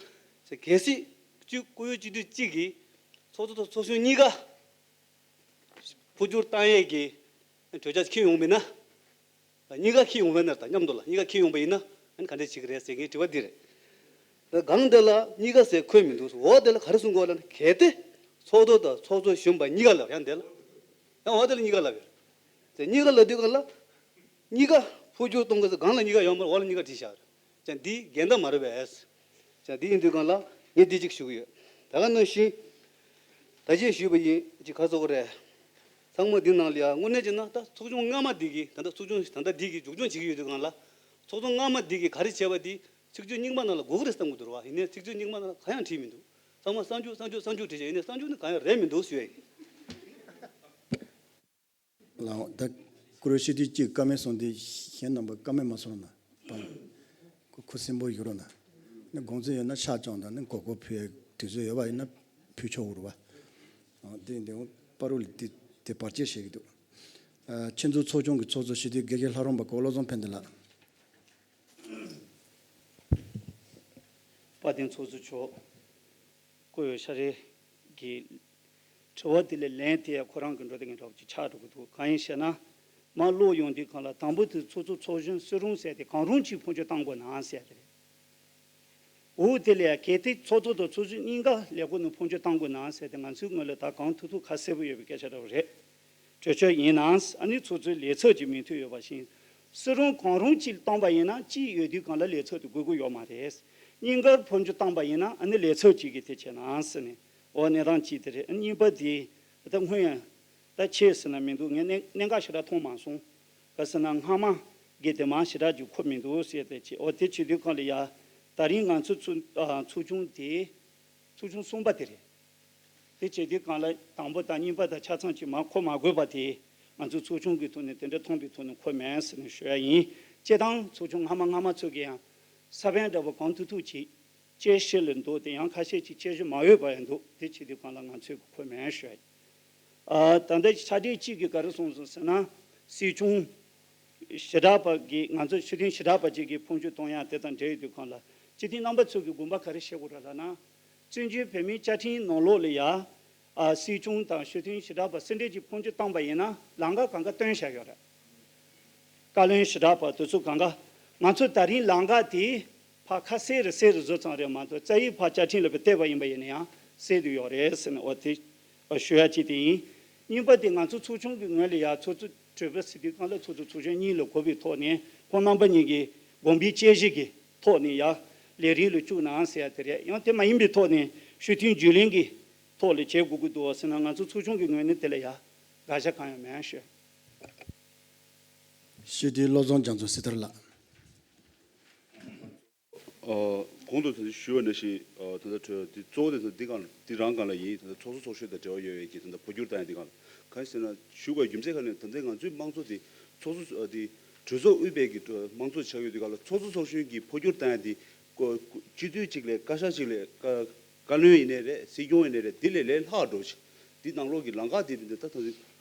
གལ་སྲིད་སྤྱི་སྐུ་ཡོད་སྤྱི་འཐུས་གཅིག་གིས་ཚོགས་གཙོ་དང་ཚོགས་གཞོན་གཉིས་ཀ་འཕོ་འགྱུར་བཏང་ཡས་ཀྱི་གྲོས་འཆར་འཁྱེར་ཡོང་མིན་ན། གཉིས་ཀ་འཁྱེར་ཡོང་བ་ཡིན་ན། ད་མཉམ་དུ་ལ་གཉིས་ཀ་འཁྱེར་ཡོང་བ་ཡིན་ན་ཨ་ནི་ག་འདྲས་བྱེད་ཀྱི་རེད་ཟེར་མཁན་དྲི་བ་འདི་རེད། ད་གང་དེ་ལ་གཉིས་ཀ་ཟེར་འཁོད་མི་འདུག་འོ་དེ་ལ་ག་རེ་གསུང་དགོས་ལབ་ན། གལ་ཏེ་ཚོགས་གཙོ་དང་ཚོགས་གཙོ་གཞོན་པ་གཉིས་ཀ་ལབ་ཡང་དེ་ལ། ཡང་འོ་དེ་ལ་གཉིས་ཀ་ལབ་ཡོད་རེད། དེ་གཉིས་ཀ་ལབ་དུས་སྒང་ལ། གཉིས་ཀ་འཕོ་འགྱུར་གཏོང་དགོས་ཟེར་སྒང་ལ་གཉིས་ཀ་ཡོད་མ་རེད། འོག་ལ་གཉིས་ཀ་བྲིས་བཞག་རེད། ཅང་འདི་འགལ་ཟླ་མ་རེད་པས། ཅང་འདི་ཡིན་དུས་སྒང་ལ་ངས་འདི་གཅིག་ཞུ་གི་ཡོད། ད་ག་ནང་བཞིན་ད་གིན་ཞུས་པ་ཡིན། ཅིག་ག་ཚོད་རེད། ཚང་མ་འདི་ནང་ལ་ཡ་དངོས་གནས་བྱས་ན་ད་ཚོགས་ཆུང་སྔ་མ་འདི་གིས། ད་ལྟ་ཚོགས་ཆུང་ད་ལྟ་འདི་གིས་མཇུག་སྐྱོང་བྱེད་ཀྱི་ཡོད་དུས་སྒང་ལ། ཚོགས་ཆུང་སྔ་མ་འདི་གིས་ག་རེ་བྱས་པ་འདི་ཚིག་བརྗོད་རྙིང་པ་ནང་ལ་དགོས་ཀྱི་རེད་བསམ་གྱི་འདུག་ར་བ། ཡིན་ནའི་ཚིག་བརྗོད་རྙིང་པ་ནང་ལ་གང་ཡང་བྲིས་མི་འདུག་ཚང་མ་གསར་འཇུག་གསར་འཇུག་གསར་འཇུག་བྲིས་བྱས། ཡིན་ནའི་གསར་འཇུག་ནི་གང་ཡང་རེད་མི་འདུག་ཞུ་ཡ་ཡིན། ལགས་འོང་། ད་ཀུ་རེ་ཤི་དུས་གཅིག་བཀའ་མོལ་གསུངས་ཏེ། གཞན་རྣམ་པ་བཀའ་མོལ་མ་གསུངས་ན་པ། ཁུ་ཁུ་སིམ་པོ་ཡོད་རོགས་གནང་། ནི་དགོངས་ཚུལ་ཡོད་ན་ཕྱག་བཅོམ་དང་། ནི་གོ་སྐོར་ཕུལ་དུས་ཚོད་ཡོད་པ་ཡིན་ན་ཕུལ་ཆོག་གི་རེད་པ། འདི་འདི་པ་རུ་ལ་དེ་དེ་བར་ཆད་བྱེད་ཀྱི་འདུག་ཨ། ཆེད་འཛུགས་ཚོགས་ཆུང་གི་ཚོགས་གཙོ་སྤྱི་འཐུས་དགེ་བཤེས་ལྷ་རམས་པ་གོ་བློ་བཟང་ཕན་བདེ་ལགས། དཔལ་ལྡན་ཚོགས་གཙོ་མཆོག་སྐུ་ཡོད་ཤ་རེ་གི་དྲི་བ་དེ་ལ་ལན་དེ་ཡང་ཁོ་རང་གི་འགྲོ་དེ་ངན་གྲོགས་ཀྱི་ཆགས་འགྲོ་གི་འདུག་གང་ཡིན་ཞེ་ན། མ་ཀློག་ཡོང་དུས་སྒང་ལ་དང་པོ་དེ་ཚོགས་གཙོ་ཚོགས་གཞོན་སུ་རུང་ཟེར་དེ་གང་རུང་གཅིག་འཕོ་འགྱུར་བཏང་དགོས་ན་ཟེར་དེ་རེད། འོ་དེ་ལས་གལ་ཏེ་ཚོགས་གཙོ་དང་ཚོགས་གཞོན་གཉིས་ཀ་ལས་ཁུངས་ནས་འཕོ་འགྱུར་གཏང་དགོས་ན་ཟེར་ཏེ་ང་ཚོའི་ངོས་ལ་ད་གང་ཐུབ་ཐུབ་ཁ་གསལ་པོ་ཡོད་པའི་སྐད་ཆ་འདྲ་བོ་རེད། གྲོས་ཆོད་ཡིན་ནའང་ཨ་ནི་ཚོགས་གཙོའི་ལས་ཚབ་ཅིག་མིན་འཐུས་ཡོད་པ་བཞིན། སུ་རུང་གང་རུང་གཅིག་བཏང་པ་ཡིན་ན་གཅིག་ཡོད་དུས་གང་ལ་ལས་ཚབ་དེ་དགོས་ཀྱི་ཡོད་མ་རེད། གཉིས་ཀར་འཕོ་འགྱུར་བཏང་པ་ཡིན་ན་ཨ་ནི་ལས་ཚབ་གཅིག་གིས་དེ་བྱས་ན་ཟེར་ནས། འོ་གནས་སྟངས་གཅིག་དེ་རེད། གཉིས་པ་དེ་ད་སྔོན་ཡང་ད་ཆེ་ཟེར་ན་མི་འདུག་ངས་གནད་གནད་འགག་ཞེ་དྲག་མཐོང་མ་སོང་། ག་ཟེར་ན་སྔ་མ་གི་དེ་མ་ཞེ་དྲག་ཅིག་ཁོ་མི་འདུག་ཟེར་དེ་ཅི། འོ་དེ་བྱེད་དུས་གང་ལ་ཡ་ད་རིང་ང་ཚོ་ཚོགས་ཨ་ཚོགས་ཆུང་དེ་ཚོགས་ཆུང་གསུམ་པ་དེ་རེད། དེ་བྱེད་དུས་གང་ལ་དང་པོ་དང་གཉིས་པ་དང་ཆ་ཚང་ཅིག་མ་གོ་མ་དགོས་པ་དེ་ང་ཚོ་ཚོགས་ཆུང་གི་ཐོག་ནས་དེ་འདྲ་མཐོང་པའི་ཐོག་ནས་གོ་མེད་ཟེར་ནས་ཞུ་ཡ་ཡིན། སྤྱིར་བཏང་ཚོགས་ཆུང་སྔ་མ་སྔ་མ་ཚོ་གི་ཡང་ས་བོན་འདྲ་པོ་གང་ཐུབ་ཐུབ་ཅིག་དཔྱད་གཞི་ལ་འདུག་དེ་ཡང་ཁ་ཤས་ཅིག་དཔྱད་གཞི་མ་ཡོད་པ་ཡང་འདུག་དེ་བྱེད་དུས་གང་ལ་ང་ཚོས་གོ་མེད་ཞུ་ཡ་ཡིན། ཨ་ད་ལྟ་ཆ་འགྲིག་གཅིག་གིས་ག་རེ་གསུངས་སོང་ཟེར་ན། སྲིད་སྐྱོང་ཞེ་དྲག་པ་གིས་ང་ཚོ་སྤྱི་འཐུས་ཞེ་དྲག་པ་ཅིག་གིས་འཕོ་འགྱུར་གཏོང་ཡ་དེ་དང་འབྲེལ་ཡོད་དུས་གང་ལ་སྤྱི་འཐུས་རྣམ་པ་ཚོ་གིས་དགོངས་པ་ག་རེ་བཞེས་དགོས་རེད་ལབ་ན། བཙན་བྱོལ་བོད་མིའི་བཅའ་ཁྲིམས་ནང་ལོགས་ལ་ཡ། ཨ་སྲིད་སྐྱོང་དང་སྤྱི་འཐུས་ཞེ་དྲག་པ་སུ་འདྲ་ཅིག་འཕོ་འགྱུར་བཏང་པ་ཡིན་ན་ལམ་ཁ་གང་ག་སྟོན་བཞག་ཡོད་རེད། བཀའ་བློན་ཞེ་དྲག་པ་དེ་ཚོ་གང་ག་ང་ཚོ་ད་རིང་ལམ་ཁ་དེ་ཕར་ཁ་གསལ་རེ་གསལ་རེ་བཟོ་ཙམ་རེད་མ་གཏོགས་རྩ་བའི་ཕར་བཅའ་ཁྲིམས་ལ་བལྟས་པ་ཡིན་པ་ཡིན་ན་ཡང་གསལ་དུ་ཡོད་རེད་ཟེར་ནས། འོ་དེ་ཞུ་ཡ་གཅིག་དེ་ཡིན། གཉིས་པ་དེ་ང་ཚོ་ཚོགས་ཆུང་གི་ངོས་ལ་ཡ་ཚོགས་གཙོ་གྲོས་པ་ཟེར་དུས་གང་ལ་ཚོགས་གཙོ་ཚོགས་གཞོན་གཉིས་ལ་གོ་བའི་ཐོག་ནས་ཁོང་རྣམ་པ་གཉིས་ཀྱི་དགོངས་པའི་དཔྱད་གཞི་གི་ཐོག་ནས་ཡ་ལས་རིམ་ལ་བཅུག་ན་ཟེར་ཡ་དེ་རེད། ཡང་དེ་མ་ཡིན་པའི་ཐོག་ནས་ཞུ་མཐུན་བརྒྱུད་ལེན་གྱི་ཐོག་ལ་བྱེད་དགོས་ཀྱི་འདུག་ཟེར་ན་ང་ཚོ་ཚོགས་ཆུང་གི་ངོས་ནས་དེ་ལ་ཡ་དགག་བྱ་གང་ཡང་མེད་ཞུ། སྤྱི་འཐུས་བློ་བཟང་རྒྱ་མཚོ་སྲི་ཐར་ལགས། ཨ་གོང་དུ་ད་ལྟ་ཞུས་པ་ནང་བཞིན་ཨ་ད་ལྟ་གྲོས་འདི་གཙོ་བོ་དེ་ད་འདི་གང་འདི་རང་སྒང་ལ་ཡིན། ད་ལྟ་ཚོགས་གཙོ་ཚོགས་གཞོན་དང་འབྲེལ་བ་ཡོད་པའི་གི་ད་ལྟ་འཕོ་འགྱུར་བཏང་ཡ་འདི་གང་ལ་གང་ཡིན་ཟེར་ན་ཞུ་དགོས་རྒྱུ་མཚན་གང་ནས་ད་ལྟ་ང་ཚོའི་དམངས་གཙོ་འདི་ཚོགས་གཙོ་ཨ་འདི་གྲོས་ཚོགས་དབུས་པའི་གི་དམངས་གཙོ་ཆགས་ཡོད་འདི་གང་ལ་ཚོགས་གཙོ་ཚོགས་གཞོན་གྱི་འཕོ་འགྱུར་བཏང་ཡ་འདི་ཀོ་སྤྱི་འཐུས་གཅིག་ལས་བཀའ་ཤག་གཅིག་ལས་བཀའ་བཀའ་བློན་ཡིན་ནའི་རེད། སྲིད་སྐྱོང་ཡིན་ནའི་རེད། འདི་ལས་ལས་ལྷག་འགྲོ་ཞིག་འདི་ནང་ལོགས་ཀྱི་ལམ་ཁ་འདི་འདི་ད་ད་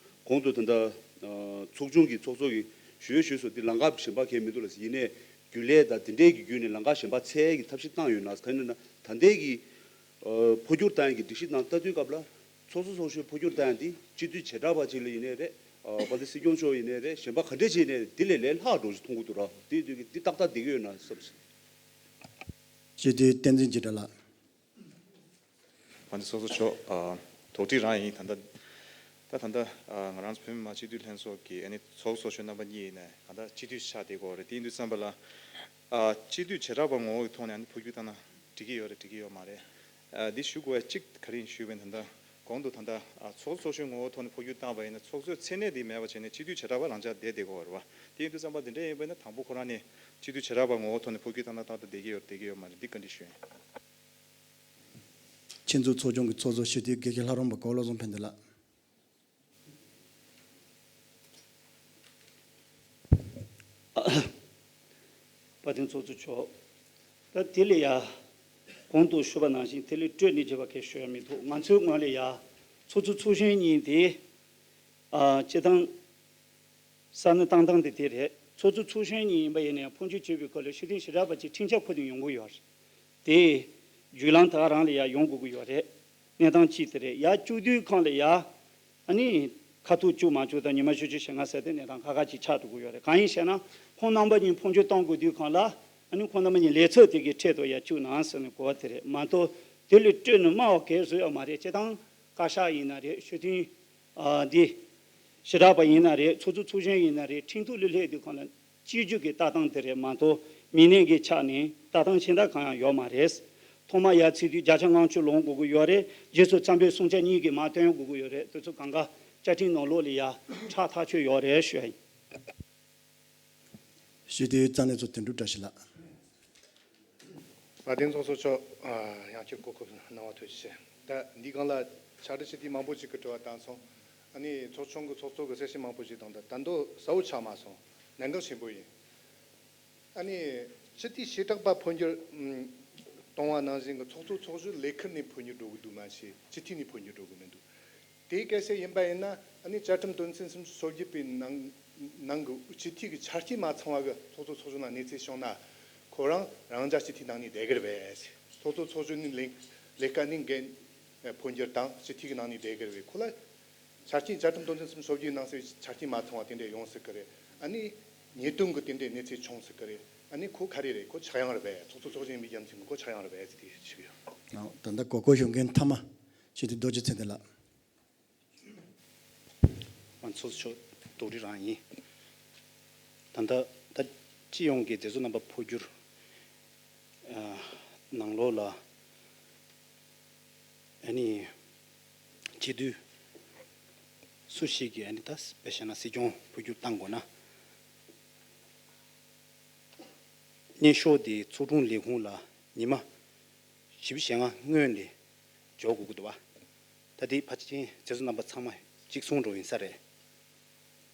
གོང་དུ་ད་ལྟ་ཚོགས་ཆུང་གི་ཚོགས་གཙོ་གི་ཞུ་ཡས་ཞུས་སོང་། འདི་ལམ་ཁ་གཞན་པ་གང་ཡང་མི་འདུག་ལ་ཟེར། ཡིན་ནའི་རྒྱུན་ལས་དང་འདི་འདྲའི་གི་བརྒྱུད་ནས་ལམ་ཁ་གཞན་པ་འཚོལ་ཡས་ཀྱི་ཐབས་ཤེས་བཏང་ཡོད་ན་གང་ཡིན་ན་ད་ལྟའི་གི་འཕོ་འགྱུར་བཏང་ཡས་ཀྱི་སྒྲིག་གཞི་ནང་ལྟ་དུས་སྐབས་ལ་ཚོགས་གཙོ་ཚོགས་གཞོན་འཕོ་འགྱུར་བཏང་ཡས་འདི་སྤྱི་འཐུས་བྱེ་བྲག་པ་ཅིག་ལ་ཡིན་ནའི་རེད། ཨ་དཔལ་ལྡན་སྲིད་སྐྱོང་མཆོག་ཡིན་ནའི་རེད། གཞན་པ་ག་འདྲས་ཅིག་ཡིན་ནའི་རེད། འདི་ལས་ལས་ལྷག་འགྲོ་ཞིག་མཐོང་གི་འདུག་ར། དེ་དུས་ཀྱི་འདི་ཏག་ཏག་བསྡད་ཀྱི་ཡོད་ན་བསམ་སོང་། སྤྱི་འཐུས་བསྟན་འཛིན་འཇིགས་བྲལ་ལགས། དཔལ་ལྡན་ཚོགས་གཙོ་མཆོག་ཨ་དོགས་འདྲི་རང་ཡིན། ད་ལྟ་ད་ད་ལྟ་ཨ་ང་རང་ཚོ་བོད་མི་མང་སྤྱི་འཐུས་ལྷན་ཚོགས་ཀྱི་ཨ་ནི་ཚོགས་གཙོ་ཚོགས་གཞོན་རྣམ་པ་གཉིས་ཡིན་ནའི་ད་ལྟ་སྤྱི་འཐུས་ཆགས་བསྡད་ཀྱི་ཡོད་རེད། དེ་ཡིན་དུས་ཙམ་པ་ལ་ཨ་སྤྱི་འཐུས་བྱེ་བྲག་པ་ངོ་བོ་གི་ཐོག་ནས་ཨ་ནི་འཕོ་འགྱུར་བཏང་ན་འགྲིག་གི་ཡོད་རེད་འགྲིག་གི་ཡོད་མ་རེད། ཨ་འདི་ཞུ་དགོས་ཡ་གཅིག་ག་རེ་ཡིན་ཞུས་པ་ཡིན་ན་ད་ལྟ་གོང་དུ་ད་ལྟ་ཨ་ཚོགས་གཙོ་ཚོགས་གཞོན་ངོ་བོ་ཐོག་ནས་འཕོ་འགྱུར་བཏང་བ་ཡིན་ན་ཚོགས་གཙོའི་མཚན་གནས་དེ་མེད་པ་བྱས་ནས་སྤྱི་འཐུས་བྱེ་བྲག་པ་རང་འཇགས་བསྡད་བསྡད་ཀྱི་ཡོད་རེད་བ། དེ་ཡིན་དུས་ཙམ་པ་འདི་འདྲ་ཡིན་པ་ཡིན་ན་དང་པོ་ཁོ་རང་ནས་སྤྱི་འཐུས་བྱེ་བྲག་པ་ངོ་བོ་ཐོག་ནས་འཕོ་འགྱུར་བཏང་ན་ཏག་ཏག་བསྡད་ཀྱི་ཡོད་རེད་བསྡད་ཀྱི་ཡོད་མ་རེད། འདི་བཀའ་འདྲི་ཞུ་ཡིན། ཁྱེད་ཚོའི་ཚོགས་ཆུང་གི་ཚོགས་གཙོ་སྤྱི་འཐུས་དགེ་བཤེས་ལྷ་རམས་པ་གོ་བློ་བཟང་ཕན་བདེ་ལགས། དཔལ་ལྡན་ཚོགས་གཙོ་མཆོག་ད་དེ་ལས་ཡ་གོང་དུ་ཞུས་པ་ནང་བཞིན་དེ་ལས་སྤྲོས་ནས་བརྗེད་པ་གལ་ཞུ་ཡ་མི་འདུག་ང་ཚོའི་ངོས་ལས་ཡ་ཚོགས་གཙོ་ཚོགས་གཞོན་གཉིས་དེ་ཨ་སྤྱི་བཏང་ས་གནས་བཏང་སྟངས་དེ་དེ་རེད། ཚོགས་གཙོ་ཚོགས་གཞོན་གཉིས་ཡིན་པ་ཡིན་ན་ཡང་འཕོ་འགྱུར་བྱེད་པའི་སྐོར་ལ་ཤེས་ལྡན་ཞེ་དྲག་པ་ཅིག་ཁྲིམས་འཆར་ཁུར་ནས་ཡོང་གི་ཡོད་རེད། དེ་བརྒྱུད་ལམ་དེ་ག་རང་ལ་ཡ་ཡོང་དགོས་ཀྱི་ཡོད་རེད། གནས་སྟངས་གཅིག་དེ་རེད། ཡ་བཅུ་དུས་ཁང་ལ་ཡ་ཨ་ནི་ཁ་ཐུག་བཅུག་མ་བཅུག་དང་ཉི་མ་བཞི་བཅུ་ཞེ་ལྔ་ཟེར་ཏེ་གནས་སྟངས་ཁག་ཁག་ཅིག་ཆགས་འགྲོ་གི་ཡོད་རེད། གང་ཡིན་ཞེ་ན་ཁོང་རྣམ་པ་གཉིས་འཕོ་འགྱུར་གཏོང་དགོས་དུས་ཁང་ལ་ཨ་ནི་ཁོང་རྣམ་པ་གཉིས་ལས་ཚབ་དེ་གི་ཁྲལ་དུ་ཡ་བཅུག་གནང་ཟེར་ནས་གོ་བ་དེ་རེད་མ་གཏོགས་དེ་ལས་སྤྲོས་ནས་སྨྲ་བ་གལ་བཟོ་ཡ་མ་རེད། སྤྱི་བཏང་བཀའ་ཤག་ཡིན་ན་རེད། ཤེས་ལྡན་ཨ་འདི་ཞེ་དྲག་པ་ཡིན་ན་རེད། ཚོགས་གཙོ་ཚོགས་གཞོན་ཡིན་ན་རེད། ཁྲིམས་ཐོག་ལ་སླེབས་དུས་ཁོང་ལ་སྤྱི་རྒྱུ་གི་ལྟ་སྟངས་དེ་རེད་མ་གཏོགས་མི་སྣའི་གི་ཆ་ནས་ལྟ་སྟངས་གཞན་དག་གང་ཡང་ཡོད་མ་རེད། ཐོག་མ་ཡར་ཚུད་དུས་བརྒྱ་ཆ་ལྔ་བཅུ་ལོངས་དགོས་ཀྱི་ཡོད་རེད། རྗེས་སུ་བསམ་པའི་བསྲུང་བྱ་གཉིས་ཀྱིས་མར་བཏོན་དགོས་ཀྱི་ཡོད་རེད། དེ་ཚོ་གང་ག་བཅའ་ཁྲིམས་ནང་ལོགས་ལ་ཡ་ཁྲག་ཐག་ཆོད་ཡོད་རེད་ཞུ་ཡ་ཡིན། སྤྱི་འཐུས་རྩ་གནས་ཚོགས་དོན་གྲུབ་བཀྲ་ཤིས་ལགས། དཔལ་ལྡན་ཚོགས་གཙོ་མཆོག་ཨ་ཡང་བསྐྱར་གོ་སྐབས་གནང་བ་ཐུགས་རྗེ་ཆེ། ད་འདི་སྒང་ལ་ཕྱག་བྲིས་བྱེད་དུས་མང་པོ་ཅིག་གི་དྲི་བ་བཏང་སོང་། ཨ་ནི་ཚོགས་ཆུང་གི་ཚོགས་གཙོ་གི་གསལ་བཤད་མང་པོ་ཅིག་བཏང་། ད་ད་དུང་གསལ་བོ་ཆགས་མ་སོང་། གནད་འགག་ཆེན་པོ་ཡིན། ཨ་ནི་སྤྱི་འཐུས་བྱེ་བྲག་པ་འཕོ་འགྱུར་ཨམ་གཏོང་བ་ནང་བཞིན་གྱི་ཚོགས་གཙོ་ཚོགས་གཞོན་ལས་ཁུར་ནས་འཕོ་འགྱུར་འགྲོ་གི་འདུག་མ་གཞི་སྤྱི་འཐུས་ནས་འཕོ་འགྱུར་འགྲོ་གི་མི་འདུག་དེ་གལ་སྲིད་ཡིན་པ་ཡིན་ན་ཨ་ནི་བཅའ་ཁྲིམས་དོན་ཚན་སུམ་ཅུ་སོ་བརྒྱད་པའི་ནང་ནང་གི་སྤྱི་འཐུས་ཀྱི་ཆ་རྐྱེན་མ་ཚང་བ་གི་ཚོགས་གཙོ་ཚོགས་གཞོན་ལ་གནས་ཚུལ་བྱུང་ན་ཁོ་རང་རང་འཇགས་སྤྱི་འཐུས་ནང་ནས་བསྡད་ཀྱི་རེད་པས། ཚོགས་གཙོ་ཚོགས་གཞོན་ནི་ལས་ལས་ཀ་ནི་འགན་འཕོ་འགྱུར་དང་སྤྱི་འཐུས་ཀྱི་ནང་ནས་བསྡད་ཀྱི་རེད་པས། ཁོ་ལ་ཆ་རྐྱེན་བཅའ་ཁྲིམས་དོན་ཚན་སུམ་ཅུ་སོ་བརྒྱད་ནང་གསལ་ཆ་རྐྱེན་མ་ཚང་བ་དེ་འདྲ་ཡོང་སྲིད་ཀྱི་རེད། ཨ་ནི་ཉེས་དོན་གྱི་དེ་འདྲའི་གནས་ཚུལ་བྱུང་སྲིད་ཀྱི་རེད། ཨ་ནི་ཁོ་ག་རེ་རེད། ཁོ་ཆག་ཡང་རེད་པས། ཚོགས་གཙོ་ཚོགས་ཆེན་མི་རྒྱ་མཚན་ཁོ་ཆག་ཡང་རེད་པས་ཟེར་དེ་ཞུ་གི་ཡོད། ད་ལྟ་གོ་སྐོར་ཞུ་མཁན་མཐའ་མ་སྤྱི་འཐུས་རྡོ་རྗེ་ཚེ་བརྟན་ལགས། ང་ཚོ་ཚོགས་གཙོ་རྡོ་རི་རང་ཡིན། ད་ལྟ་ད་སྤྱི་ཡོངས་ཀྱི་མཛད་གཙོ་རྣམ་པ་འཕོ་འགྱུར་ནང་ལོགས་ལ་ཨ་ནི་སྤྱི་འཐུས་སུ་ཞིག་གིས་ཨ་ནི་ད་དཔེ་བཞག་ན་སྲིད་སྐྱོང་འཕོ་འགྱུར་བཏང་དགོས་ན། སྙན་ཞུ་དེ་ཚོགས་དྲུང་ལས་ཁུངས་ལ་ཉི་མ་བཞི་བཅུ་ཞེ་ལྔ་སྔོན་ལ་འབྱོར་དགོས་ཀྱི་འདུག་བ། ད་དེ་ཕལ་ཆེར་མཛད་གཙོ་རྣམ་པ་ཚང་མ་གཅིག་མཚུངས་འགྲོ་ཡིན་ས་རེད།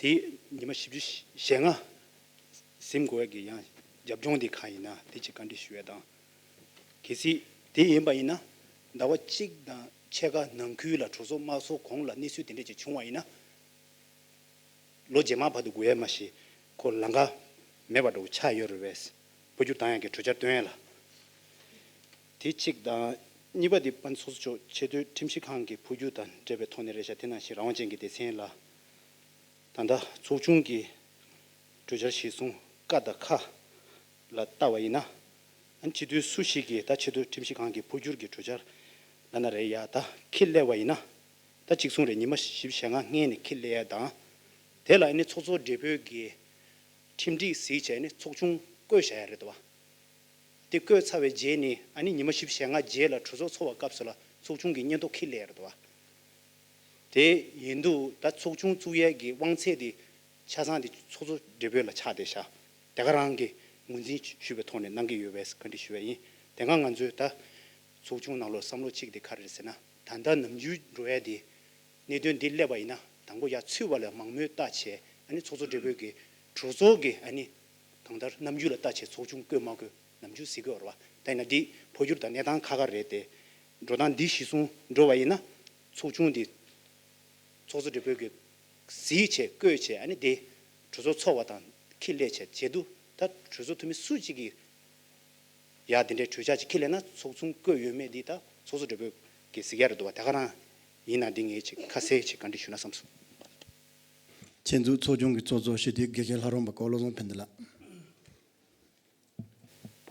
དེ་ཉི་མ་བཞི་བཅུ་ཞེ་ལྔ་ཟིན་དགོས་ཡ་གི་ཡང་རྒྱབ་ལྗོངས་དེ་གང་ཡིན་ན་དེ་ཅིག་བཀའ་འདྲི་ཞུ་ཡ་དང་། གལ་སྲིད་དེ་ཡིན་པ་ཡིན་ན་ཟླ་བ་གཅིག་དང་ཕྱེད་ཀ་ནང་ཁུལ་ལ་གྲོས་ཚོགས་མ་ཚོགས་གོང་ལ་གནས་ཚུལ་དེ་འདྲ་ཅིག་བྱུང་བ་ཡིན་ན། ལོ་རྗེས་མ་བར་དུ་སྒུག་ཡས་མ་གཞི་ཁོ་ལམ་ཁ་མེད་པ་འདྲ་བོ་ཆགས་ཡོད་རེད་པས། འཕོ་འགྱུར་བཏང་ཡག་གི་གྲོས་འཆར་བཏོན་ཡས་ལ། དེ་གཅིག་དང་། གཉིས་པ་དེ་དཔལ་ཚོགས་གཙོ་མཆོག་ཆེས་མཐོའི་ཁྲིམས་ཞིབ་ཁང་གི་འཕོ་འགྱུར་དང་འབྲེལ་བའི་ཐོག་ནས་རེད་ཤག་དེ་ནང་བཞིན་རང་དབང་ཅན་གྱི་སྡེ་ཚན་ལ་ད་ལྟ་ཚོགས་ཆུང་གི་གྲོས་འཆར་གཞིར་བཟུང་ཀ་དང་ཁ་ལ་བལྟ་བ་ཡིན་ན། ཨ་ནི་སྤྱི་འཐུས་སུ་ཞིག་གིས་ད་ཆེས་མཐོའི་ཁྲིམས་ཞིབ་ཁང་གི་འཕོ་འགྱུར་གྱི་གྲོས་འཆར་ལབ་ན་རེད་ཡ་ད་ཁས་ལེན་པ་ཡིན་ན། ད་གཅིག་མཚུངས་རེད། ཉི་མ་བཞི་བཅུ་ཞེ་ལྔ་སྔོན་ནས་ཁས་ལེན་ཡ་དང་། དེ་ལ་ཨ་ནི་ཚོགས་གཙོ་སྦྲེལ་པོའི་གི་ཁྲིམས་སྒྲིག་གཟིགས་བྱས་ནས་ཚོགས་ཆུང་བསྐོས་བཞག་ཡ་རེད་དོ། དེ་བསྐོས་ཚར་བའི་རྗེས་ནས་ཨ་ནི་ཉི་མ་བཞི་བཅུ་ཞེ་ལྔ་རྗེས་ལ་གྲོས་ཚོགས་ཚོགས་པའི་སྐབས་སུ་ལ་ཚོགས་ཆུང་གི་སྙན་ཐོ་ཁས་ལེན་ཡ་རེད་དོ། དེ་ཡིན་དུས་ད་ཚོགས་ཆུང་བཙུགས་ཡས་ཀྱི་དབང་ཚད་དེ་ཆ་ཚང་དེ་ཚོགས་གཙོ་སྦྲེལ་པོ་ལ་ཆགས་བསྡད་ཤག་དེ་ག་རང་གིས་ངོས་འཛིན་ཞུས་པའི་ཐོག་ནས་གནང་གི་ཡོད་པས་བཀའ་འདྲི་ཞུ་བ་ཡིན། དེ་སྔ་ང་ཚོས་ད་ཚོགས་ཆུང་ནང་ལོགས་བསམ་བློ་གཅིག་དེ་ག་རེ་རེད་ཟེར་ན། ད་ལྟ་ནམ་རྒྱུན་འགྲོ་ཡ་དེ་གནད་དོན་འདི་སླེབས་པ་ཡིན་ན་དང་པོ་ཡར་ཚུད་པ་ལ་མང་མོས་ལྟ་བྱས། ཨ་ནི་ཚོགས་གཙོ་སྦྲེལ་པོའི་གི་གྲོས་ཚོགས་ཀྱི་ཨ་ནི་གང་ལྟར་རྣམ་འགྱུར་ལ་ལྟ་བྱས་ཚོགས་ཆུང་བསྐོས་མ་བསྐོས་ནམ་རྒྱུན་གཟིགས་ཀྱི་ཡོད་རེད་བ། ད་ཡིན་ན་འདི་འཕོ་འགྱུར་དང་གནས་སྟངས་ཁག་ཁག་རེད་དེ། འགྲོ་སྟངས་འདི་གཞིར་བཟུང་འགྲོ་བ་ཡིན་ན། ཚོགས་ཆུང་འདི་ཚོགས་གཙོ་སྦྲེལ་པོའི་གི་གཟིགས་བྱས་བསྐོས་བྱས། ཨ་ནི་དེ་གྲོས་ཚོགས་ཚོགས་པ་དང་ཁས་ལེན་བྱས་བྱེད་དུས་ད་གྲོས་ཚོགས་འཐུས་མི་སུ་གཅིག་གིས་ཡ་དེ་འདྲའི་གྲོས་འཆར་ཅིག་ཁས་ལེན་ན་ཚོགས་ཆུང་བསྐོས་ཡོད་མེད་འདི་ད་ཚོགས་གཙོ་སྦྲེལ་པོའི་གི་གཟིགས་ཡ་རེད་འདུག་བ། དེ་ག་རང་ཡིན་ན་འདི་ངས་ཅིག་ཁ་གསལ་ཅིག་བཀའ་འདྲི་ཞུ་ན་བསམ་སོང་། ཆེད་འཛུགས་ཚོགས་ཆུང་གི་ཚོགས་གཙོ་སྤྱི་འཐུས་དགེ་བཤེས་ལྷ་རམས་པ་ཀོ་བློ་བཟང་ཕན་བདེ་ལགས།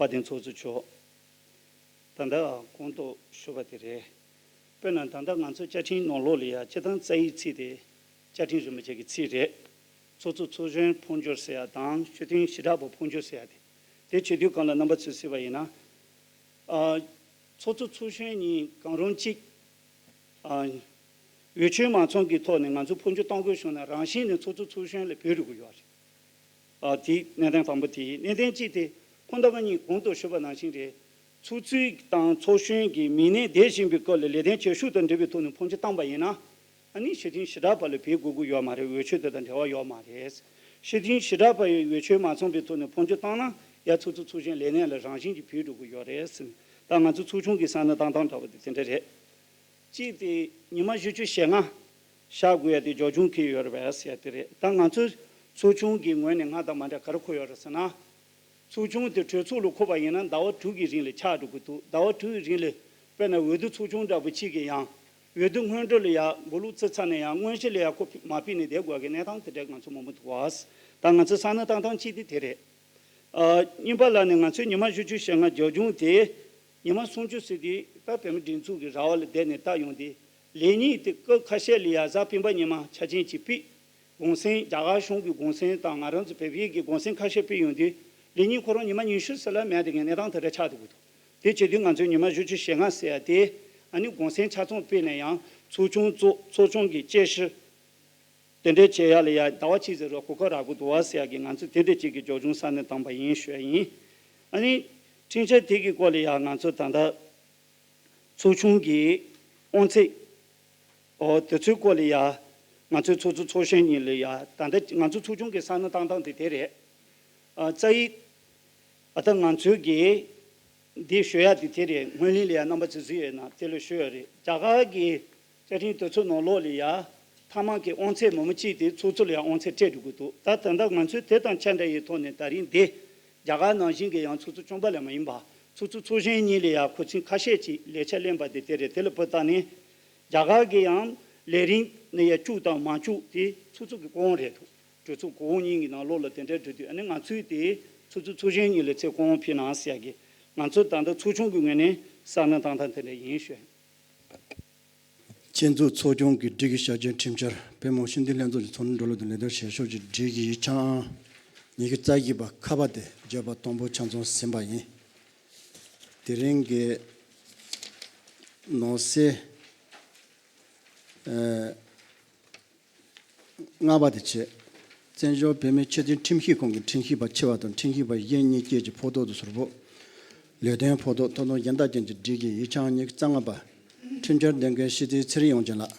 དཔལ་ལྡན་ཚོགས་གཙོ་མཆོག་ད་ལྟ་གོང་དུ་ཞུས་པ་དེ་རེད། དཔེར་ན་ད་ལྟ་ང་ཚོ་བཅའ་ཁྲིམས་ནང་ལོགས་ལ་ཡ་སྤྱི་བཏང་རྩ་ཡིག་ཚིག་དེ་བཅའ་ཁྲིམས་རིན་པོ་ཆེ་གི་ཚིག་རེད། ཚོགས་གཙོ་ཚོགས་གཞོན་འཕོ་འགྱུར་ཟེར་ཡ་དང་སྤྱི་མཐུན་ཞི་དྲག་པ་འཕོ་འགྱུར་ཟེར་ཡ་དེ། དེ་བྱེད་དུས་སྒང་ལ་རྣམ་པ་ཚོས་གཟིགས་པ་ཡིན་ན། ཨ། ཚོགས་གཙོ་ཚོགས་གཞོན་གཉིས་གང་རུང་གཅིག་ཨ། འོས་ཆོས་མ་ཚང་གི་ཐོག་ནས་ང་ཚོ་འཕོ་འགྱུར་གཏོང་དགོས་བྱུང་ན་རང་བཞིན་ནས་ཚོགས་གཙོ་ཚོགས་གཞོན་ལ་བེད་འགྲོ་གི་ཡོད་རེད། ཨ། དེ་གནད་དོན་དང་པོ་དེ་ཡིན། གནད་དོན་གཅིག་དེ་ཁོང་རྣམ་པ་གཉིས་གོང་དུ་ཞུས་པ་ནང་བཞིན་རེད། ཚོགས་གཙོ་དང་ཚོགས་གཞོན་གྱི་མི་སྣ་བསྡད་བཞིན་པའི་སྐབས་ལ་ལས་དོན་བྱེད་ཤུགས་དང་འབྲེལ་བའི་ཐོག་ནས་འཕོ་འགྱུར་བཏང་པ་ཡིན་ན། ཨ་ནི་སྤྱི་མཐུན་ཞི་དྲག་པ་ལ་བེད་དགོས་ཀྱི་ཡོད་མ་རེད། འོས་ཆོས་དེ་དང་འབྲེལ་བ་ཡོད་མ་རེད། སྤྱི་མཐུན་ཞི་དྲག་པ་ཡི་འོས་ཆོས་མ་ཚང་བའི་ཐོག་ནས་འཕོ་འགྱུར་བཏང་ན་ཡ་ཚོགས་གཙོ་ཚོགས་གཞོན་ལས་གནས་ལ་རང་བཞིན་གྱིས་བེད་འགྲོ་གི་ཡོད་རེད་ཟེར་ནས། ད་ང་ཚོ་ཚོགས་ཆུང་གི་ས་གནས་བཏང་སྟངས་འདྲ་བོ་དེ་དེ་འདྲ་རེད། གཅིག་དེ་ཉི་མ་བཞི་བཅུ་ཞེ་ལྔ་བཞག་དགོས་ཡ་དེ་རྒྱབ་ལྗོངས་ཁེལ་ཡོད་རེད་པས་ཟེར་ཡ་དེ་རེད། ད་ང་ཚོ་ཚོགས་ཆུང་གི་ངོས་ནས་སྔར་དང་མ་འདྲ་ག་རེ་མཁོ་ཡོད་རེད་ཟེར་ན། ཚོགས་ཆུང་དེ་གྲོས་ཚོགས་ལ་འཁོད་པ་ཡིན་ན་ཟླ་བ་དྲུག་གི་རིང་ལ་ཆགས་འགྲོ་གི་འདུག་ཟླ་བ་དྲུག་གི་རིང་ལ་དཔེར་ན་འོས་བསྡུ་ཚོགས་ཆུང་འདྲ་པོ་གཅིག་གིས་ཡང་འོས་བསྡུ་སྔོན་འགྲོ་ལ་ཡང་མགོ་ལོག་བརྩི་ཚར་ནས་ཡང་དངོས་གཞི་ལ་ཡང་ཁོ་མ་ཕུད་ནས་བསྡད་དགོས་ཀྱི་གནས་སྟངས་དེ་འདྲ་ང་ཚོ་མང་པོ་འདུག་བ། ད་ང་ཚོ་ས་གནས་བཏང་སྟངས་གཅིག་དེ་དེ་རེད། ཨ། གཉིས་པ་ལ་ནི་ང་ཚོའི་ཉི་མ་བཞི་བཅུ་ཞེ་ལྔ་རྒྱབ་ལྗོངས་དེ་ཉི་མ་སུམ་ཅུ་ཟེར་དུས་ད་བོད་མི་སྒྲིག་འཛུགས་ཀྱི་ར་བ་ལ་བསྡད་ནས་བལྟ་ཡོང་དུས་ལས་གཉིས་དེ་སྐབས་ཁ་ཤས་ལ་ཡ་གཟའ་སྤེན་པ་ཉི་མ་ཆ་རྐྱེན་གྱིས་ཕུད། གུང་སེང་རྒྱ་གར་གཞུང་གི་གུང་སེང་དང་ང་རང་ཚོ་བོད་པའི་གི་གུང་སེང་ཁ་ཤས་ཕུད་ཡོང་དུས་ལས་གཉིས་ཁོ་རང་ཉི་མ་ཉི་ཤུ་ཟེར་ལ་མེད་དེ་གའི་གནས་སྟངས་དེ་འདྲ་ཆགས་འདུག་གི་འདུག་དེ་བྱེད་དུས་ང་ཚོས་ཉི་མ་བཞི་བཅུ་ཞེ་ལྔ་ཟེར་ཡ་དེ་ཨ་ནི་གུང་སེང་ཆ་ཚང་ཕུད་ནས་ཡང་ཚོགས་ཆུང་བཙུགས། ཚོགས་ཆུང་གི་དཔྱད་གཞི་དེ་འདྲ་བྱེད་ཡ་ལ་ཡ་ཟླ་བ་གཅིག་ཙམ་རོགས་གོ་སྐབས་རག་གི་འདུག་བ་ཟེར་ཡ་གི་ང་ཚོས་དེ་འདྲ་ཅིག་གི་རྒྱབ་ལྗོངས་ས་གནས་བཏང་པ་ཡིན་ཞུ་ཡ་ཡིན། ཨ་ནི་ཁྲིམས་འཆར་དེ་གི་སྐོར་ལ་ཡ་ང་ཚོ་ད་ལྟ་ཚོགས་ཆུང་གི་དབང་ཚད། ཨོ་དེ་ཚོའི་སྐོར་ལ་ཡ་ང་ཚོའི་ཚོགས་གཙོ་ཚོགས་གཞོན་གཉིས་ལ་ཡ་ད་ལྟ་ང་ཚོ་ཚོགས་ཆུང་གི་ས་གནས་བཏང་སྟངས་དེ་དེ་རེད། ཨ་རྩ་ཡིག་ཨ་ད་ང་ཚོའི་གི་འདི་ཞུ་ཡ་དེ་དེ་རེད། སྔོན་གླེང་ལ་ཡ་རྣམ་པ་ཚོས་གཟིགས་ཡོད་ན་དེ་ལ་ཞུ་ཡ་རེད། རྒྱ་གར་གི་བཅའ་ཁྲིམས་དེ་ཚོ་ནང་ལོགས་ལ་ཡ་མཐའ་མ་གི་དབང་ཚད་མང་པོ་གཅིག་དེ་ཚོགས་གཙོ་ལ་ཡ་དབང་ཚད་སྤྲད་འགྲོ་གི་འདུག་ད་ད་ལྟ་ང་ཚོས་དེ་དང་ཆ་འདྲ་ཡི་ཐོག་ནས་ད་རིང་འདི་རྒྱ་གར་ནང་བཞིན་གི་ཡང་ཚོགས་གཙོ་གཅིག་པོ་ལ་མ་ཡིན་པ་ཚོགས་གཙོ་ཚོགས་གཞོན་གཉིས་ལ་ཡ་ཁོ་ཚོས་ཁ་ཤས་ཀྱིས་ལས་འཆར་ལེན་པ་དེ་དེ་རེད། དེ་ལ་བུ་བཏང་ནས་རྒྱ་གར་གི་ཡང་ལས་རིམ་ནས་ཡ་བཅུག་དང་མ་བཅུག་དེ་ཚོགས་གཙོ་གི་ཁོངས་རེད་འདུག་གྲོས་ཚོགས་གོང་གཉིས་ཀྱི་ནང་ལོགས་ལ་དེ་འདྲ་འགྲོ་དུས་ཨ་ནི་ང་ཚོས་དེ་ ཚོགས་གཙོ་ཚོགས་གཞོན་གཉིས་ལ་ཚེ་སྐུ་ངོ་ཕུལ་གནང་ཟེར་ཡ་གི། ང་ཚོ་ད་ལྟ་ཚོགས་ཆུང་གི་ངོས་ནས་གསལ་སྣོན་བཏང་སྟངས་དེ་འདྲ་ཡིན་ཞུ། སྤྱི་ཚོགས་ཚོགས་ཆུང་གི་སྒྲིག་གཞི་ཞབས་ཞུའི་ཁྲིམས་འཆར་བོད་མི་མང་སྤྱི་འཐུས་ལྷན་ཚོགས་ཀྱི་ཚོགས་འདུ་འགྲོ་ལུགས་དང་ལས་དོན་བྱེད་ཕྱོགས་ཀྱི་སྒྲིག་གཞི་ཡིག་ཆ་ཨང་ཉི་ཤུ་རྩ་བཞི་པ་ཁ་པ་དེ་བརྗོད་པ་དང་པོ་ཆ་ཚང་ཟིན་པ་ཡིན། དེ་རིང་གི་ནང་གསེས་ཨ་ལྔ་པ་དེ་བྱས། བཙན་བྱོལ་བོད་མིའི་ཆེས་མཐོའི་ཁྲིམས་ཞིབ་ཁང་གི་ཁྲིམས་ཞིབ་པ་ཆེ་བ་དང་ཁྲིམས་ཞིབ་པ་གཞན་གཉིས་བཅས་ཀྱི་ཕོགས་ཐོབ་ཏུ་ཟུར་ཕོག་ལས་དོན་ཕོགས་ཐོབ་ཐོབ་ཐང་གཞན་དག་ཅན་གྱི་སྒྲིག་གཞི་ཡིག་ཆ་ཨང་ཉི་ཤུ་རྩ་ལྔ་པ། ཁྲིམས་འཆར་འདོན་མཁན་སྤྱི་འཐུས་ཚེ་རིང་དབྱངས་ཅན་ལགས།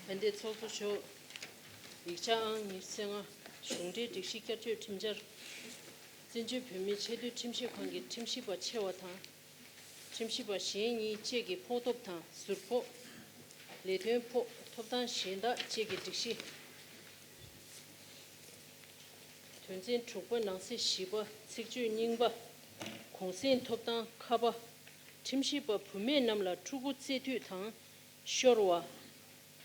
ཕན་བདེ་ཚོགས་གཙོ་མཆོག་ཡིག་ཆ་ཨང་ཉི་ཤུ་རྩ་ལྔ། གཞུང་འབྲེལ་སྒྲིག་གཞི་བསྐྱར་བཅོས་ཁྲིམས་འཆར། བཙན་བྱོལ་བོད་མིའི་ཆེས་མཐོའི་ཁྲིམས་ཞིབ་ཁང་གི་ཁྲིམས་ཞིབ་པ་ཆེ་བ་དང་། ཁྲིམས་ཞིབ་པ་གཞན་གཉིས་བཅས་ཀྱི་ཕོགས་ཐོབ་དང་ཟུར་ཕོགས། ལས་དོན་ཕོགས་ཐོབ་ཐང་གཞན་དག་བཅས་ཀྱི་སྒྲིག་གཞི། དོན་ཚན་དྲུག་པ་ནང་གསེས་བཞི་པ་ཚིག་བརྗོད་རྙིང་པ། གུང་སེང་ཐོབ་ཐང་ཁ་པ། ཁྲིམས་ཞིབ་པ་བུད་མེད་རྣམས་ལ་ཕྲུ་གུ་བཙས་དུས་དང་། ཤོར་བ།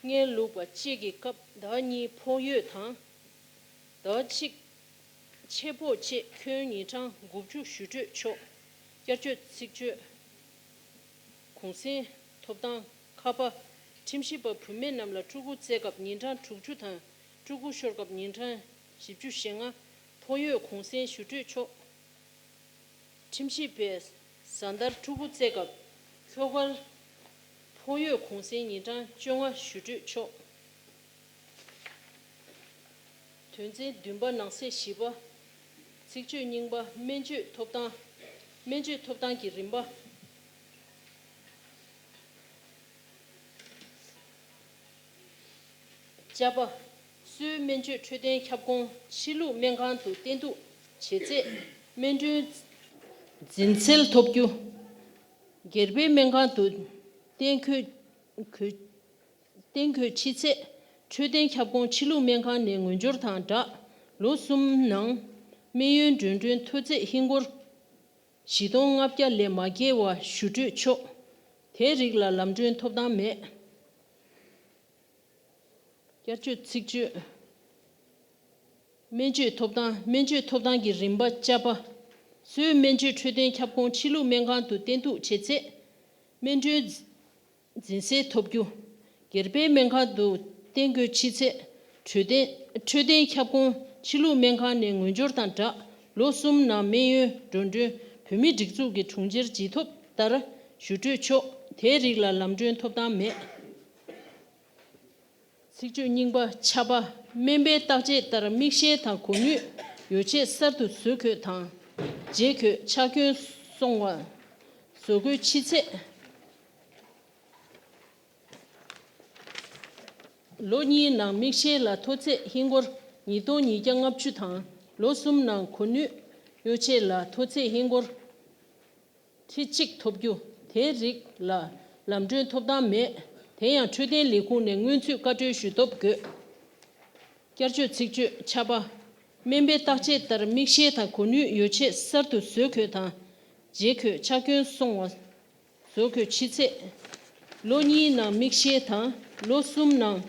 མངལ་ལུས་པ་བཅས་ཀྱི་སྐབས་ཟླ་གཉིས་ཕོགས་ཡོད་དང་། ཟླ་གཅིག་ཆད་ཕོགས་བཅས་ཁྱོན་ཉིན་གྲངས་དགུ་བཅུ་ཞུ་སྤྲོད་ཆོག་བསྐྱར་བཅོས་ཚིག་བརྗོད། གུང་སེང་ཐོབ་ཐང་ཁ་པ། ཁྲིམས་ཞིབ་པ་བུད་མེད་རྣམས་ལ་ཕྲུ་གུ་བཙས་སྐབས་ཉིན་གྲངས་དྲུག་ཅུ་དང་ཕྲུ་གུ་ཤོར་སྐབས་ཉིན་གྲངས་བཞི་བཅུ་ཞེ་ལྔ་ཕོགས་ཡོད་གུང་སེང་ཞུ་སྤྲོད་ཆོག་ཁྲིམས་ཞིབ་པས་བཟའ་ཟླར་ཕྲུ་གུ་བཙས་སྐབས་ཁྱོ་གར་ཕོགས་ཡོད་གུང་སེང་ཉིན་གྲངས་བཅོ་ལྔ་ཞུ་སྤྲོད་ཆོག་དོན་ཚན་བདུན་པ་ནང་གསེས་བཞི་པ། ཚིག་བརྗོད་རྙིང་པ། སྨན་བཅོས་ཐོབ་ཐང་། སྨན་བཅོས་ཐོབ་ཐང་གི་རིམ་པ། ཅ་པ། གསོལ་སྨན་བཅོས་འཕྲོད་བསྟེན་ཁྱབ་ཁོངས་ཕྱི་ལུགས་སྨན་ཁང་དུ་བསྟེན་གཏུགས་བྱེད་ཚེ་སྨན་གྲོན་འཛིན་སེལ་ཐོབ་རྒྱུ། སྒེར་པའི་སྨན་ཁང་དུ་བསྟེན་དགོས། བསྟེན་དགོས་ཕྱི་ཚེ་འཕྲོད་བསྟེན་ཁྱབ་ཁོངས་ཕྱི་ལུགས་སྨན་ཁང་ནས་ངོས་སྦྱོར་དང་སྦྲགས་ལོ་གསུམ་ནང་སྨན་ཡོན་འགྲོ་གྲོན་མཐོ་ཚད་ཧིན་སྒོར་བཞི་སྟོང་ལྔ་བརྒྱ་ལས་མ་བརྒལ་བ་ཞུ་སྤྲོད་ཆོག་དེའི་རིགས་ལ་ལམ་གྲོན་ཐོབ་ཐང་མེད། བསྐྱར་བཅོས་ཚིག་བརྗོད། སྨན་བཅོས་ཐོབ་ཐང་། སྨན་བཅོས་ཐོབ་ཐང་གི་རིམ་པ་ཅ་པ། གསོལ་སྨན་བཅོས་འཕྲོད་བསྟེན་ཁྱབ་ཁོངས་ཕྱི་ལུགས་སྨན་ཁང་དུ་བསྟེན་གཏུགས་བྱེད་ཚེ། སྨན་གྲོན་འཛིན་སེལ་ཐོབ་རྒྱུ། སྒེར་པའི་སྨན་ཁང་དུ་བསྟེན་དགོས་ཕྱི་ཚེ་འཕྲོད་བསྟེན་འཕྲོད་བསྟེན་ཁྱབ་ཁོངས་ཕྱི་ལུགས་སྨན་ཁང་ནས་ངོས་སྦྱོར་དང་སྦྲགས་ལོ་གསུམ་ནང་སྨན་ཡོན་འགྲོ་གྲོན་བོད་མིའི་སྒྲིག་འཛུགས་ཀྱི་དྲུང་ཆེར་ཇི་ཐོབ་ལྟར་ཞུ་སྤྲོད་ཆོག་དེའི་རིགས་ལ་ལམ་གྲོན་ཐོབ་ཐང་མེད། ཚིག་བརྗོད་རྙིང་པ་ཆ་པ། སྨན་པའི་བརྟག་དཔྱད་ལྟར་མིག་ཤེལ་དང་གོ་ནུས་ཡོ་བྱད་གསར་དུ་བཟོ་དགོས་དང་། རྗེས་འཁོད་ཆག་སྐྱོན་སོང་བ་བཟོ་དགོས་ཕྱི་ཚེ། ལོ་གཉིས་ནང་མིག་ཤེལ་ལ་མཐོ་ཚད་ཧིན་སྒོར་ཉིས་སྟོང་ཉིས་བརྒྱ་ལྔ་བཅུ་དང་ལོ་གསུམ་ནང་གོ་ནུས་ཡོ་བྱད་ལ་མཐོ་ཚད་ཧིན་སྒོར་ཁྲི་གཅིག་ཐོབ་རྒྱུ་དེའི་རིགས་ལ་ལམ་གྲོན་ཐོབ་ཐང་མེད། དེ་ཡང་འཕྲོད་བསྟེན་ལས་ཁུངས་ནས་སྔོན་ཚུད་བཀའ་འཁྲོལ་ཞུ་ཐོབ་དགོས། བསྐྱར་བཅོས་ཚིག་བརྗོད་ཆ་པ། སྨན་པའི་བརྟག་དཔྱད་ལྟར་མིག་ཤེལ་དང་གོ་ནུས་ཡོ་བྱད་གསར་དུ་བཟོ་དགོས་དང་། རྗེས་འཁོད་ཆག་སྐྱོན་སོང་བ་བཟོ་དགོས་ཕྱི་ཚེ། ལོ་གཉིས་ནང་མིག་ཤེལ་དང་ལོ་གསུམ་ནང་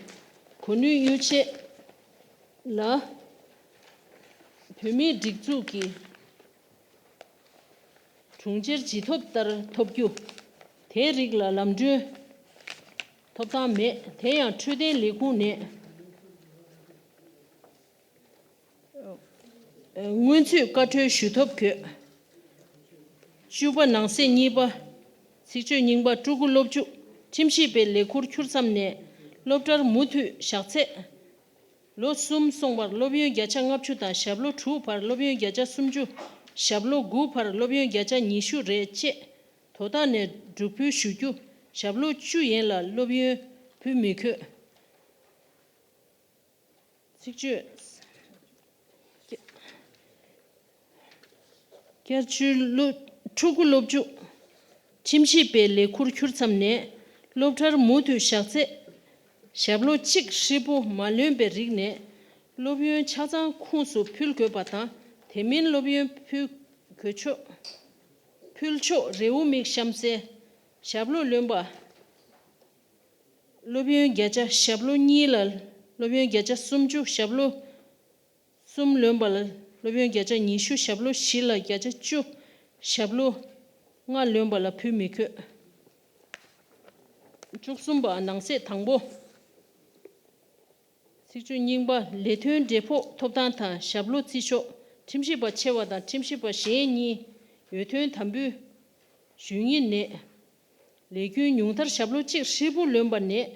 གོ་ནུས་ཡོ་བྱད་ལ་བོད་མིའི་སྒྲིག་འཛུགས་ཀྱི་དྲུང་ཆེར་ཇི་ཐོབ་ལྟར་ཐོབ་རྒྱུ། དེའི་རིགས་ལ་ལམ་གྲོན་ཐོབ་ཐང་མེད། དེ་ཡང་འཕྲོད་བསྟེན་ལས་ཁུངས་ནས་སྔོན་ཚུད་བཀའ་འཁྲོལ་ཞུ་ཐོབ་དགོས། བཅུ་པ་ནང་གསེས་གཉིས་པ། ཚིག་བརྗོད་རྙིང་པ། སྤྲུལ་སྐུ་སློབ་ཕྲུག་ཁྲིམས་ཞིབ་པའི་ལས་ཁུར་འཁྱུར་མཚམས་ནས་སློབ་གྲྭར་མུ་མཐུད་བཞག་ཚད། ལོ་གསུམ་སོང་བར་སློབ་ཡོན་བརྒྱ་ཆ་ལྔ་བཅུ་དང་ཞབས་ལོ་དྲུག་བར་སློབ་ཡོན་བརྒྱ་ཆ་སུམ་ཅུ། ཞབས་ལོ་དགུ་བར་སློབ་ཡོན་བརྒྱ་ཆ་ཉི་ཤུ་རེ་བཅས་དོ་བདག་ནས་སྒྲུབ་ཕུལ་ཞུ་རྒྱུ། ཞབས་ལོ་བཅུ་ཡན་ལ་སློབ་ཡོན་ཕུལ་མི་དགོས། ཚིག་བརྗོད། བསྐྱར་བཅོས་སློབ། ཕྲུ་གུ་སློབ་ཕྲུག་ཁྲིམས་ཞིབ་པའི་ལས་ཁུར་འཁྱུར་མཚམས་ནས་སློབ་གྲྭར་མུ་མཐུད་བཞག་ཚེ། ཞབས་ལོ་གཅིག་ཧྲིལ་པོ་མ་ལོན་པའི་རིགས་ནས་སློབ་ཡོན་ཆ་ཚང་ཁུངས་སུ་ཕུལ་དགོས་པ་དང་། དེ་མིན་སློབ་ཡོན་ཕུལ་དགོས་ཆོག་ཕུལ་ཆོག་རེའུ་མིག་གཤམ་གསལ། ཞབས་ལོ་ལོན་པ། སློབ་ཡོན་བརྒྱ་ཆ་ཞབས་ལོ་གཉིས་ལ་སློབ་ཡོན་བརྒྱ་ཆ་སུམ་ཅུ། ཞབས་ལོ་གསུམ་ལོན་པ་ལ་སློབ་ཡོན་བརྒྱ་ཆ་ཉི་ཤུ། ཞབས་ལོ་བཞི་ལ་བརྒྱ་ཆ་བཅུ། ཞབས་ལོ་ལྔ་ལོན་པ་ལ་བུ་མི་འཁོད། བཅུ་གསུམ་པ། ནང་གསེས་དང་པོ། ཚིག་བརྗོད་རྙིང་པ། ལས་དོན་འབྲས་ཕོག་ཐོབ་ཐང་དང་ཞབས་ལོ་བརྩི་ཆོག་ཁྲིམས་ཞིབ་པ་ཆེ་བ་དང་ཁྲིམས་ཞིབ་པ་གཞན་གཉིས་ཡོན་ཐོན་དམ་འབུལ་ཞུ་ཉིན་ནས། ལས་རྒྱུན་ཉུང་མཐར་ཞབས་ལོ་གཅིག་ཧྲིལ་པོ་ལོན་པ་ནས།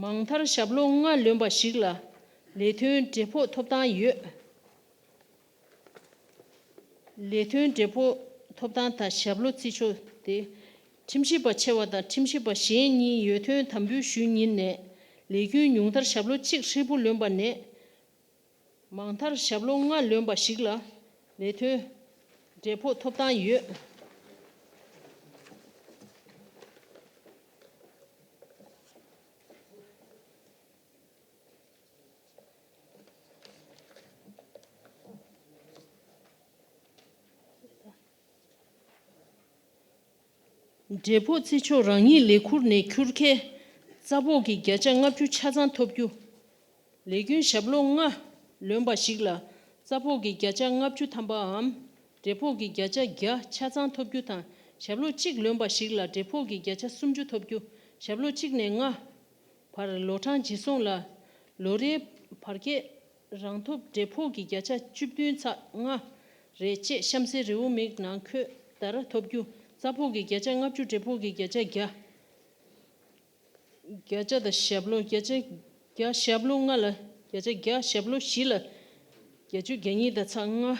མང་མཐར་ཞབས་ལོ་ལྔ་ལོན་པ་ཞིག་ལ་ལས་དོན་འབྲས་ཕོག་ཐོབ་ཐང་ཡོད། ལས་དོན་འབྲས་ཕོག་ཐོབ་ཐང་དང་ཞབས་ལོ་བརྩི་ཆོག་སྟེ། ཁྲིམས་ཞིབ་པ་ཆེ་བ་དང་ཁྲིམས་ཞིབ་པ་གཞན་གཉིས་ཡོན་ཐོན་དམ་འབུལ་ཞུ་ཉིན་ནས་ལས་རྒྱུན་ཉུང་མཐར་ཞབས་ལོ་གཅིག་ཧྲིལ་པོ་ལོན་པ་ནས། མང་མཐར་ཞབས་ལོ་ལྔ་ལོན་པ་ཞིག་ལ་ལས་དོན་འབྲས་ཕོག་ཐོབ་ཐང་ཡོད། འབྲས་ཕོག་བརྩི་ཆོག་རང་ཉིད་ལས་ཁུར་ནས་འཁྱུར་མཁན་རྩ་ཕོགས་ཀྱི་བརྒྱ་ཆ་ལྔ་བཅུ་ཆ་ཚང་ཐོབ་རྒྱུ། ལས་རྒྱུན་ཞབས་ལོ་ལྔ་ལོན་པ་ཞིག་ལ་རྩ་ཕོགས་ཀྱི་བརྒྱ་ཆ་ལྔ་བཅུ་ཐམ་པའམ་འབྲས་ཕོགས་ཀྱི་བརྒྱ་ཆ་བརྒྱ་ཆ་ཚང་ཐོབ་རྒྱུ་དང་། ཞབས་ལོ་གཅིག་ལོན་པ་ཞིག་ལ་འབྲས་ཕོགས་ཀྱི་བརྒྱ་ཆ་སུམ་ཅུ་ཐོབ་རྒྱུ། ཞབས་ལོ་གཅིག་ནས་ལྔ་བར་ལོ་གྲངས་ཇི་སོང་ལ་ལོ་རེའི་བར་ཁྱད་རང་ཐོབ་འབྲས་ཕོགས་ཀྱི་བརྒྱ་ཆ་བཅུ་བདུན་ཚེག་ལྔ་རེ་བཅས་གཤམ་གསལ་རེའུ་མིག་ནང་འཁོད་ལྟར་ཐོབ་རྒྱུ། རྩ་ཕོགས་ཀྱི་བརྒྱ་ཆ་ལྔ་བཅུ། འབྲས་ཕོགས་ཀྱི་བརྒྱ་ཆ་བརྒྱ། བརྒྱ་ཆ་དང་ཞབས་ལོ། བརྒྱ་ཆ་བརྒྱ་ཞབས་ལོ་ལྔ་ལ་བརྒྱ་ཆ་བརྒྱ། ཞབས་ལོ་བཞི་ལ་བརྒྱད་ཅུ་གྱ་གཉིས་དང་ཚེག་ལྔ།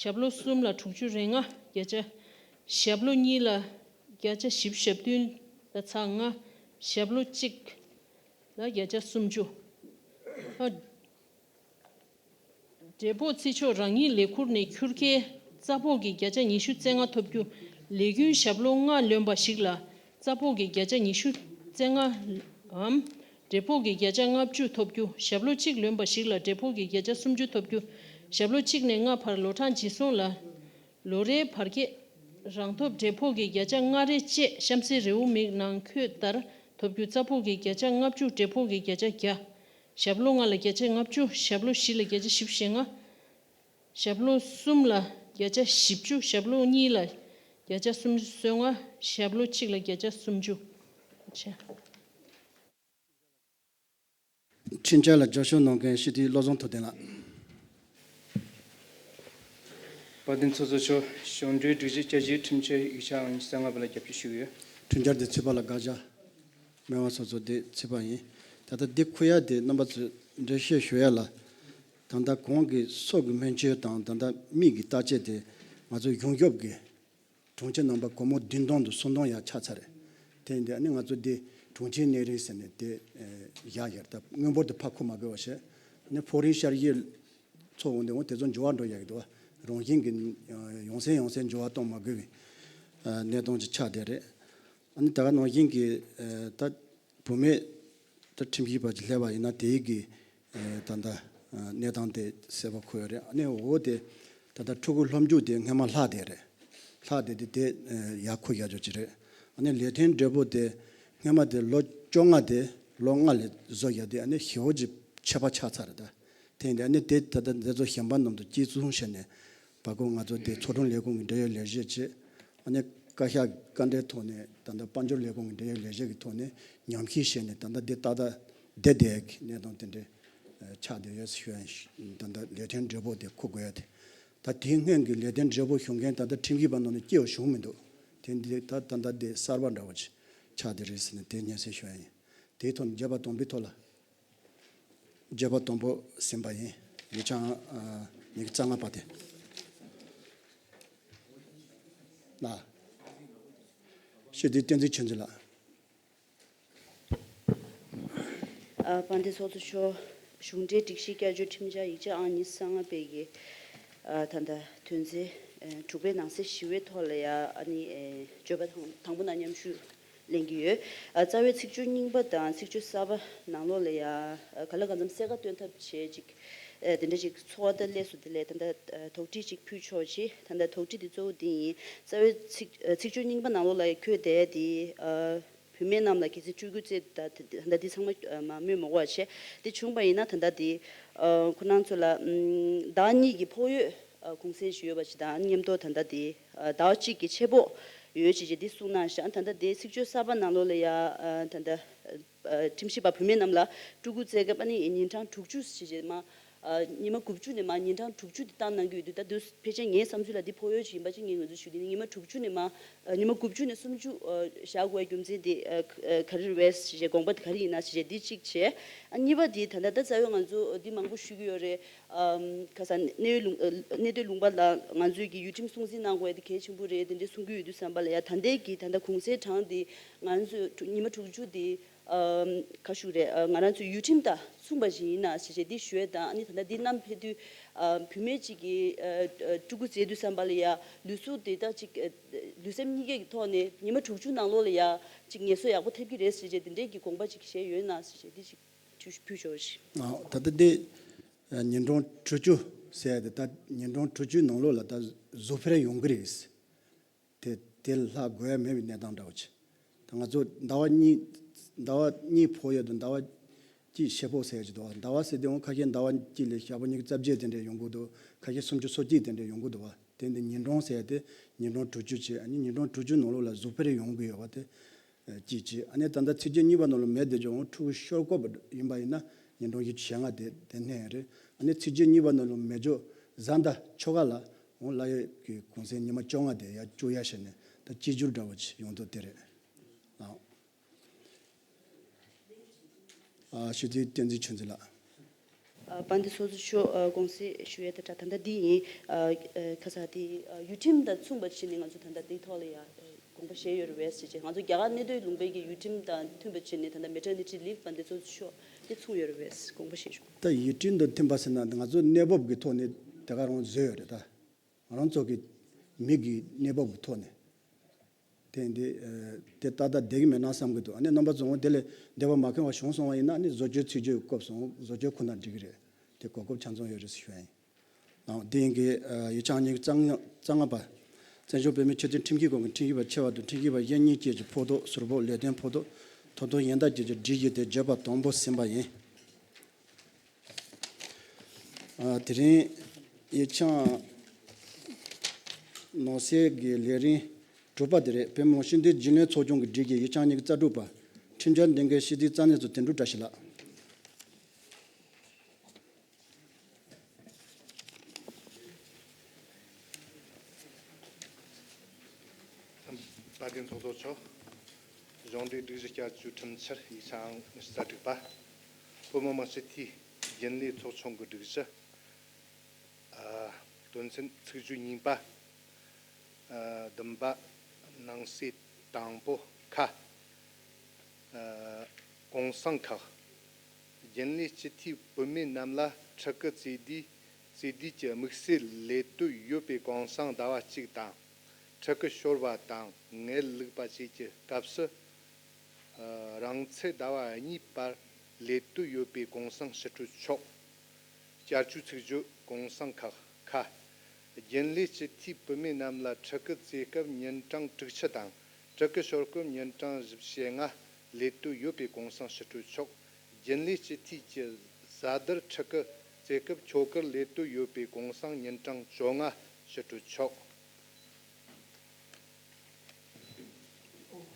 ཞབས་ལོ་གསུམ་ལ་དྲུག་ཅུ་རེ་ལྔ། བརྒྱ་ཆ། ཞབས་ལོ་གཉིས་ལ་བརྒྱ་ཆ་བཞི་བཅུ་ཞེ་བདུན་དང་ཚེག་ལྔ། ཞབས་ལོ་གཅིག་ལ་བརྒྱ་ཆ་སུམ་ཅུ། ཨ། འབྲས་ཕོགས་བརྩི་ཆོག་རང་ཉིད་ལས་ཁུར་ནས་འཁྱུར་མཁན་རྩ་ཕོགས་ཀྱི་བརྒྱ་ཆ་ཉི་ཤུ་རྩེ་ལྔ་ཐོབ་རྒྱུ། ལས་རྒྱུན་ཞབས་ལོ་ལྔ་ལོན་པ་ཞིག་ལ་རྩ་ཕོགས་ཀྱི་བརྒྱ་ཆ་ཉི་ཤུ་རྩེ་ལྔའམ་འབྲས་ཕོགས་ཀྱི་བརྒྱ་ཆ་ལྔ་བཅུ་ཐོབ་རྒྱུ། ཞབས་ལོ་གཅིག་ལོན་པ་ཞིག་ལ་འབྲས་ཕོགས་ཀྱི་བརྒྱ་ཆ་སུམ་ཅུ་ཐོབ་རྒྱུ། ཞབས་ལོ་གཅིག་ནས་ལྔ་བར་ལོ་གྲངས་ཇི་སོང་ལ་ལོ་རེའི་བར་ཁྱད་རང་ཐོབ་འབྲས་ཕོགས་ཀྱི་བརྒྱ་ཆ་ལྔ་རེ་བཅས་གཤམ་གསལ་རེའུ་མིག་ནང་འཁོད་ལྟར་ཐོབ་རྒྱུ། རྩ་ཕོགས་ཀྱི་བརྒྱ་ཆ་ལྔ་བཅུ། འབྲས་ཕོགས་ཀྱི་བརྒྱ་ཆ་བརྒྱ། ཞབས་ལོ་ལྔ་ལ་བརྒྱ་ཆ་ལྔ་བཅུ། ཞབས་ལོ་བཞི་ལ་བརྒྱ་ཆ་བཞི་བཅུ་ཞེ་ལྔ། ཞབས་ལོ་གསུམ་ལ་བརྒྱ་ཆ་བཞི་བཅུ། ཞབས་ལོ་གཉིས་ལ་བརྒྱ་ཆ་སུམ་ཅུ་སོ་ལྔ། ཞབས་ལོ་གཅིག་ལ་བརྒྱ་ཆ་སུམ་ཅུ། ཁྲིམས་འཆར་ལ་རྒྱབ་སྐྱོར་གནང་མཁན་སྤྱི་འཐུས་བློ་བཟང་ཐུབ་བསྟན་ལགས། དཔལ་ལྡན་ཚོགས་གཙོ་མཆོག་གཞུང་འབྲེལ་སྒྲིག་གཞི་བསྐྱར་ཞིབ་ཁྲིམས་འཆར་ཡིག་ཆ་ཨང་ཉི་ཤུ་རྩ་ལྔ་པ་ལ་རྒྱབ་སྐྱོར་ཞུ་གི་ཡོད། ཁྲིམས་འཆར་དེ་ཚུད་པ་ལ་དགག་བྱ། སྨན་པ་ཚོགས་གཙོ་དེ་ཚུད་པ་ཡིན། ད་ལྟ་འདི་འཁུར་ཡ་དེ་རྣམ་པ་ཚོས་འགྲེལ་བཤད་ཞུ་ཡ་ལ། ད་ལྟ་གོང་གི་སོགས་ཀྱི་སྨན་བཅོས་དང་ད་ལྟ་མིག་གི་བརྟག་དཔྱད་དེ་ང་ཚོ་གཞུང་སྐྱོབ་ཀྱི་གྲོང་ཁྱེར་རྣམ་པ་སྒོར་མོ་བདུན་སྟོང་དང་སུམ་སྟོང་ཡར་ཆག་ཚར་རེད། དེ་ཡིན་དུས་ཨ་ནི་ང་ཚོ་འདི་གྲོང་ཁྱེར་གནས་རིན་ཟེར་ནས་དེ་བཞག་ཡོད་རེད། ད་དངུལ་འབོར་དེ་ཕར་འཁུར་མ་དགོས་པ་བྱས། ཨ་ནི་ཕོགས་རིན་གཤེར་གཞི་ཚོ་འོང་དེ་འོང་དེ་ཚོ་འགྱུར་བ་འགྲོ་ཡག་གི་འདུག་རང་བཞིན་གྱི་ཡང་སེ་ཡང་སེ་འགྱུར་བ་གཏོང་མ་དགོས་པའི་གནས་སྟངས་ཅིག་ཆགས་བསྡད་རེད། ཨ་ནི་ད་ག་ནང་བཞིན་གྱི་ད་བུད་མེད་ད་ཁྲིམས་ཞིབ་པ་ཅིག་སླེབས་པ་ཡིན་ན་དེའི་གི་ད་ལྟ་གནས་སྟངས་དེ་གསལ་པོ་འཁོད་ཡོད་རེད། ཨ་ནི་འོ་དེ་ད་ལྟ་ཕྲུ་གུ་སློབ་འཇུག་དེ་སྔས་མ་ལྷག་བསྡད་རེད། ལྷག་བསྡད་དེ་དེ་ཡར་འཁུར་ཡག་ཅོག་ཅིག་རེད། ཨ་ནི་ལས་དོན་འབྲས་བུ་དེ་སྔས་མ་དེ་ལོ་བཅོ་ལྔ་དེ་ལོ་ལྔ་ལ་བཟོ་ཡག་དེ་ཨ་ནི་ཞེ་པོ་ཅིག་ཁྱད་པར་ཆགས་ཚར་རེད་ད། དེ་ཡིན་དུས་ཨ་ནི་དེ་ད་ལྟ་འདི་ཚོ་གཞན་པ་རྣམས་དང་གཅིག་མཚུངས་བྱས་ནས་བར་སྐོར་ང་ཚོ་དེ་ཚོགས་དྲུང་ལས་ཁུངས་ཀྱི་འབྲེལ་ཡོད་ལས་བྱེད་བྱས། ཨ་ནི་བཀའ་ཤག་བཀའ་འབྲེལ་ཐོག་ནས་ད་ལྟ་དཔལ་འབྱོར་ལས་ཁུངས་ཀྱི་འབྲེལ་ཡོད་ལས་བྱེད་ཀྱི་ཐོག་ནས་ཉམས་ཞིབ་བྱས་ནས་ད་ལྟ་འདི་ཏག་ཏག་བསྡད་བསྡད་ཀྱི་གནས་སྟངས་དེ་འདྲའི་ཆགས་བསྡད་ཡོད་ཞུ་ཡ་ཡིན། ད་ལྟ་ལས་དོན་འབྲས་བུ་དེ་འཁུར་དགོས་ཡ་དེ། ད་དེའི་སྔོན་གྱི་ལས་དོན་འབྲས་བུ་ཞུ་མཁན་ད་ལྟ་ཁྲིམས་ཞིབ་པ་ནང་ནས་སྐྱེ་བ་བྱུང་མི་འདུག་དེ་འདི་ད་ད་ལྟ་འདི་གསར་པ་འདྲ་བོ་ཅིག་ཆགས་བསྡད་རེད་ཟེར་ནས་དེ་སྙན་སེང་ཞུ་ཡ་ཡིན། དེའི་ཐོག་ནས་བརྗོད་པ་དང་པོའི་ཐོག་ལ། བརྗོད་པ་དང་པོ་ཟིན་པ་ཡིན། ཡིག་ཆ་ཨ་ཉི་ཤུ་རྩ་ལྔ་པ་དེ། ལ། སྤྱི་འཐུས་བསྟན་འཛིན་ཆོས་འཛིན་ལགས། ཨ་དཔལ་ལྡན་ཚོགས་གཙོ་མཆོག་གཞུང་འབྲེལ་སྒྲིག་གཞི་བསྐྱར་བཅོས་ཁྲིམས་འཆར་ཡིག་ཆ་ཨང་ཉི་ཤུ་རྩ་ལྔ་པའི་གི་ཨ་ད་ལྟ་དོན་ཚན་ཨ་དྲུག་པའི་ནང་གསེས་བཞི་པའི་ཐོག་ལ་ཡ་ཨ་ནི་ཨེ་བརྗོད་པ་དང་དང་པོ་ནང་མཉམ་ཞུགས་ལེན་གྱི་ཡོད། ཨ་རྩ་བའི་ཚིག་བརྗོད་རྙིང་པ་དང་ཚིག་བརྗོད་གསར་པ་ནང་ལོགས་ལ་ཡ་ཨ་གང་ལ་གང་འཚམ་གསལ་ཁ་སྟོན་ཐབས་བྱས་ཅིག་ཨ་དེ་འདྲ་ཅིག་ཚོར་བ་ད་སླེབས་སོང་། དེ་ལས་ད་ལྟ་ཨ་དོགས་འདྲི་ཅིག་ཕུལ་ཆོག་ཅིག་ད་ལྟ་དོགས་འདྲི་དེ་གཙོ་བོ་དེ་ཡིན། རྩ་བའི་ཚིག་ཨ་ཚིག་བརྗོད་རྙིང་པ་ནང་ལོགས་ལ་ཡ་འཁོད་བསྡད་དེ་ཨ། བུད་མེད་རྣམས་ལ་གལ་སྲིད་སྤྲུལ་སྐུ་བཙལ་ད་ད་ད་འདི་ཚང་མ་མ་སྨོས་མ་དགོས་པ་བྱས། དེ་བྱུང་པ་ཡིན་ན་ད་ལྟ་དེ་ཁོ་རང་ཚོ་ལ་ཟླ་གཉིས་ཀྱི་ཕོགས་ཡོད་གུང་སེང་ཞིག་ཡོད་པ་ཞིག་དང་། མཉམ་དུ་ད་ལྟ་དེ་ཟླ་བ་གཅིག་གི་ཆེད་ཕོགས་ཡོད་ཅེས་བྱས་འདི་གསུངས་གནང་ཤག་ད་ལྟ་དེ་ཚིག་བརྗོད་གསར་པ་ནང་ལོགས་ལ་ཡ་ད་ལྟ་ཁྲིམས་ཞིབ་པ་བུད་མེད་རྣམས་ལ་སྤྲུལ་སྐུ་བཙལ་སྐབས་ཨ་ནི་ཉིན་གྲངས་དྲུག་ཅུ་ཞེས་བྱས་མ། ཉི་མ་དགུ་བཅུ་ནས་མ་ཉིན་གྲངས་དྲུག་ཅུ་དེ་བཏང་གནང་གི་ཡོད་དུས། ད་དུས་ཕལ་ཆེར་ངའི་བསམ་ཚུལ་ལ་འདི་ཕོགས་ཡོད་ཅིག་ཡིན་པ་ཅིག་ངས་ངོས་འཛིན་ཞུ། དེ་ནི་ཉི་མ་དྲུག་ཅུ་ནས་མ་ཉི་མ་དགུ་བཅུ་ནས་སུམ་ཅུ་བཞག་དགོས་པའི་རྒྱུ་མཚན་དེ་ག་རེ་རེད་པས་ཞེས་དགོངས་པ་དེ་ག་རེ་ཡིན་ན་ཞེས་འདི་གཅིག་བྱས། ཨ་གཉིས་པ་དེ་ད་ལྟ་ད་རྩ་བའི་ང་ཚོ་འདི་མང་པོ་ཞུ་གི་ཡོད་རེད། ཁ་སང་གནས་ཡུལ་ལུང་གནས་སྡོད་ལུང་པ་ལ་ང་ཚོས་ཀྱི་ཡུལ་ཁྲིམས་སྲུང་བརྩི་གནང་དགོས་ཡ་དེ་གལ་ཆེན་པོ་རེད། དེ་འདྲ་གསུང་གི་ཡོད་དུས་ཙམ་པ་ལ་ཡ་ད་ལྟའི་གི་ད་ལྟ་གུང་སེང་གྲངས་དེ་ང་ཚོས་ཉི་མ་དྲུག་ཅུ་དེ། ཨམ། ཁ་ཤུགས་རེད། ཨ། ང་རང་ཚོའི་ཡུལ་ཁྲིམས་དང་མཚུངས་པ་ཞིག་ཡིན་ན་ཞེས་བྱས་འདི་ཞུ་ཡས་དང་། ཨ་ནི་ད་ལྟ་འདི་བསྣམས་ཕེབས་དུས། ཨ། བུད་མེད་ཅིག་གིས། ཨ། ཨ། སྤྲུལ་སྐུ་མཛད་དུས་ཙམ་པ་ལ་ཡ་ལུས་སྲོག་དེ་དག་ཅིག་ཨ། ལུས་སེམས་གཉིས་ཀའི་ཐོག་ནས་ཉི་མ་དྲུག་ཅུ་ནང་ལོགས་ལ་ཡ་ཅིག་ངལ་གསོ་ཡག་པོ་ཐེབས་ཀྱི་རེད་ཞེས་བྱས་དེ་འདྲའི་གི་དགོངས་པ་ཅིག་བཞེས་ཡོད་ན་ཞེས་བྱས་འདི་ཅིག་ཕུལ་ཕུལ་ཆོག་ཞིག་ཨ། ད་ལྟ་འདི་ཉིན་གྲངས་དྲུག་ཅུ་ཟེར་ཡ་དེ། ད་ཉིན་གྲངས་དྲུག་ཅུའི་ནང་ལོགས་ལ་ད་གཟུགས་འཕེལ་ཡོང་གི་རེད། དེ་དེ་ལྷག་དགོས་ཡ་མེད་པའི་གནས་སྟངས་འདྲ་བོ་ཅིག་ད་ང་ཚོ་ཟླ་བ་གཉིས། ཟླ་བ་གཉིས་ཕོགས་ཡོད་དུས་ཟླ་བ་གཅིག་ཆེད་ཕོགས་ཟེར་ཡ་ཅིག་འདུག་ཟླ་བ་ཟེར་དུས་ཁ་ཤས་ཟླ་བ་གཅིག་ལ་ཞག་པོ་ཉི་ཤུ་རྩ་བརྒྱད་དེ་འདྲ་ཡོང་གི་འདུག་ཁ་ཤས་སུམ་ཅུ་སོ་གཅིག་དེ་འདྲ་ཡོང་གི་འདུག་བ། དེ་འདི་ཉིན་གྲངས་ཟེར་ཡ་དེ་ཉིན་གྲངས་དྲུག་ཅུ་བྱས། ཨ་ནི་ཉིན་གྲངས་དྲུག་ཅུའི་ནང་ལོགས་ལ་གཟུགས་འཕེལ་ཡོང་གི་ཡོད་པ་དེ་གཅིག་བྱས། ཨ་ནི་ད་ལྟ་ཚིགས་བཅད་གཉིས་པ་ནང་ལ་མེད་དེ་ཅོག་ཕྲུ་གུ་ཤོར་དགོས་པ་ཡིན་པ་ཡིན་ན་ཉིན་གྲངས་ཉི་ཤུ་རྩ་ལྔ་དེ་དེ་གནས་ཡ་རེད། ཨ་ནི་ཚིགས་བཅད་གཉིས་པ་ནང་ལ་མེད་ཅོག་བཟའ་ཟླ་ཁྱོ་ག་ལ། འོང་ལ་ཡོད་ཀྱི་གུང་སེང་ཉི་མ་བཅོ་ལྔ་དེ་ཡར་བཅུག་ཡ་བྱས་ནས་ད་གཅིག་གྱུར་འདྲ་བོ་ཅིག་ཡོང་དོ་དེ་རེད། ཨ། ཨ། ཞུ་རྩིས་བསྟན་འཛིན་ཆོས་འཛིན་ལགས། ཨ། དཔལ་ལྡན་ཚོགས་གཙོ་མཆོག་ཨ། གུང་སེང་ཞུ་ཡས་དེ་ད་ད་ལྟ་འདི་ཡིན། ཨ། ཨ། ཁ་ས་དེ་ཨ། ཡུལ་ཁྲིམས་དང་མཚུངས་པ་བྱས་ནས་ང་ཚོ་ད་ལྟ་འདིའི་ཐོག་ལ་ཡ་ཨ། དགོངས་པ་བཞེས་ཡོད་རེད་པས་ཟེར་བྱས། ང་ཚོ་རྒྱ་གར་གནས་སྡོད་ལུང་པའི་གི་ཡུལ་ཁྲིམས་དང་མཐུན་པ་བྱས་ནས་ད་ལྟ་maternity leave དཔལ་ལྡན་ཚོགས་གཙོ་མཆོག་དེ་མཚུངས་ཡོད་རེད་པས་དགོངས་པ་བཞེས་ཞུ། ད་ཡུལ་ཁྲིམས་དང་མཐུན་པ་ཟེར་ན་ང་ཚོ་གནས་བབ་ཀྱི་ཐོག་ནས་དེ་ག་རང་བཟོས་ཡོད་རེད་ད། ང་རང་ཚོ་གི་མི་གི་གནས་བབ་ཀྱི་ཐོག་ནས་དེ་འདི་ཨ། དེ་ཏག་ཏག་བསྡད་ཀྱི་མེད་ན་བསམ་གྱི་འདུག་ཨ་ནི་རྣམ་པ་ཚོ་འོང་དེ་ལས་བསྡད་པ་མ་ཁེངས་པ་བྱུང་སོང་བ་ཡིན་ན་ཨ་ནི་བཟོ་བཅོས་ཚིག་བརྗོད་སྐབས་སུ་བཟོ་བཅོས་ཁོ་ན་འགྲིག་གི་རེད། དེ་གོ་སྐབས་ཆ་ཚང་ཡོད་རེད་ཟེར་ཞུ་ཡ་ཡིན། ཨང་། དེ་ཡིན་གྱི་ཨ། ཡིག་ཆ་ཉི་ཤུ་རྩ་ལྔ་པ། བཙན་བྱོལ་བོད་མིའི་ཆེས་མཐོའི་ཁྲིམས་ཞིབ་ཁང་གི་ཁྲིམས་ཞིབ་པ་ཆེ་བ་དང་ཁྲིམས་ཞིབ་པ་གཞན་གཉིས་བཅས་ཀྱི་ཕོགས་ཐོག་ཟུར་ཕོགས་ལེགས་ལྡན་ཕོགས་ཐོག་ཐོབ་ཐང་ཡན་ལྟ་བཅས་ཀྱི་སྒྲིག་གཞི་དེ་བརྗོད་པ་དང་པོ་ཟིན་པ་ཡིན། ཨ། དེ་རིང་ཡིག་ཆ་ནང་གསེས་ཀྱི་ལས་རིམ་དྲུག་པ་དེ་རེད། བོད་མི་མང་སྤྱི་འཐུས་རྒྱུན་ལས་ཚོགས་ཆུང་གི་སྒྲིག་གཞི་ཡིག་ཆ་ཉི་ཤུ་རྩ་དྲུག་པ། ཁྲིམས་འཆར་འདོན་མཁན་སྤྱི་འཐུས་རྩ་གནས་ཚོ་དོན་གྲུབ་བཀྲ་ཤིས་ལགས། དཔལ་ལྡན་ཚོགས་གཙོ་མཆོག་གཞུང་འབྲེལ་སྒྲིག་གཞི་བསྐྱར་བཅོས་ཁྲིམས་འཆར་ཡིག་ཆ་ཨང་ཉི་ཤུ་རྩ་དྲུག་པ། བོད་མི་མང་སྤྱི་འཐུས་རྒྱུན་ལས་ཚོགས་ཆུང་གི་སྒྲིག་གཞི། ཨ། དོན་ཚན་ཚིག་བརྗོད་གཉིས་པ། ཨ། བདུན་པ། ནང་གསེས་དང་པོ་ཁ། ཨ། གུང་སེང་ཁག་རྒྱུན་ལས་སྤྱི་འཐུས་བུད་མེད་རྣམས་ལ་ཕྲུ་གུ་བཙས་དུས་བཙས་དུས་ཀྱི་དམིགས་བསལ་ལས་དོན་ཡོད་པའི་གུང་སེང་ཟླ་བ་གཅིག་དང་། ཕྲུ་གུ་ཤོར་བ་དང་ངལ་ལུག་པ་བཅས་ཀྱི་སྐབས་སུ། ཨ། རང་ཚེ་ཟླ་བ་གཉིས་བར་ལས་དོན་ཡོད་པའི་གུང་སེང་ཞུ་སྤྲོད་ཆོག་བསྐྱར་བཅོས་ཚིག་བརྗོད་གུང་སེང་ཁག་ཁ། རྒྱུན་ལས་སྤྱི་འཐུས་བུད་མེད་རྣམས་ལ་ཕྲུ་གུ་བཙས་སྐབས་ཉིན་གྲངས་དྲུག་ཅུ་དང་ཕྲུ་གུ་ཤོར་སྐབས་ཉིན་གྲངས་བཞི་བཅུ་ཞེ་ལྔ་ལས་དོན་ཡོད་པའི་གུང་སེང་ཞུ་སྤྲོད་ཆོག་རྒྱུན་ལས་སྤྱི་འཐུས་ཀྱི་བཟའ་ཟླར་ཕྲུ་གུ་བཙས་སྐབས་ཁྱོ་གར་ལས་དོན་ཡོད་པའི་གུང་སེང་ཉིན་གྲངས་བཅོ་ལྔ་ཞུ་སྤྲོད་ཆོག་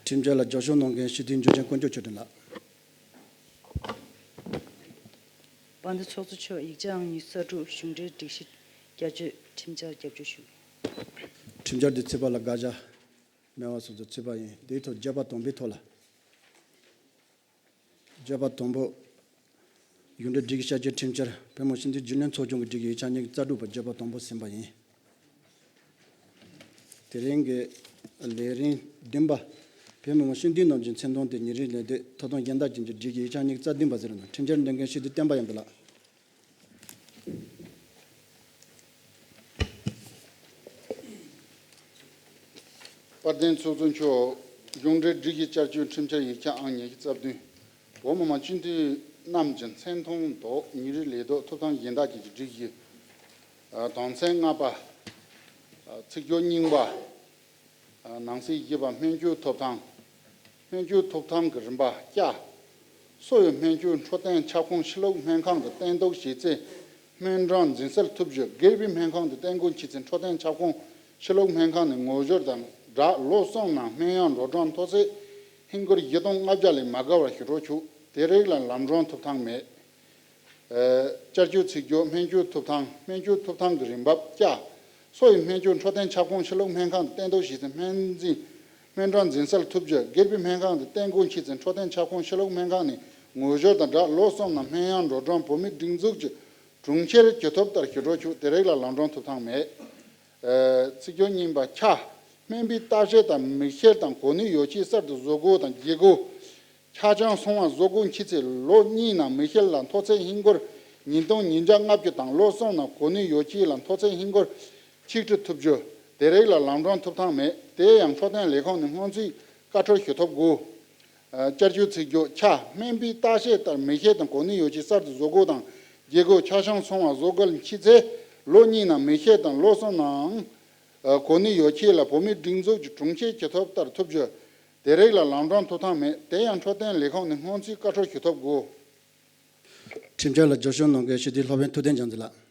ཁྲིམས་འཆར་ལ་རྒྱབ་སྐྱོར་གནང་མཁན་སྤྱི་འཐུས་འཇུ་ཆེན་དཀོན་མཆོག་ཆོས་སྒྲོན་ལགས། དཔལ་ལྡན་ཚོགས་གཙོ་མཆོག་ཡིག་ཆ་ཨང་ཉི་ཤུ་རྩ་དྲུག་གཞུང་འབྲེལ་སྒྲིག་གཞི་བསྐྱར་བཅོས་ཁྲིམས་འཆར་རྒྱབ་སྐྱོར་ཞུ། ཁྲིམས་འཆར་འདི་ཚོད་དཔག་ལ་དགག་བྱ་མེད་པ་སོགས་ཚོད་དཔག་ཡིན། དེའི་ཐོག་བརྗོད་པ་དང་པོའི་ཐོག་ལ། བརྗོད་པ་དང་པོ། གཞུང་འབྲེལ་སྒྲིག་གཞི་བསྐྱར་བཅོས་ཁྲིམས་འཆར་བོད་མི་མང་སྤྱི་འཐུས་རྒྱུན་ལས་ཚོགས་ཆུང་གི་སྒྲིག་གཞི་ཡིག་ཆ་ཉི་ཤུ་རྩ་དྲུག་པ་བརྗོད་པ་དང་པོ་ཟིན་པ་ཡིན། དེ་རིང་གི་ལས་རིམ་བདུན་པ། བོད་མི་མང་སྤྱི་འཐུས་རྣམས་ཀྱི་མཚན་མཐོང་དེ་ཉིན་རེའི་ལས་དོན་ཐོབ་ཐང་གཞན་དག་ཅན་གྱི་སྒྲིག་གཞི་ཡིག་ཆ་ཉི་ཤུ་རྩ་བདུན་པ་ཟེར་བ་དང་ཁྲིམས་འཆར་འདོན་མཁན་སྤྱི་འཐུས་བསྟན་པ་ཡར་འཕེལ་ལགས། དཔལ་ལྡན་ཚོགས་གཙོ་མཆོག་གཞུང་འབྲེལ་སྒྲིག་གཞི་བསྐྱར་བཅོས་ཁྲིམས་འཆར་ཡིག་ཆ་ཨང་ཉི་ཤུ་རྩ་བདུན། བོད་མི་མང་སྤྱི་འཐུས་རྣམས་ཀྱི་མཚན་མཐོང་ཐོག་ཉིན་རེའི་ལས་དོན་ཐོབ་ཐང་གཞན་དག་ཅན་གྱི་སྒྲིག་གཞི། ཨ། དོན་ཚན་ལྔ་པ། ཨ། ཚིག་བརྗོད་རྙིང་པ། ཨ། ནང་གསེས་བཞི་པ་སྨན་བཅོས་ཐོབ་ཐང་། སྨན་བཅོས་ཐོབ་ཐང་གི་རིམ་པ་བཅའ། གསོ་བའི་སྨན་བཅོས་འཕྲོད་བསྟེན་ཁྱབ་ཁོངས་ཕྱི་ལུགས་སྨན་ཁང་དུ་བསྟེན་གཏུགས་བྱས་ཚེ་སྨན་གྲངས་འཛིན་སྲོལ་ཐོབ་རྒྱུ། སྒེར་པའི་སྨན་ཁང་དུ་བསྟེན་དགོས་མཆིས་ཚེ་འཕྲོད་བསྟེན་ཁྱབ་ཁོངས་ཕྱི་ལུགས་སྨན་ཁང་ནས་ངོ་སྦྱོར་དང་སྦྲགས་ལོ་གསུམ་ནང་སྨན་ཡག་འགྲོ་གྲོན་མཐོ་ཚད་ཧིན་སྒོར་བཞི་སྟོང་ལྔ་བརྒྱ་ལས་མ་བརྒལ་བར་ཞུ་གཏུག་ཆོག་དེ་རིགས་ལ་ལམ་གྲོན་ཐོབ་ཐང་མེད། བསྐྱར་བཅོས་ཚིག་སྦྱོར་སྨན་བཅོས་ཐོབ་ཐང་། སྨན་བཅོས་ཐོབ་ཐང་གི་རིམ་པ་བཅའ། གསོ་བའི་སྨན་བཅོས་འཕྲོད་བསྟེན་ཁྱབ་ཁོངས་ཕྱི་ལུགས་སྨན་ཁང་དུ་བསྟེན་གཏུགས་བྱས་ཚེ་སྨན་འཛིན། སྨན་གྲངས་འཛིན་སྲོལ་ཐོབ་རྒྱུ། སྒེར་པའི་སྨན་ཁང་དུ་བསྟེན་དགོས་མཆིས་ཚེ་འཕྲོད་བསྟེན་ཁྱབ་ཁོངས་ཕྱི་ལུགས་སྨན་ཁང་ནས་ངོ་སྦྱོར་དང་སྦྲགས་ལོ་གསུམ་ནང་སྨན་ཡག་འགྲོ་གྲོན་བོད་མིའི་སྒྲིག་འཛུགས་ཀྱི་གྲོང་ཁྱེར་གྱི་ཐོབ་ལྟར་ཞུ་གཏུག་ཆོག་དེ་རིགས་ལ་ལམ་གྲོན་ཐོབ་ཐང་མེད། ཚིག་སྦྱོར་གཉིས་པ་ཆ། སྨན་པའི་ལྟ་བཤལ་དང་མི་བཤལ་དང་གོ་གནས་ཡོ་ཆས་གསར་དུ་བཟོ་དགོས་དང་བརྗེ་དགོས། ཆ་རྐྱེན་སྲུང་བ་བཟོ་དགོས་མཆིས་ཚེ་ལོ་གཉིས་ནང་མི་བཤལ་ལ་མཐོ་ཚད་ཧིན་སྒོར་ཉིས་སྟོང་ཉིས་བརྒྱ་ལྔ་བཅུ་དང་ལོ་གསུམ་ནང་གོ་གནས་ཡོ་ཆས་ལ་མཐོ་ཚད་ཧིན་སྒོར་ཆིག་ཁྲི་ཐོབ་རྒྱུ། དེ་རིགས་ལ་ལམ་གྲོན་ཐོབ་ཐང་མེད། དེ་ཡང་འཕྲོད་བསྟེན་ལས་ཁུངས་ནས་སྔོན་ཚུད་བཀའ་འཁྲོལ་ཞུ་ཐུབ་དགོས། བསྐྱར་བཅོས་ཚིག་སྦྱོར་ཆ། སྨན་པའི་ལྟ་བཤལ་ལྟར་མི་བཤལ་དང་གོ་གནས་ཡོ་ཆས་གསར་དུ་བཟོ་དགོས་དང་བརྗེ་དགོས། ཆ་རྐྱེན་སྲུང་བ་བཟོ་དགོས་མཆིས་ཚེ་ལོ་གཉིས་ནང་མི་བཤལ་དང་ལོ་གསུམ་ནང་གོ་གནས་ཡོ་ཆས་ལ་བོད་མིའི་སྒྲིག་འཛུགས་ཀྱི་གྲོང་ཁྱེར་གྱི་ཐོབ་ལྟར་ཐོབ་རྒྱུ། དེ་རིགས་ལ་ལམ་གྲོན་ཐོབ་ཐང་མེད། དེ་ཡང་འཕྲོད་བསྟེན་ལས་ཁུངས་ནས་སྔོན་ཚུད་བཀའ་འཁྲོལ་ཞུ་ཐུབ་དགོས། ཁྲིམས་འཆར་ལ་རྒྱབ་སྐྱོར་གནང་མཁན་སྤྱི་འཐུས་ལྷག་དཔོན་ཐུབ་བསྟན་རྒྱལ་མཚན་ལགས།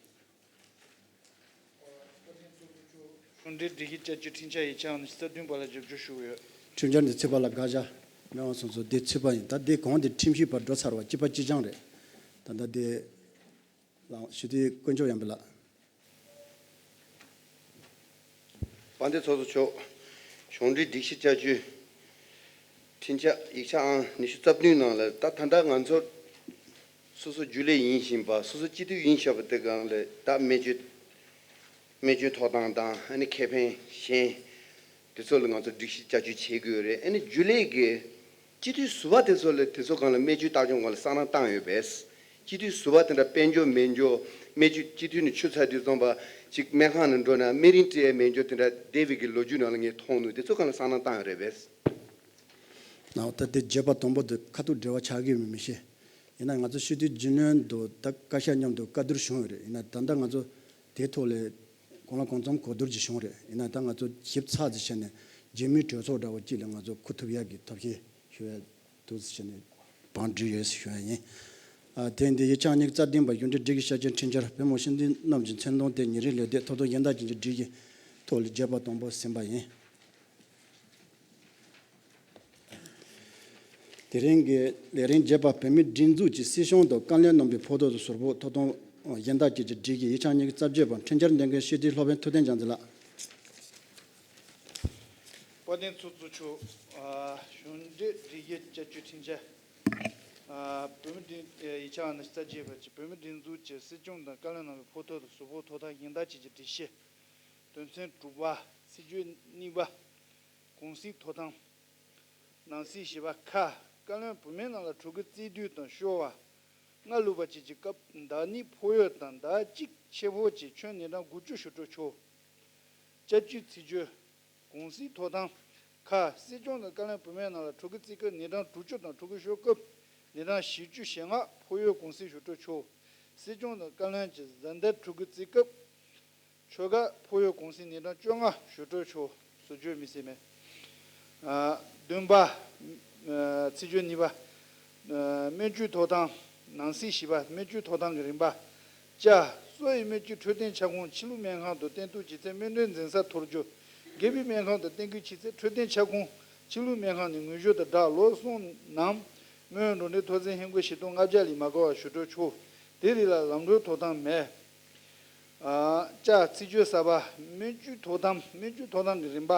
གཞུང་འབྲེལ་སྒྲིག་གཞི་བསྐྱར་བཅོས་ཁྲིམས་འཆར་ཡིག་ཆ་ཨང་ཉི་ཤུ་རྩ་བདུན་པ་ལ་རྒྱབ་སྐྱོར་ཞུ་གི་ཡོད། ཁྲིམས་འཆར་འདི་ཚུད་པ་ལ་དགག་བྱ་མེད་པ་སོང་ཙང་འདི་ཚུད་པ་ཡིན། ད་འདི་གོང་འདི་ཁྲིམས་ཞིབ་པ་འགྲོ་ཚར་བ་གཅིག་པ་གཅིག་རྐྱང་རེད། ད་ལྟ་འདི་ལ་སྤྱི་འཐུས་དཀོན་མཆོག་ཡང་འབུལ་ལགས། དཔལ་ལྡན་ཚོགས་གཙོ་མཆོག་གཞུང་འབྲེལ་སྒྲིག་གཞི་བསྐྱར་བཅོས་ཁྲིམས་འཆར་ཡིག་ཆ་ཨང་ཉི་ཤུ་རྩ་བདུན་ནང་ལ་ད་ད་ལྟ་ང་ཚོ་སོ་སོ་རྒྱུན་ལས་ཡིན་བཞིན་པ་སོ་སོ་སྤྱི་འཐུས་ཡིན་བཞིན་པ་དེ་གང་ལ་ད་སྨན་བཅོས་སྨན་བཅོས་ཐོབ་ཐང་དང་ཨ་ནི་ཁེ་ཕན་གཞན་དེ་ཚོ་ལ་ང་ཚོ་སྒྲིག་གཞི་བསྐྱར་བཅོས་བྱེད་དགོས་རེད། ཨ་ནི་རྒྱུན་ལས་ཀྱི་སྤྱི་འཐུས་ཟུར་པ་དེ་ཚོ་ལ་དེ་ཚོ་སྒང་ལ་སྨན་བཅོས་ལྟ་སྐྱོང་སྒང་ལ་བསམ་བློ་བཏང་ཡོད་པས། སྤྱི་འཐུས་ཟུར་པ་དེ་འདྲ་དཔལ་འབྱོར་མེད་འབྱོར་སྨན་བཅོས་སྤྱི་འཐུས་ནས་ཆུད་ཚར་དུས་ཙམ་པ་ཅིག་སྨན་ཁང་ནང་འགྲོ་ན་སྨན་རིན་སྤྲད་མེད་འབྱོར་དེ་འདྲ་བསྡད་པའི་གི་ལོ་རྒྱུས་ནང་ལ་ངས་མཐོང་ནུས། དེ་ཚོ་སྒང་ལ་བསམ་བློ་བཏང་ཡོད་རེད་པས། ནའོ་ད་དེ་བརྗོད་པ་དང་པོ་དེ་ཁ་ཐུག་འབྲེལ་བ་ཆགས་ཀྱི་མིན་མི་ཤེས། ཡིན་ན་ང་ཚོ་སྤྱི་འཐུས་རྒྱུན་ལས་དུ་ད་བཀའ་ཤག་མཉམ་དུ་བཀའ་བསྡུར་བྱུང་ཡོད་རེད། ཡིན་ན་ད་ལྟ་ང་ཚོ་དེའི་ཐོག་ལ་གང་ལ་གང་འཚམ་གོ་བསྡུར་ཅིག་བྱུང་རེད། ཡིན་ན་ད་ང་ཚོ་ཞིབ་ཚགས་ཅིག་བྱས་ནས་རྒྱུན་མི་གྲོས་ཚོགས་འདྲ་བོ་གཅིག་ལ་ང་ཚོ་འཁུར་ཐུབ་ཡག་གི་ཐབས་ཤེས་ཞུ་ཡ་འདུག་ཟེར་བྱས་ནས་བང་བསྒྲིགས་ཡོད་ཟེར་ཞུ་ཡ་ཡིན། ཨ་དེ་འདི་ཡིག་ཆ་ཉི་ཤུ་རྩ་བདུན་པ་གཞུང་འབྲེལ་སྒྲིག་གཞི་བསྐྱར་བཅོས་ཁྲིམས་འཆར་བོད་མི་སྤྱི་འཐུས་རྣམས་ཀྱི་མཚན་དོན་དེ་ཉིན་རེའི་ལས་དོན་ཐོག་ཏུ་ཡང་དག་ཅན་གྱི་སྒྲིག་གཞི་ཐོག་ལ་བརྗོད་པ་དང་པོ་ཟིན་པ་ཡིན། དེ་རིང་གི་ལས་རིམ་བརྒྱད་པ་བོད་མིའི་སྒྲིག་འཛུགས་ཀྱི་སྲིད་སྐྱོང་དང་བཀའ་བློན་རྣམ་པའི་ཕོ་ཐོག་ཏུ་ཟུར་ཕོག་ཐོབ་ཐང་གཞན་དག་བཅས་ཀྱི་སྒྲིག་གཞི་ཡིག་ཆ་ཉི་ཤུ་རྩ་བརྒྱད་པ་ཁྲིམས་འཆར་འདོན་མཁན་སྤྱི་འཐུས་ལྷག་དཔོན་ཐུབ་བསྟན་རྒྱལ་མཚན་ལགས། དཔལ་ལྡན་ཚོགས་གཙོ་མཆོག་ཨ་གཞུང་འབྲེལ་སྒྲིག་གཞི་བསྐྱར་བཅོས་ཁྲིམས་འཆར། ཨ་བོད་མི་སྒྲིག་ཡིག་ཆ་ཨང་ཉི་ཤུ་རྩ་བརྒྱད་པ་གཅིག་བོད་མི་སྒྲིག་འཛུགས་ཀྱི་སྲིད་སྐྱོང་དང་བཀའ་བློན་རྣམ་པའི་ཕོ་ཐོག་ཏུ་ཟུར་ཕོག་ཐོབ་ཐང་གཞན་དག་བཅས་ཀྱི་སྒྲིག་གཞི། དོན་ཚན་དྲུག་པ། ཚིག་བརྗོད་གཉིས་པ། གུང་སྲིད་ཐོབ་ཐང་། ནང་གསེས་བཞི་པ་ཁ། བཀའ་བློན་བུད་མེད་རྣམས་ལ་ཕྲུ་གུ་བརྩི་དུས་དང་ཤོར་བ། སྔ་ལུས་པ་བཅས་ཀྱི་སྐབས་བདག་ཉིད་ཕོ་ཡོད་དང་བདག་གཅིག་ཆེ་ཕོ་བཅས་ཁྱོན་ཉིན་གྲངས་དགུ་བཅུ་ཞུ་གཏུག་ཆོག་བསྐྱར་བཅོས་ཚིག་བརྗོད། གུང་སྲིད་ཐོབ་ཐང་། ཁ། སྲིད་སྐྱོང་དང་བཀའ་བློན་བུད་མེད་རྣམས་ལ་ཕྲུ་གུ་བརྩི་སྐབས་ཉིན་གྲངས་དྲུག་ཅུ་དང་ཕྲུ་གུ་ཤོར་སྐབས་ཉིན་གྲངས་བཞི་བཅུ་ཞེ་ལྔ་ཕོ་ཡོད་གུང་སྲིད་ཞུ་གཏུག་ཆོག་སྲིད་སྐྱོང་དང་བཀའ་བློན་གྱིས་གཟའ་ཟླར་ཕྲུ་གུ་བརྩི་སྐབས། ཆོ་ག་ཕོ་ཡོད་གུང་སྲིད་ཉིན་གྲངས་བཅོ་ལྔ་ཞུ་གཏུག་ཆོག་ཟུར་བརྗོད་མི་སྲིད་མེད། ཨ་བདུན་པ། ཨ་ཚིག་བརྗོད་གཉིས་པ། ཨ་སྨན་བཅོས་ཐོབ་ཐང་། ནང་གསེས་བཞི་པ། སྨན་བཅོས་ཐོབ་ཐང་གི་རིམ་པ། ཅ། གསོ་བའི་སྨན་བཅོས་འཕྲོད་བསྟེན་ཁྱབ་ཁོངས་ཕྱི་ལུགས་སྨན་ཁང་དུ་བསྟེན་གཏུགས་བྱས་ཚེ་སྨན་དོན་འཛིན་ས་འཐོར་རྒྱུ། སྒེར་པའི་སྨན་ཁང་དུ་བསྟེན་གཏུགས་བྱས་ཚེ་འཕྲོད་བསྟེན་ཁྱབ་ཁོངས་ཕྱི་ལུགས་སྨན་ཁང་ནས་ངོས་སྦྱོར་དང་སྦྲགས་ལོ་གསུམ་ནང་སྨན་འགྲོ་གྲོན་མཐོ་ཚད་ཧིན་སྒོར་བཞི་སྟོང་ལྔ་བརྒྱ་ལས་མ་བརྒལ་བ་ཞུ་གཏུག་ཆོག་དེ་རིགས་ལ་ལམ་གྲོན་ཐོབ་ཐང་མེད། ཨ་ཅ། ཚིག་བརྗོད་གསར་པ། སྨན་བཅོས་ཐོབ་ཐང་། སྨན་བཅོས་ཐོབ་ཐང་གི་རིམ་པ།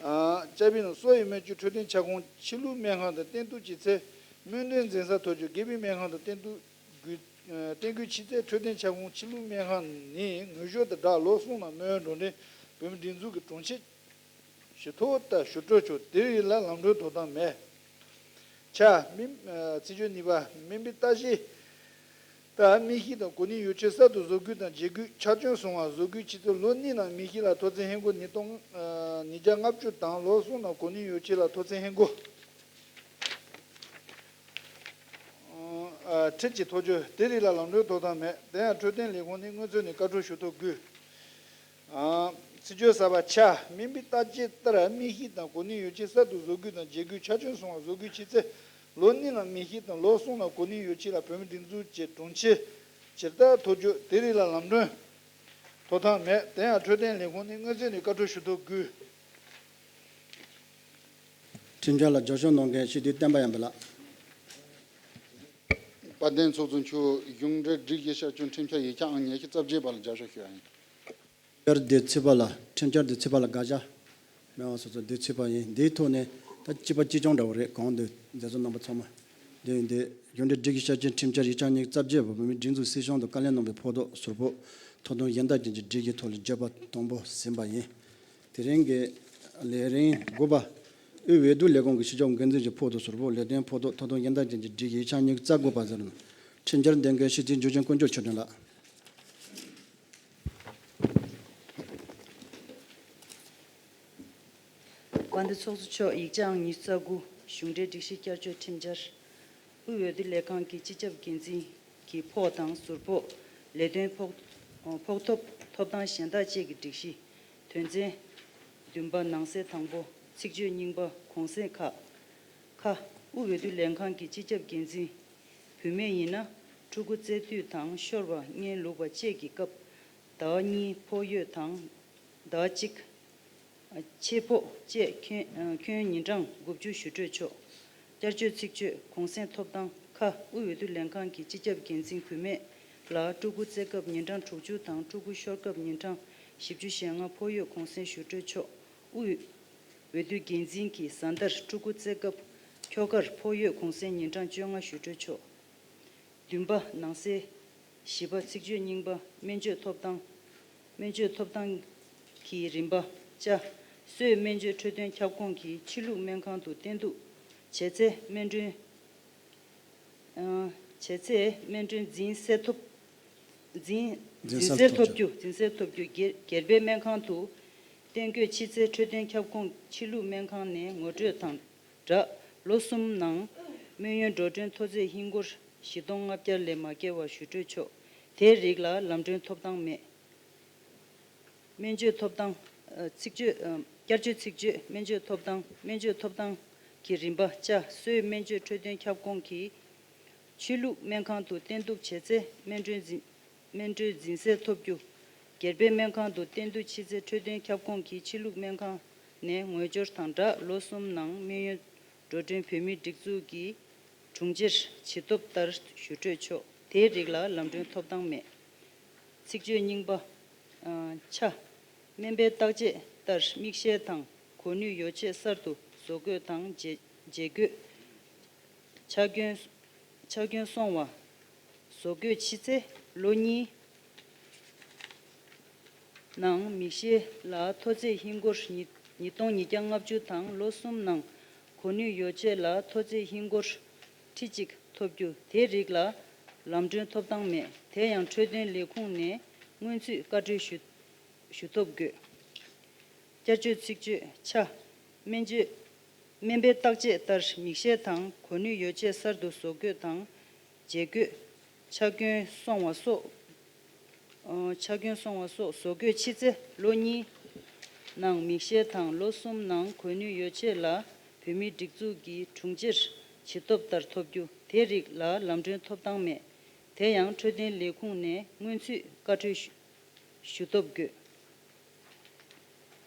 ཨ་ཅ་པི་ནང་གསོ་བའི་སྨན་བཅོས་འཕྲོད་བསྟེན་ཁྱབ་ཁོངས་ཕྱི་ལུགས་སྨན་ཁང་དུ་བསྟེན་གཏུགས་བྱས་ཚེ་སྨན་དོན་འཛིན་ས་འཐོར་རྒྱུ། སྒེར་པའི་སྨན་ཁང་དུ་བསྟེན་གཏུགས་དགོས། ཨ་བསྟེན་དགོས་ཆེ་ཚེ་འཕྲོད་བསྟེན་ཁྱབ་ཁོངས་ཕྱི་ལུགས་སྨན་ཁང་ནས་ངོས་སྦྱོར་དང་སྦྲགས་ལོ་གསུམ་ནང་སྨན་ཡོན་འགྲོ་གྲོན་བོད་མིའི་སྒྲིག་འཛུགས་ཀྱི་གྲོང་ཁྱེར་ཞུ་གཏུག་ལྟར་ཞུ་གཏུག་ཆོག་དེ་རིགས་ལ་ལམ་གྲོན་ཐོབ་ཐང་མེད། ཆ། སྨན། ཨ་ཚིག་བརྗོད་གཉིས་པ། སྨན་པའི་ལྟ་བཤལ་ལྟར་མི་ཤི་དང་གོ་གནས་ཡོ་ཆས་གསར་དུ་བཟོ་དགོས་དང་བརྗེ་དགོས། ཆ་རྐྱེན་སྲུང་བ་བཟོ་དགོས་ཆེ་ཚེ་ལོ་གཉིས་ནང་མི་ཤི་ལ་མཐོ་ཚད་ཧིན་སྒོར་ཉིས་སྟོང་ཨ་ཉིས་བརྒྱ་ལྔ་བཅུ་དང་ལོ་གསུམ་ནང་གོ་གནས་ཡོ་ཆས་ལ་མཐོ་ཚད་ཧིན་སྒོར་ཨ་ཁྲི་གཅིག་ཐོབ་རྒྱུ། དེ་རིགས་ལ་ལམ་གྲོན་ཐོབ་ཐང་མེད། དེ་ཡང་འཕྲོད་བསྟེན་ལས་ཁུངས་ནས་སྔོན་ཚུད་ནས་བཀའ་འཁྲོལ་ཞུ་གཏུག་དགོས། ཨ་ ཚིག་བརྗོད་གསར་པ་ཆ། སྨན་པའི་བརྟག་དཔྱད་ལྟར་དམིགས་བསལ་དང་གོ་གནས་ཡོ་བྱད་གསར་དུ་བཟོ་དགོས་དང་བརྗེ་དགོས་ཆ་ཚང་སོང་བ་བཟོ་དགོས་ཆེད་ཚེ། ལོ་གཉིས་ནང་དམིགས་བསལ་དང་ལོ་གསུམ་ནང་གོ་གནས་ཡོ་བྱད་ལ་བོད་མི་སྒྲིག་འཛུགས་ཀྱི་དྲུང་ཆེ་ཇི་ལྟར་ཐོབ་རྒྱུ་དེ་རིགས་ལ་ལམ་གྲོན་ཐོབ་ཐང་མེད། དེ་ཡང་འཕྲོད་བསྟེན་ལས་ཁུངས་ནས་སྔོན་ཚུད་ནས་བཀའ་འཁྲོལ་ཞུ་ཐུབ་དགོས། ཁྲིམས་འཆར་ལ་རྒྱབ་སྐྱོར་གནང་མཁན་སྤྱི་འཐུས་བསྟན་པ་ཡར་འཕེལ་ལགས། དཔལ་ལྡན་ཚོགས་གཙོ་མཆོག་གཞུང་འབྲེལ་སྒྲིག་གཞི་བསྐྱར་བཅོས་ཁྲིམས་འཆར་ཡིག་ཆ་ཨང་ཉི་ཤུ་རྩ་བརྒྱད་པ་ལ་རྒྱབ་སྐྱོར་ཞུ་བ་ཡིན། ཁྲིམས་འཆར་དེ་ཚུད་པ་ལ་ཁྲིམས་འཆར་དེ་ཚུད་པ་ལ་དགག་བྱ་མེད་པ་སོ་སོ་དེ་ཚུད་པ་ཡིན། འདིའི་ཐོག་ནས་ད་སྤྱི་པ་གཅིག་རྐྱང་འདྲ་བོ་རེད། གང་འདོད་མཛད་གཙོ་རྣམ་པ་ཚང་མ་འདི་ཡིན་དེ། གཞུང་འབྲེལ་སྒྲིག་གཞི་བསྐྱར་བཅོས་ཁྲིམས་འཆར་ཡིག་ཆ་ཉི་ཤུ་རྩ་བརྒྱད་པ་བོད་མིའི་སྒྲིག་འཛུགས་སྲིད་གཞུང་དུ་བཀའ་ལན་གནང་བའི་ཕོག་ཐུག་ཟུར་ཕོག་ཐོབ་ཐང་གཞན་དག་ཅན་གྱི་སྒྲིག་གཞིའི་ཐོག་ལ་བརྗོད་པ་དང་པོ་ཟིན་པ་ཡིན། དེ་རིང་གི་ལས་རིམ་དགུ་པ། དབུས་འོས་བསྡུ་ལས་ཁུངས་ཀྱི་ཕྱི་ཕྱོགས་འགན་འཛིན་གྱི་ཕོག་ཐུག་ཟུར་ཕོག་ལས་དོན་ཕོག་ཐུག་ཐོབ་ཐང་གཞན་དག་ཅན་གྱི་སྒྲིག་གཞི་ཡིག་ཆ་ཉི་ཤུ་རྩ་དགུ་པ་ཟེར་ན། ཁྲིམས་འཆར་འདོན་མཁན་སྤྱི་འཐུས་འཇུ་ཆེན་དཀོན་མཆོག་ཆོས་སྒྲོན་ལགས། དཔལ་ལྡན་ཚོགས་གཙོ་མཆོག་ཡིག་ཆ་ཨང་ཉི་ཤུ་རྩ་དགུ། གཞུང་འབྲེལ་སྒྲིག་གཞི་བསྐྱར་བཅོས་ཁྲིམས་འཆར། དབུས་འོས་བསྡུ་ལས་ཁང་གི་སྤྱི་ཁྱབ་འགན་འཛིན་གྱི་ཕོགས་དང་ཟུར་ཕོགས། ལས་དོན་ཕོགས་ཕོགས་ཐོབ་ཐོབ་ཐང་གཞན་དག་བཅས་ཀྱི་སྒྲིག་གཞི། དོན་ཚན་བདུན་པ་ནང་གསེས་དང་པོ། ཚིག་བརྗོད་རྙིང་པ། གུང་སེང་ཁག་ཁ། དབུས་འོས་བསྡུ་ལས་ཁང་གི་སྤྱི་ཁྱབ་འགན་འཛིན། བུད་མེད་ཡིན་ན། ཕྲུ་གུ་བཙས་དུས་དང་ཤོར་བ་གཉན་ལུག་པ་བཅས་ཀྱི་སྐབས། ཟླ་བ་གཉིས་ཕོགས་ཡོད་དང་། ཟླ་བ་གཅིག་ཆེད་ཕོགས་བཅས་ཁྱོན་ཁྱོན་ཉིན་གྲངས་དགུ་བཅུ་ཞུ་སྤྲོད་ཆོག་བསྐྱར་བཅོས་ཚིག་བརྗོད། གུང་སེང་ཐོབ་ཐང་ཁ། དབུས་འོས་བསྡུ་ལས་ཁང་གི་སྤྱི་ཁྱབ་འགན་འཛིན་བུད་མེད་ལ་ཕྲུ་གུ་བཙས་སྐབས་ཉིན་གྲངས་དྲུག་ཅུ་དང་ཕྲུ་གུ་ཤོར་སྐབས་ཉིན་གྲངས་བཞི་བཅུ་ཞེ་ལྔ་ཕོགས་ཡོད་གུང་སེང་ཞུ་སྤྲོད་ཆོག་དབུས་འོས་བསྡུ་འགན་འཛིན་གྱིས་བཟའ་ཟླར་ཕྲུ་གུ་བཙས་སྐབས་ཁྱོ་གར་ཕོགས་ཡོད་གུང་སེང་ཉིན་གྲངས་བཅོ་ལྔ་ཞུ་སྤྲོད་ཆོག་བདུན་པ་ནང་གསེས། བཞི་པ་ཚིག་བརྗོད་རྙིང་པ། སྨན་བཅོས་ཐོབ་ཐང་། སྨན་བཅོས་ཐོབ་ཐང་གི་རིམ་པ་བཅའ། གསོས་སྨན་བཅོས་འཕྲོད་བསྟེན་ཁྱབ་ཁོངས་ཀྱི་ཕྱི་ལུགས་སྨན་ཁང་དུ་བསྟེན་གཏུགས་བྱས་ཚེ་སྨན་གྲོན། ཨ། བྱས་ཚེ་སྨན་གྲོན་འཛིན་སེལ་ཐོབ། འཛིན་འཛིན་འཛིན་སེལ་སེལ་ཐོབ་ཐོབ་རྒྱུ། རྒྱུ། འཛིན་སེལ་ཐོབ་རྒྱུ། སྒེར་སྒེར་པའི་སྨན་ཁང་དུ་བསྟེན་དགོས་ཕྱི་ཚེ་འཕྲོད་བསྟེན་ཁྱབ་ཁོངས་ཕྱི་ལུགས་སྨན་ཁང་ནས་ངོ་སྤྲོད་དང་སྦྲགས་ལོ་གསུམ་ནང་སྨན་ཡོན་འགྲོ་གྲོན་མཐོ་ཚད་ཧིན་སྒོར་བཞི་སྟོང་ལྔ་བརྒྱ་ལས་མ་བརྒལ་བ་ཞུ་སྤྲོད་ཆོག་དེའི་རིགས་ལ་ལམ་གྲོན་ཐོབ་ཐང་མེད། སྨན་བཅོས་ཐོབ་ཐང་། ཨ། ཚིག་བརྗོད། ཨ། བསྐྱར་བཅོས་ཚིག་བརྗོད། སྨན་བཅོས་ཐོབ་ཐང་། སྨན་བཅོས་ཐོབ་ཐང་གི་རིམ་པ་བཅའ། གསོས་སྨན་བཅོས་འཕྲོད་བསྟེན་ཁྱབ་ཁོངས་ཀྱི་ཆོས་ལུགས་སྨན་ཁང་དུ་བསྟེན་གཏུགས་བྱས་ཚེ་སྨན་གྲོན་འཛིན་སྨན་གྲོན་འཛིན་སེལ་ཐོབ་རྒྱུ། སྒེར་པའི་སྨན་ཁང་དུ་བསྟེན་གཏུགས་ཕྱི་ཚེ་འཕྲོད་བསྟེན་ཁྱབ་ཁོངས་ཀྱི་ཕྱི་ལུགས་སྨན་ཁང་ནས་ངོས་སྦྱོར་དང་སྦྲགས་ལོ་གསུམ་ནང་སྨན་ཡོན་འགྲོ་གྲོན་བོད་མིའི་སྒྲིག་འཛུགས་ཀྱི་དྲུང་ཆེར་བྱིན་ཐོབ་ལྟར་ཞུ་སྤྲོད་ཆོག་དེའི་རིགས་ལ་ལམ་གྲོན་ཐོབ་ཐང་མེད། ཚིག་བརྗོད་རྙིང་པ། ཨ། ཆ། སྨན་པའི་བརྟག་དཔྱད་ལྟར་དམིགས་བསལ་དང་གོ་ནུས་ཡོ་ཆས་གསར་དུ་བཟོ་དགོས་དང་བརྗེ་བརྗེ་དགོས། ཆ་སྐྱོན་ཆ་སྐྱོན་སོང་བ་བཟོ་དགོས་ཕྱི་ཚེ་ལོ་གཉིས་ནང་དམིགས་བསལ་ལ་མཐོ་ཚད་ཧིན་སྒོར་ཉིས་ཉིས་སྟོང་ཉིས་བརྒྱ་ལྔ་བཅུ་དང་ལོ་གསུམ་ནང་གོ་ནུས་ཡོ་ཆས་ལ་མཐོ་ཚད་ཧིན་སྒོར་ཁྲི་གཅིག་ཐོབ་རྒྱུ། དེའི་རིགས་ལ་ལམ་གྲོན་ཐོབ་ཐང་མེད། དེ་ཡང་འཕྲོད་བསྟེན་ལས་ཁུངས་ནས་སྔོན་ཚུད་བཀའ་འཁྲོལ་ཞུ་ཞུ་ཐོབ་དགོས། བསྐྱར་བཅོས་ཚིག་བརྗོད་ཆ། སྨན་བཅོས་སྨན་པའི་བརྟག་དཔྱད་ལྟར་དམིགས་བསལ་དང་གོ་ནུས་ཡོ་ཆས་གསར་དུ་བཟོ་དགོས་དང་བརྗེ་དགོས། ཆ་སྐྱོན་སོང་བ་སོགས། ཨ། ཆ་སྐྱོན་སོང་བ་སོགས་བཟོ་དགོས་ཕྱི་ཚེ་ལོ་གཉིས་ནང་དམིགས་བསལ་དང་ལོ་གསུམ་ནང་གོ་ནུས་ཡོ་ཆས་ལ་བོད་མིའི་སྒྲིག་འཛུགས་ཀྱི་དྲུང་ཆེར་བྱིན་ཐོབ་ལྟར་ཐོབ་རྒྱུ། དེའི་རིགས་ལ་ལམ་གྲོན་ཐོབ་ཐང་མེད། དེ་ཡང་འཕྲོད་བསྟེན་ལས་ཁུངས་ནས་སྔོན་ཚུད་བཀའ་འཁྲོལ་ཞུ་ཞུ་ཐོབ་དགོས།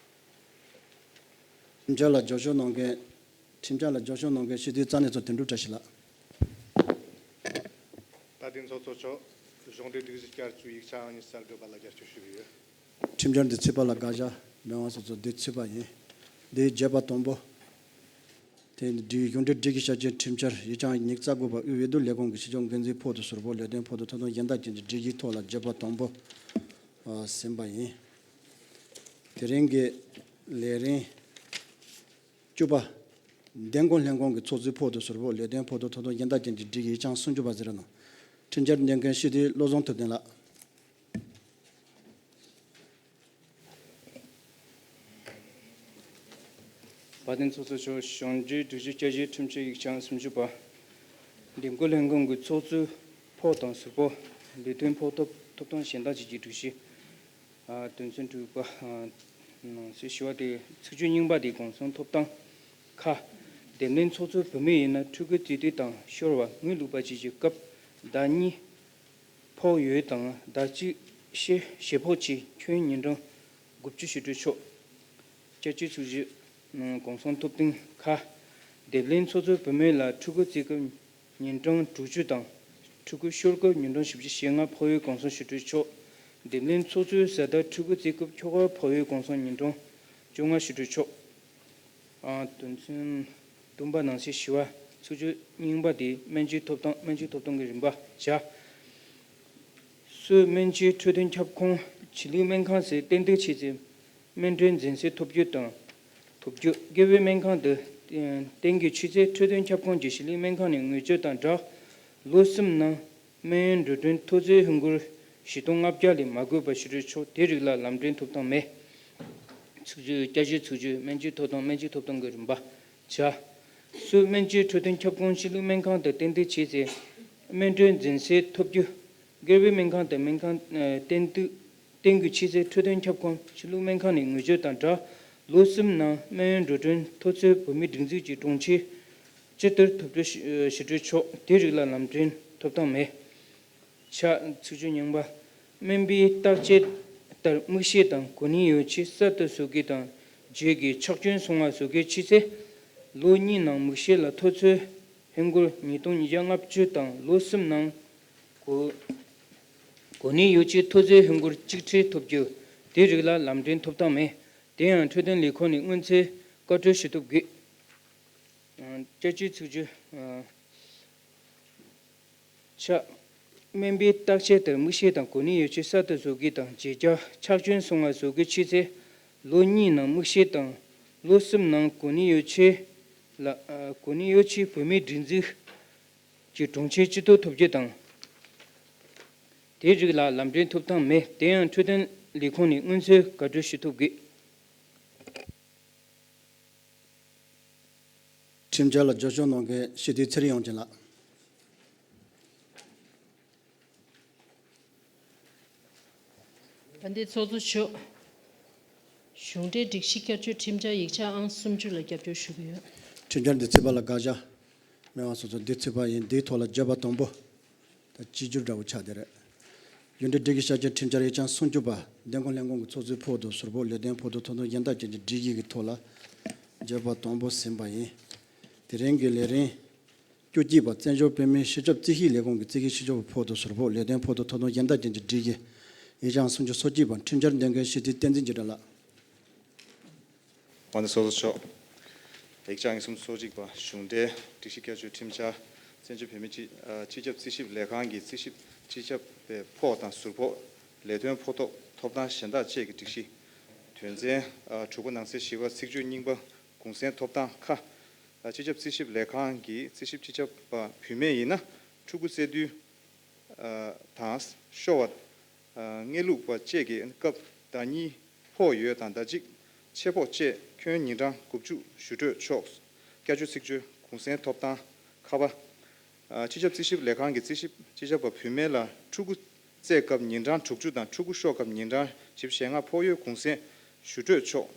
ཁྲིམས་འཆར་ལ་རྒྱབ་སྐྱོར་གནང་མཁན། ཁྲིམས་འཆར་ལ་རྒྱབ་སྐྱོར་གནང་མཁན་སྤྱི་འཐུས་རྩ་གནད་ཚོགས་དོན་གྲུབ་བཀྲ་ཤིས་ལགས། དཔལ་ལྡན་ཚོགས་གཙོ་མཆོག་གཞུང་འབྲེལ་སྒྲིག་གཞི་བསྐྱར་བཅོས་ཡིག་ཆ་ཨང་ཉི་ཤུ་རྩ་དགུ་པ་ལ་རྒྱབ་སྐྱོར་ཞུ་གི་ཡོད། ཁྲིམས་འཆར་འདི་ཚུད་པ་ལ་དགག་བྱ་མེད་པ་སོགས་ཚོ་འདི་ཚུད་པ་ཡིན། འདིའི་བརྗོད་པ་དང་པོ། དེ་འདིའི་གཞུང་འབྲེལ་སྒྲིག་གཞི་བསྐྱར་བཅོས་ཁྲིམས་འཆར་ཡིག་ཆ་ཉི་ཤུ་རྩ་དགུ་པ་དབུས་འོས་བསྡུ་ལས་ཁུངས་ཀྱི་ཕྱི་ཕྱོགས་འགན་འཛིན་ཕོག་ཐུག་ཟུར་ཕོག་ལས་དོན་ཕོག་ཐུག་ཐོབ་ཐང་གཞན་དག་ཅན་གྱི་སྒྲིག་གཞིའི་ཐོག་ལ་བརྗོད་པ་དང་པོ། ཨ། ཟིན་པ་ཡིན། དེ་རིང་གི་ལས་རིམ་བཅུ་པ། འདེམས་བསྐོ་ལྷན་ཁང་གི་ཚོགས་གཙོའི་ཕོག་ཐུག་ཟུར་ཕོག་ལས་དོན་ཕོག་ཐུག་ཐོབ་ཐང་གཞན་དག་ཅན་གྱི་སྒྲིག་གཞི་ཡིག་ཆ་སུམ་ཅུ་པ་ཟེར་ནོ། ཁྲིམས་འཆར་འདེམས་མཁན་སྤྱི་འཐུས་བློ་བཟང་ཐུབ་བསྟན་ལགས། དཔལ་ལྡན་ཚོགས་གཙོ་མཆོག་གཞུང་འབྲེལ་སྒྲིག་གཞི་བསྐྱར་བཅོས་ཁྲིམས་འཆར་ཡིག་ཆ་སུམ་ཅུ་པ། འདེམས་བསྐོ་ལྷན་ཁང་གི་ཚོགས་གཙོའི་ཕོགས་དང་ཟུར་ཕོགས་ལས་དོན་ཕོག་ཐུག་ཐོབ་ཐང་གཞན་དག་ཅན་གྱི་སྒྲིག་གཞི། ཨ། དོན་ཚན་དྲུག་པ། ཨ། ནང་གསེས་བཞི་པ་དེ་ཚིག་བརྗོད་རྙིང་པ་དེ་གུང་སེང་ཐོབ་སྟངས། ཁ། འདེམས་ལྷན་ཚོགས་གཙོས་བུད་མེད་ཡིན་ན་ཕྲུ་གུ་བརྩི་དུས་དང་ཤོར་བ་དངུལ་བླུག་པ་བཅས་ཀྱི་སྐབས་ཟླ་གཉིས་ཕོགས་ཡོད་དང་ཟླ་གཅིག་ཞེ་ཞེ་ཕོགས་ཀྱིས་ཁྱོན་ཉིན་གྲངས་དགུ་བཅུ་ཞུ་སྤྲོད་ཆོག་བསྐྱར་བཅོས་ཚིག་བརྗོད། གུང་སེང་ཐོབ་སྟངས། ཁ། འདེམས་ལྷན་ཚོགས་གཙོས་བུད་མེད་ལ་ཕྲུ་གུ་བརྩི་སྐབས་ཉིན་གྲངས་དྲུག་ཅུ་དང་། ཕྲུ་གུ་ཤོར་སྐབས་ཉིན་གྲངས་བཞི་བཅུ་ཞེ་ལྔ་ཕོགས་ཡོད་གུང་སེང་ཞུ་སྤྲོད་ཆོག་འདེམས་ལྷན་ཚོགས་གཙོས་བཟའ་ཟླ་ཕྲུ་གུ་བརྩི་སྐབས་ཁྱོ་ག་ཕོགས་ཡོད་གུང་སེང་ཉིན་གྲངས་བཅོ་ལྔ་ཞུ་སྤྲོད་ཆོག་ཨ། དོན་ཚན་བདུན་པ་ནང་གསེས་བཞི་པ་ཚིག་བརྗོད་རྙིང་པ་དེ་སྨན་བཅོས་ཐོབ་སྟངས། སྨན་བཅོས་ཐོབ་སྟངས་ཀྱི་རིམ་པ་བྱ། སོའི་སྨན་བཅོས་འཕྲོད་བསྟེན་ཁྱབ་ཁོངས་ཕྱི་ལུགས་སྨན་ཁང་ཟེར་གཏན་སྡོད་བྱས་ཚེ་སྨན་གྲོན་འཛིན་གསོལ་ཐོབ་རྒྱུ་དང་། ཐོབ་རྒྱུ། སྒེར་པའི་སྨན་ཁང་དུ་གཏན་འཁེལ་བྱས་ཚེ་འཕྲོད་བསྟེན་ཁྱབ་ཁོངས་ཀྱི་ཕྱི་ལུགས་སྨན་ཁང་ནས་དངུལ་བཅོལ་དང་སྦྲགས་ལོ་གསུམ་ནང་སྨན་ཡོན་འགྲོ་གྲོན་མཐོ་ཚད་ཧིན་སྒོར་བཞི་སྟོང་ལྔ་བརྒྱ་ལས་མ་བགོས་པ་ཞུ་སྤྲོད་ཆོག་དེ་རིགས་ལ་ལམ་གྲོན་ཐོབ་ཐང་མེད། ཚིག་བརྗོད། བསྐྱར་བཅོས་ཚིག་བརྗོད། སྨན་བཅོས་ཐོབ་ཐང་། སྨན་བཅོས་ཐོབ་ཐང་གི་རིམ་པ་བྱ། སོའི་སྨན་བཅོས་འཕྲོད་བསྟེན་ཁྱབ་ཁོངས་ཕྱི་ལུགས་སྨན་ཁང་དུ་གཏན་སྡོད་བྱས་ཚེ་སྨན་གྲོན་འཛིན་གསོལ་ཐོབ་རྒྱུ། སྒེར་པའི་སྨན་ཁང་དུ་སྨན་ཁང་གཏན་སྡོད་གཏན་འཁེལ་བྱས་ཚེ་འཕྲོད་བསྟེན་ཁྱབ་ཁོངས་ཕྱི་ལུགས་སྨན་ཁང་ནས་དངུལ་བཅོལ་དང་སྦྲགས་ལོ་གསུམ་ནང་སྨན་ཡོན་འགྲོ་གྲོན་མཐོ་ཚད་བོད་མིའི་སྒྲིག་འཛུགས་ཀྱི་གྲོང་ཁྱེར་སྤྱི་ལྟར་ཐོབ་སྤྲོད་ཞུ་སྤྲོད་ཆོག་དེ་རིགས་ལ་ལམ་གྲོན་ཐོབ་ཐང་མེད། ཆ། ཚིག་བརྗོད་རྙིང་པ། སྨན་པའི་བརྟག་དཔྱད་ལྟར་དམིགས་བསལ་དང་གོ་གནས་ཡོད་ཆེད་གསར་དུ་བཟོ་གི་དང་རྗེས་ཀྱི་ཆག་སྐྱོན་སོང་བ་བཟོ་གི་ཆེད་ཚེ་ལོ་གཉིས་ནང་དམིགས་བསལ་ལ་མཐོ་ཚད་ཧིན་སྒོར་ཉིས་སྟོང་ཉིས་བརྒྱ་ལྔ་བཅུ་དང་ལོ་གསུམ་ནང་གོ་གོ་གནས་ཡོད་ཆེད་མཐོ་ཚད་ཧིན་སྒོར་གཅིག་ཁྲི་ཐོབ་རྒྱུ། དེ་རིགས་ལ་ལམ་གྲོན་ཐོབ་ཐང་མེད། དེ་ཡང་འཕྲོད་བསྟེན་ལས་ཁུངས་ནས་སྔོན་ཚད་བཀའ་འཁྲོལ་ཞུ་ཐུབ་དགོས། བསྐྱར་བཅོས་ཚིག་བརྗོད། ཆ། སྨན་པའི་བརྟག་དཔྱད་ལྟར་དམིགས་བསལ་དང་གོ་གནས་ཡོད་ཆེད་གསར་དུ་བཟོ་གི་དང་བརྗེ་རྒྱག་ཆག་སྐྱོན་སོང་བ་བཟོ་གི་ཆེད་ཚེ་ལོ་གཉིས་ནང་དམིགས་བསལ་དང་ལོ་གསུམ་ནང་གོ་གནས་ཡོད་ཆེད་ལ་གོ་གནས་ཡོད་ཆེད་བོད་མིའི་སྒྲིག་འཛུགས་ཀྱི་གྲོང་ཁྱེར་སྤྱི་ཐོག་ཐོབ་རྒྱུ་དང་། དེའི་རིགས་ལ་ལམ་གྲོན་ཐོབ་ཐང་མེད། དེ་ཡང་འཕྲོད་བསྟེན་ལས་ཁུངས་ནས་སྔོན་ཚད་བཀའ་འཁྲོལ་ཞུ་ཐུབ་དགོས། ཁྲིམས་འཆར་ལ་རྒྱབ་སྐྱོར་གནང་མཁན་སྤྱི་འཐུས་ཚེ་རིང་དབྱངས་ཅན་ལགས། དཔལ་ལྡན་ཚོགས་གཙོ་མཆོག་གཞུང་འབྲེལ་སྒྲིག་གཞི་བསྐྱར་བཅོས་ཁྲིམས་འཆར་ཡིག་ཆ་ཨང་སུམ་ཅུ་ལ་རྒྱབ་སྐྱོར་ཞུ་གི་ཡོད། ཁྲིམས་འཆར་འདི་ཚུད་པ་ལ་དགག་བཞག་མེད་པ་སོང་ཙང་འདི་ཚུད་པ་ཡིན། འདིའི་ཐོག་ལ་བརྗོད་པ་དང་པོ། ད་གཅིག་གྱུར་འདྲ་བོ་ཆགས་བསྡད་རེད། གཞུང་འབྲེལ་སྒྲིག་གཞི་བསྐྱར་བཅོས་ཁྲིམས་འཆར་ཡིག་ཆ་སུམ་ཅུ་པ་འདེམས་བསྐོ་ལྷན་ཁང་གི་ཚོགས་གཙོའི་ཕོགས་དང་ཟུར་ཕོགས་ལས་དོན་ཕོགས་དང་ཐོབ་ཐང་གཞན་དག་ཅན་གྱི་སྒྲིག་གཞི་གི་ཐོག་ལ་བརྗོད་པ་དང་པོ་ཟིན་པ་ཡིན། དེ་རིང་གི་ལས་རིམ་བཅུ་གཅིག་པ་བཙན་བྱོལ་བོད་མིའི་སྤྱི་ཁྱབ་རྩིས་ཞིབ་ལས་ཁུངས་ཀྱི་རྩིས་ཞིབ་སྤྱི་ཁྱབ་ཕོགས་དང་ཟུར་ཕོགས་ལས་དོན་ཕོགས་དང་ཐོབ་ཐང་གཞན་དག་ཅན་གྱི་སྒྲིག་གཞི་ཡིག་ཆ་སུམ་ཅུ་སོ་གཅིག་པ་ཁྲིམས་འཆར་འདོན་མཁན་སྤྱི་འཐུས་བསྟན་འཛིན་ཆོས་གྲགས་ལགས། དབང་འདུས་ཚོགས་གཙོ་མཆོག་ཡིག་ཆ་ཨང་སུམ་ཅུ་སོ་གཅིག་པ་གཞུང་འབྲེལ་སྒྲིག་གཞི་བསྐྱར་བཅོས་ཁྲིམས་འཆར་བཙན་བྱོལ་བོད་མིའི་སྤྱི་ཨ་སྤྱི་ཁྱབ་རྩིས་ཞིབ་ལས་ཁང་གི་རྩིས་ཞིབ་སྤྱི་ཁྱབ་པའི་ཕོགས་དང་ཟུར་ཕོགས་ལས་དོན་ཕོགས་ཐོབ་ཐོབ་ཐང་གཞན་དག་བཅས་ཀྱི་སྒྲིག་གཞི། དོན་ཚན་ཨ་དྲུག་པ་ནང་གསེས་བཞི་པ་ཚིག་བརྗོད་རྙིང་པ་གུང་སེང་ཐོབ་ཐང་ཁ། ཨ་སྤྱི་ཁྱབ་རྩིས་ཞིབ་ལས་ཁང་གི་རྩིས་ཞིབ་སྤྱི་ཁྱབ་པ་བུད་མེད་ཡིན་ན་ཕྲུ་གུ་བཙའ་དུས་ཨ་དང་ཤོར་བ། ཨ་དངུལ་བླུག་པ་བཅས་ཀྱི་སྐབས་ཟླ་གཉིས་ཕོགས་ཡོད་དང་ཟླ་གཅིག་ཆད་ཕོགས་བཅས་ཁྱོན་ཉིན་གྲངས་དགུ་བཅུ་ཞུ་སྤྲོད་ཆོག་བསྐྱར་བཅོས་ཚིག་བརྗོད་གུང་སེང་ཐོབ་ཐང་ཁ་པ། ཨ་སྤྱི་ཁྱབ་རྩིས་ཞིབ་ལས་ཁང་གི་རྩིས་ཞིབ་སྤྱི་ཁྱབ་པ་བུད་མེད་ལ་ཕྲུ་གུ་བཙའ་སྐབས་ཉིན་གྲངས་དྲུག་ཅུ་དང་ཕྲུ་གུ་ཤོར་སྐབས་ཉིན་གྲངས་བཞི་བཅུ་ཞེ་ལྔ་ཕོགས་ཡོད་གུང་སེང་ཞུ་སྤྲོད་ཆོག་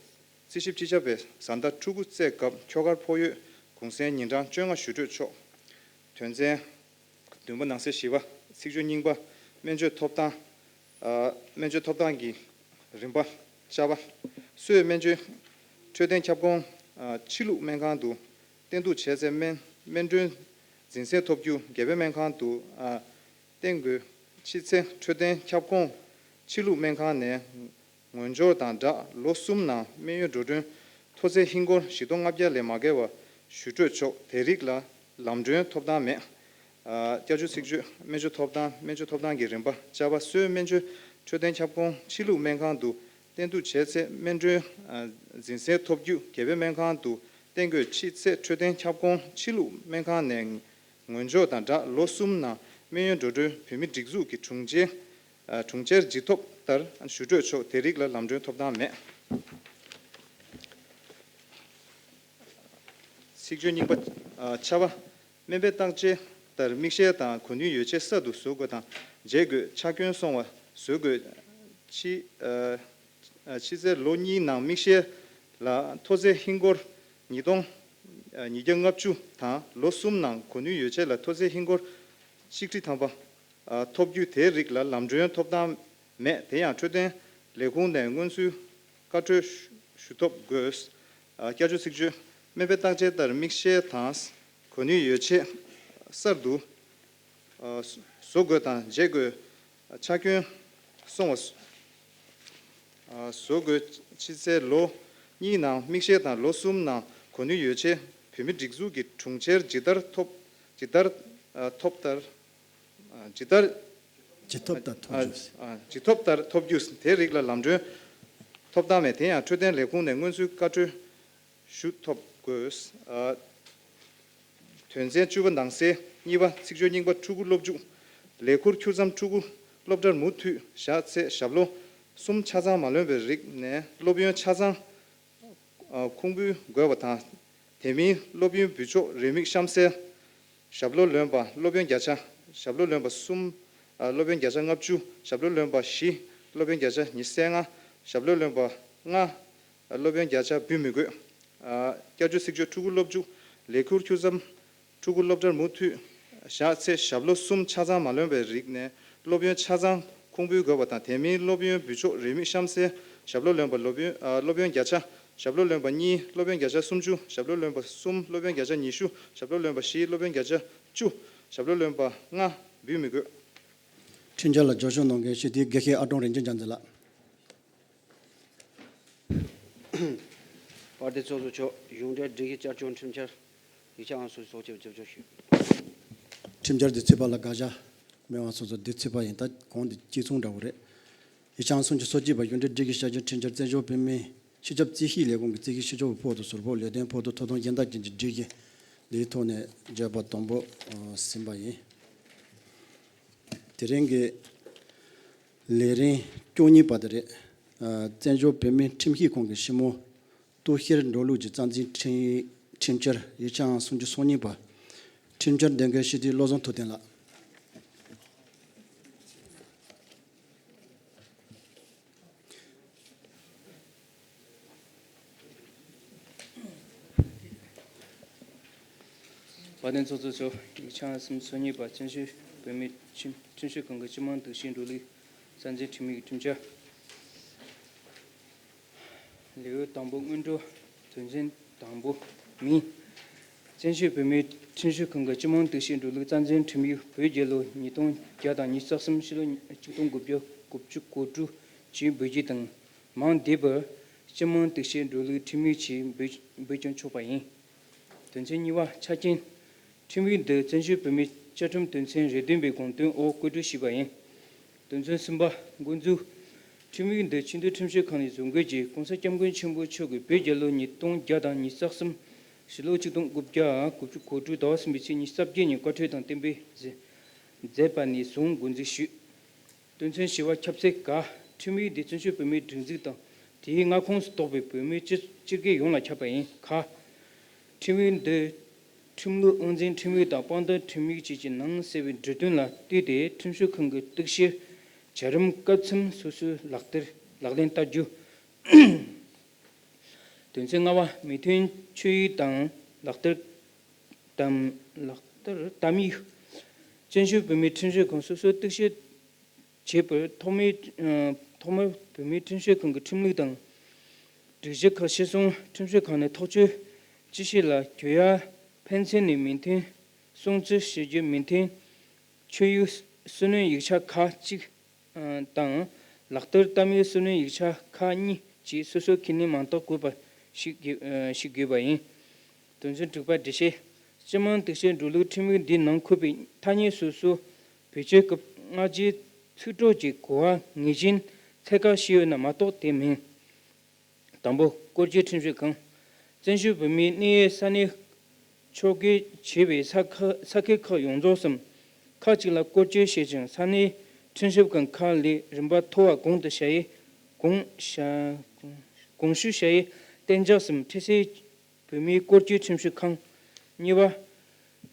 རྩིས་ཞིབ་སྤྱི་ཁྱབ་པས་བཟའ་ཟླ་ཕྲུ་གུ་བཙའ་སྐབས་ཁྱོ་གར་ཕོགས་ཡོད་གུང་སེང་ཉིན་གྲངས་བཅོ་ལྔ་ཞུ་སྤྲོད་ཆོག་དོན་ཚན་བདུན་པ་ནང་གསེས་བཞི་པ་ཚིག་བརྗོད་རྙིང་པ་སྨན་བཅོས་ཐོབ་ཐང་། ཨ་སྨན་བཅོས་ཐོབ་ཐང་གི་རིམ་པ་ཅ་པ། སོའི་སྨན་བཅོས་འཕྲོད་བསྟེན་ཁྱབ་ཁོངས་ཨ་ཕྱི་ལུགས་སྨན་ཁང་དུ་བསྟེན་གཏུགས་བྱས་ཚེ་སྨན་སྨན་གྲོན་འཛིན་གསོལ་ཐོབ་རྒྱུ། སྒེར་པའི་སྨན་ཁང་དུ་ཨ་བསྟེན་དགོས་ཕྱི་ཚེ་འཕྲོད་བསྟེན་ཁྱབ་ཁོངས་ཕྱི་ལུགས་སྨན་ཁང་ནས་ངོས་སྦྱོར་དང་སྦྲགས་ལོ་གསུམ་ནང་སྨན་ཡོན་འགྲོ་གྲོན་མཐོ་ཚད་ཧིན་སྒོར་བཞི་སྟོང་ལྔ་བརྒྱ་ལས་མ་བརྒལ་བ་ཞུ་སྤྲོད་ཆོག་དེ་རིགས་ལ་ལམ་གྲོན་ཐོབ་ཐང་མེད། ཨ་བསྐྱར་བཅོས་ཚིག་བརྗོད་སྨན་བཅོས་ཐོབ་ཐང་། སྨན་བཅོས་ཐོབ་ཐང་གི་རིམ་པ་ཅ་པ། སོའི་སྨན་བཅོས་འཕྲོད་བསྟེན་ཁྱབ་ཁོངས་ཕྱི་ལུགས་སྨན་ཁང་དུ་བསྟེན་གཏུགས་བྱས་ཚེ་སྨན་གྲོན་ཨ་འཛིན་གསོལ་ཐོབ་རྒྱུ། སྒེར་པའི་སྨན་ཁང་དུ་བསྟེན་དགོས། ཕྱི་ཚེ་འཕྲོད་བསྟེན་ཁྱབ་ཁོངས་ཕྱི་ལུགས་སྨན་ཁང་ནས་ངོས་སྦྱོར་དང་སྦྲགས་ལོ་གསུམ་ནང་སྨན་ཡོན་འགྲོ་གྲོན་བོད་མིའི་སྒྲིག་འཛུགས་ཀྱི་དྲུང་ཆེ་ཨ་དྲུང་ཆེར་ཇི་ཐོབ་ལྟར་ཞུ་སྤྲོད་ཆོག་དེ་རིགས་ལ་ལམ་གྲོན་ཐོབ་ཐང་མེད། ཚིག་བརྗོད་རྙིང་པ་ཨ་ཆ་པ། སྨན་པའི་བརྟག་དཔྱད་ལྟར་དམིགས་བསལ་དང་གོ་ནུས་ཡོད་ཆེད་གསར་དུ་བཟོ་དགོས་དང་བརྗེ་དགོས། ཆག་སྐྱོན་སོང་བ་བཟོ་དགོས། ཕྱི་ཨ་ ཕྱི་ཚེས་ལོ་གཉིས་ནང་དམིགས་བསལ་ལ་མཐོ་ཚད་ཧིན་སྒོར་ཉིས་སྟོང་ཉིས་བརྒྱ་ལྔ་བཅུ་དང་ལོ་གསུམ་ནང་གོ་ནུས་ཡོ་ཆས་ལ་མཐོ་ཚད་ཧིན་སྒོར་ཆིག་ཁྲི་ཐམ་པ་ཐོབ་རྒྱུ་དེའི་རིགས་ལ་ལམ་གྲོན་ཐོབ་ཐང་མེད། དེ་ཡང་འཕྲོད་བསྟེན་ལས་ཁུངས་ནས་སྔོན་ཚུད་བཀའ་འཁྲོལ་ཞུ་ཐོབ་དགོས། བསྐྱར་བཅོས་ཚིག་བརྗོད། སྨན་པའི་བརྟག་དཔྱད་ལྟར་དམིགས་བསལ་དང་གོ་ནུས་ཡོ་ཆས་གསར་དུ་བཟོ་དགོས་དང་བརྗེ་དགོས། ཆ་སྐྱོན་སོང་བ་བཟོ་དགོས། ཕྱི་ཚེས་ལོ་གཉིས་ནང་དམིགས་བསལ་དང་ལོ་གསུམ་ནང་གོ་ནུས་ཡོ་ཆས་བོད་མིའི་སྒྲིག་འཛུགས་ཀྱི་དྲུང་ཆེར་ཇི་ལྟར་ཐོབ་ཇི་ལྟར་ཐོབ་ལྟར་ཇི་ལྟར་ཇི་ཐོབ་ལྟར་ཐོབ་རྒྱུ། ཇི་ཐོབ་ལྟར་ཐོབ་རྒྱུ་དེ་རིགས་ལ་ལམ་གྲོན་ཐོབ་ཐང་མེད། དེ་ཡང་འཕྲོད་བསྟེན་ལས་ཁུངས་ནས་སྔོན་ཚུད་བཀའ་འཁྲོལ་ཞུ་ཐོབ་དགོས། དོན་ཚན་བཅུ་པ་ནང་གསེས་གཉིས་པ་ཚིག་བརྗོད་རྙིང་པ་ཕྲུ་གུ་སློབ་འཇུག་ལས་ཁུར་ཁྱུར་མཚམས་ཕྲུ་གུ་སློབ་གྲྭར་མུ་མཐུད་བཞག་ཚེ་ཞབས་ལོ་གསུམ་ཆ་ཚང་མ་ལོན་པའི་རིགས་ནས་སློབ་ཡོན་ཆ་ཚང་ཁུངས་འབུལ་དགོས་པ་དང་། དེ་མིན་སློབ་ཡོན་འབུལ་ཕྱོགས་རེའུ་མིག་གཤམ་གསལ། ཞབས་ལོ་ལོན་པ་སློབ་ཡོན་བརྒྱ་ཆ། ཞབས་ལོ་ལོན་པ་གསུམ་སློབ་ཡོན་བརྒྱ་ཆ་ལྔ་བཅུ། ཞབས་ལོ་ལོན་པ་བཞི་སློབ་ཡོན་བརྒྱ་ཆ་ཉི་ཤུ་རྩ་ལྔ། ཞབས་ལོ་ལོན་པ་ལྔ་སློབ་ཡོན་བརྒྱ་ཆ་འབུལ་མི་དགོས། བསྐྱར་བཅོས་ཚིག་བརྗོད་ཕྲུ་གུ་སློབ་འཇུག་ལས་ཁུར་ཁྱུར་མཚམས་ཕྲུ་གུ་སློབ་གྲྭར་མུ་མཐུད་བཞག་ཚེ་ཞབས་ལོ་གསུམ་ཆ་ཚང་མ་ལོན་པའི་རིགས་ནས་སློབ་ཡོན་ཆ་ཚང་ཁུངས་འབུལ་དགོས་པ་དང་། དེ་མིན་སློབ་ཡོན་འབུལ་ཕྱོགས་རེའུ་མིག་གཤམ་གསལ། ཞབས་ལོ་ལོན་པ་སློབ་ཡོན་ཨ་སློབ་ཡོན་བརྒྱ་ཆ། ཞབས་ལོ་ལོན་པ་གཉིས་སློབ་ཡོན་བརྒྱ་ཆ་སུམ་ཅུ། ཞབས་ལོ་ལོན་པ་གསུམ་སློབ་ཡོན་བརྒྱ་ཆ་ཉི་ཤུ། ཞབས་ལོ་ལོན་པ་བཞི་སློབ་ཡོན་བརྒྱ་ཆ་བཅུ། ཞབས་ལོ་ལོན་པ་ལྔ་འབུལ་མི་དགོས། ཁྲིམས་འཆར་ལ་རྒྱབ་སྐྱོར་གནང་མཁན་སྤྱི་འཐུས་དགེ་བཤེས་ཨ་ཀྲོང་རིན་ཆེན་རྒྱ་མཚོ་ལགས། དཔལ་ལྡན་ཚོགས་གཙོ་མཆོག་གཞུང་འབྲེལ་སྒྲིག་གཞི་བསྐྱར་བཅོས་ཁྲིམས་འཆར་ཡིག་ཆ་ཨང་སོ་སོ་ཅེས་རྒྱབ་སྐྱོར་ཞུ། ཁྲིམས་འཆར་འདི་ཚུད་པ་ལ་དགག་བྱ་མེད་པ་སོ་སོ་འདི་ཚུད་པ་ཡིན། ད་གོང་འདི་གཅིག་མཚུངས་འདྲ་བོ་རེད། ཡིག་ཆ་ཨང་སུམ་ཅུ་སོ་གཅིག་པ་གཞུང་འབྲེལ་སྒྲིག་གཞི་བསྐྱར་བཅོས་ཁྲིམས་འཆར་བཙན་བྱོལ་བོད་མིའི་སྤྱི་ཁྱབ་རྩིས་ཞིབ་ལས་ཁུངས་ཀྱི་རྩིས་ཞིབ་ཞིབ་ཕྱོགས་ཕོགས་དང་ཟུར་ཕོགས་ལས་དོན་ཕོགས་དང་ཐོབ་ཐང་གཞན་དག་ཅན་གྱི་སྒྲིག་གཞི་འདིའི་ཐོག་ནས་བརྗོད་པ་དང་པོ་ཟིན་པ་ཡིན། དེ་རིང་གི་ལས་རིམ་བཅུ་གཉིས་པ་དེ་རེད། བཙན་བྱོལ་བོད་མིའི་ཁྲིམས་ཞིབ་ཁང་གི་ཞི་མོལ་གཏུག་བཤེར་འགྲོ་ལུགས་ཀྱི་རྩ་འཛིན་ཁྲིམས་ཁྲིམས་འཆར་ཡིག་ཆ་ཨང་སུམ་ཅུ་སོ་གཉིས་པ། ཁྲིམས་འཆར་འདོན་མཁན་སྤྱི་འཐུས་བློ་བཟང་ཐུབ་བསྟན་ལགས། དཔལ་ལྡན་ཚོགས་གཙོ་མཆོག་ཡིག་ཆ་ཨང་སུམ་ཅུ་སོ་གཉིས་པ་བཙན་བྱོལ་བོད་མིའི་ཁྲིམས་ཁྲིམས་ཞིབ་ཁང་གི་སྤྱི་དམངས་གཏུག་བཤེར་འགྲོ་ལུགས་རྩ་འཛིན་ཁྲིམས་ཡིག་ཁྲིམས་འཆར། ལེའུ་དང་པོ་སྔོན་འགྲོ། དོན་ཚན་དང་པོ། མིང་། བཙན་བྱོལ་བོད་མིའི་ཁྲིམས་ཞིབ་ཁང་གི་སྤྱི་དམངས་གཏུག་བཤེར་འགྲོ་ལུགས་རྩ་འཛིན་ཁྲིམས་ཡིག་བོད་རྒྱལ་ལོ་ཉིས་སྟོང་བརྒྱ་དང་ཉི་ཤུ་རྩ་གསུམ་ཕྱི་ལོ་ཆིག་སྟོང་དགུ་བརྒྱ་དགུ་བཅུ་གོ་དྲུག་ཅེས་འབོད་རྒྱུ་དང་། མིང་འདི་པར་སྤྱི་དམངས་གཏུག་བཤེར་འགྲོ་ལུགས་ཁྲིམས་ཡིག་ཅེས་འབོད་འབོད་ཀྱང་ཆོག་པ་ཡིན། དོན་ཚན་གཉིས་པ་ཆ་རྐྱེན། ཁྲིམས་ཡིག་འདི་བཙན་བྱོལ་བོད་མིའི་བཅའ་ཁྲིམས་དོན་ཚན་རེ་བདུན་པའི་དགོངས་དོན་འོག་བཀོད་སྒྲིག་ཞུས་པ་ཡིན། དོན་ཚན་གསུམ་པ། འགོ་འཛུགས། ཁྲིམས་ཡིག་འདི་ཆེས་མཐོའི་ཁྲིམས་ཞིབ་ཁང་ནས་བཟོ་འགོད་ཀྱིས་༸གོང་ས་༸སྐྱབས་མགོན་ཆེན་པོ་མཆོག་གིས་བོད་རྒྱལ་ལོ་ཉིས་སྟོང་བརྒྱ་དང་ཉི་ཤུ་རྩ་གསུམ་ཕྱི་ལོ་ཆིག་སྟོང་དགུ་བརྒྱ་དགུ་བཅུ་གོ་དྲུག་ཟླ་བ་གསུམ་པའི་ཚེས་ཉི་ཤུ་རྩ་བརྒྱད་ཉིན་བཀའ་འཁྲོལ་དང་གཏན་འབེབས་མཛད་མཛད་པ་ནས་བཟུང་འགོ་འཛུགས་ཞུས། དོན་ཚན་བཞི་པ་ཁྱབ་ཚད་ག་ཁྲིམས་ཡིག་འདི་བཙན་བྱོལ་བོད་མིའི་སྒྲིག་འཛུགས་དང་དེའི་མངའ་ཁོངས་སུ་གཏོགས་པའི་བོད་མིའི་སྤྱི་སྤྱི་སྒེར་ཡོངས་ལ་ཁྱབ་པ་ཡིན། ག་ཁྲིམས་ཡིག་འདི་ཁྲིམས་ལུགས་དབང་འཛིན་ཁྲིམས་ཡིག་དང་དཔང་རྟགས་ཁྲིམས་ཡིག་བཅས་ཀྱི་ནང་གསལ་བའི་འབྲུ་དོན་ལ་ལྟོས་ཏེ་ཁྲིམས་ཞིབ་ཁང་གི་གཏུག་བཤེར་བྱ་རིམ་སྐབས་མཚམས་སོ་སོའི་ལག་བསྟར་ལག་ལེན་བསྟར་རྒྱུ། དོན་ཚན་ལྔ་པ། མི་མཐུན་ཆོད་ཡིག་དང་ལག་བསྟར་དམ་ལག་བསྟར་དམ་ཡིག་བཙན་བྱོལ་བོད་མིའི་ཁྲིམས་ཞིབ་ཁང་སོ་སོའི་གཏུག་བཤེར་བྱེད་པར་ཐོག་མའི་ཐོག་མར་བོད་མིའི་ཁྲིམས་ཞིབ་ཁང་གི་ཁྲིམས་ལུགས་དང་སྒྲིག་གཞི་ཁག་གཞིར་བཟུང་ཁྲིམས་ཞིབ་ཁང་ནས་ཐག་གཅོད་ཅི་བྱེད་ལ་གྱོད་ཡ་ཕན་ཚུན་ནས་མི་མཐུན། སྲུང་བརྩི་ཞུ་རྒྱུ་མི་མཐུན། ཆོད་ཡིག་སུ་གནོན་ཡིག་ཆ་ཁག་གཅིག་དང་ལག་བསྟར་དམ་ཡིག་སུ་གནོན་ཡིག་ཆ་ཁག་གཉིས་བཅས་སོ་སོའི་ཁས་ལེན་མ་དག་དགོས་པ་ཞིག་དགོས་ཞིག་དགོས་པ་ཡིན། དོན་ཚན་དྲུག་པ་འགྲེལ་བཤད། སྤྱི་དམངས་གཏུག་བཤེར་འགྲོ་ལུགས་ཁྲིམས་ཡིག་འདིའི་ནང་འཁོད་པའི་ཐ་སྙད་སོ་སོ་བེད་སྤྱོད་སྐབས་སྔ་རྗེས་ཚིག་གྲོགས་ཀྱི་གོ་བ་ངེས་ཅན་ཚད་བཀག་བྱས་ཡོད་ན་མ་གཏོགས་དེ་མིན། དང་པོ། སྐོར་སྐྱོད་ཁྲིམས་ཞིབ་ཁང་། བཙན་བྱོལ་བོད་མིའི་གནས་ཡུལ་ས་གནས་ཕྱོགས་བགོས་བྱས་པའི་ས་ཁ་ས་ཁུལ་ཁག་ཡོངས་རྫོགས་སམ། ཁག་ཅིག་ལ་སྐོར་སྐྱོད་བྱེད་ཅིང་ས་གནས་ཁྲིམས་ཞིབ་ཁང་ཁག་ལས་རིམ་པ་མཐོ་བ་གོང་དུ་བྱ་ཡུལ་གོང་བྱ་གོང་ཞུས་བྱ་ཡུལ་གཏན་འཇགས་སམ་ཁྲི་སེ་བོད་མིའི་སྐོར་སྐྱོད་ཁྲིམས་ཞིབ་ཁང་། གཉིས་པ།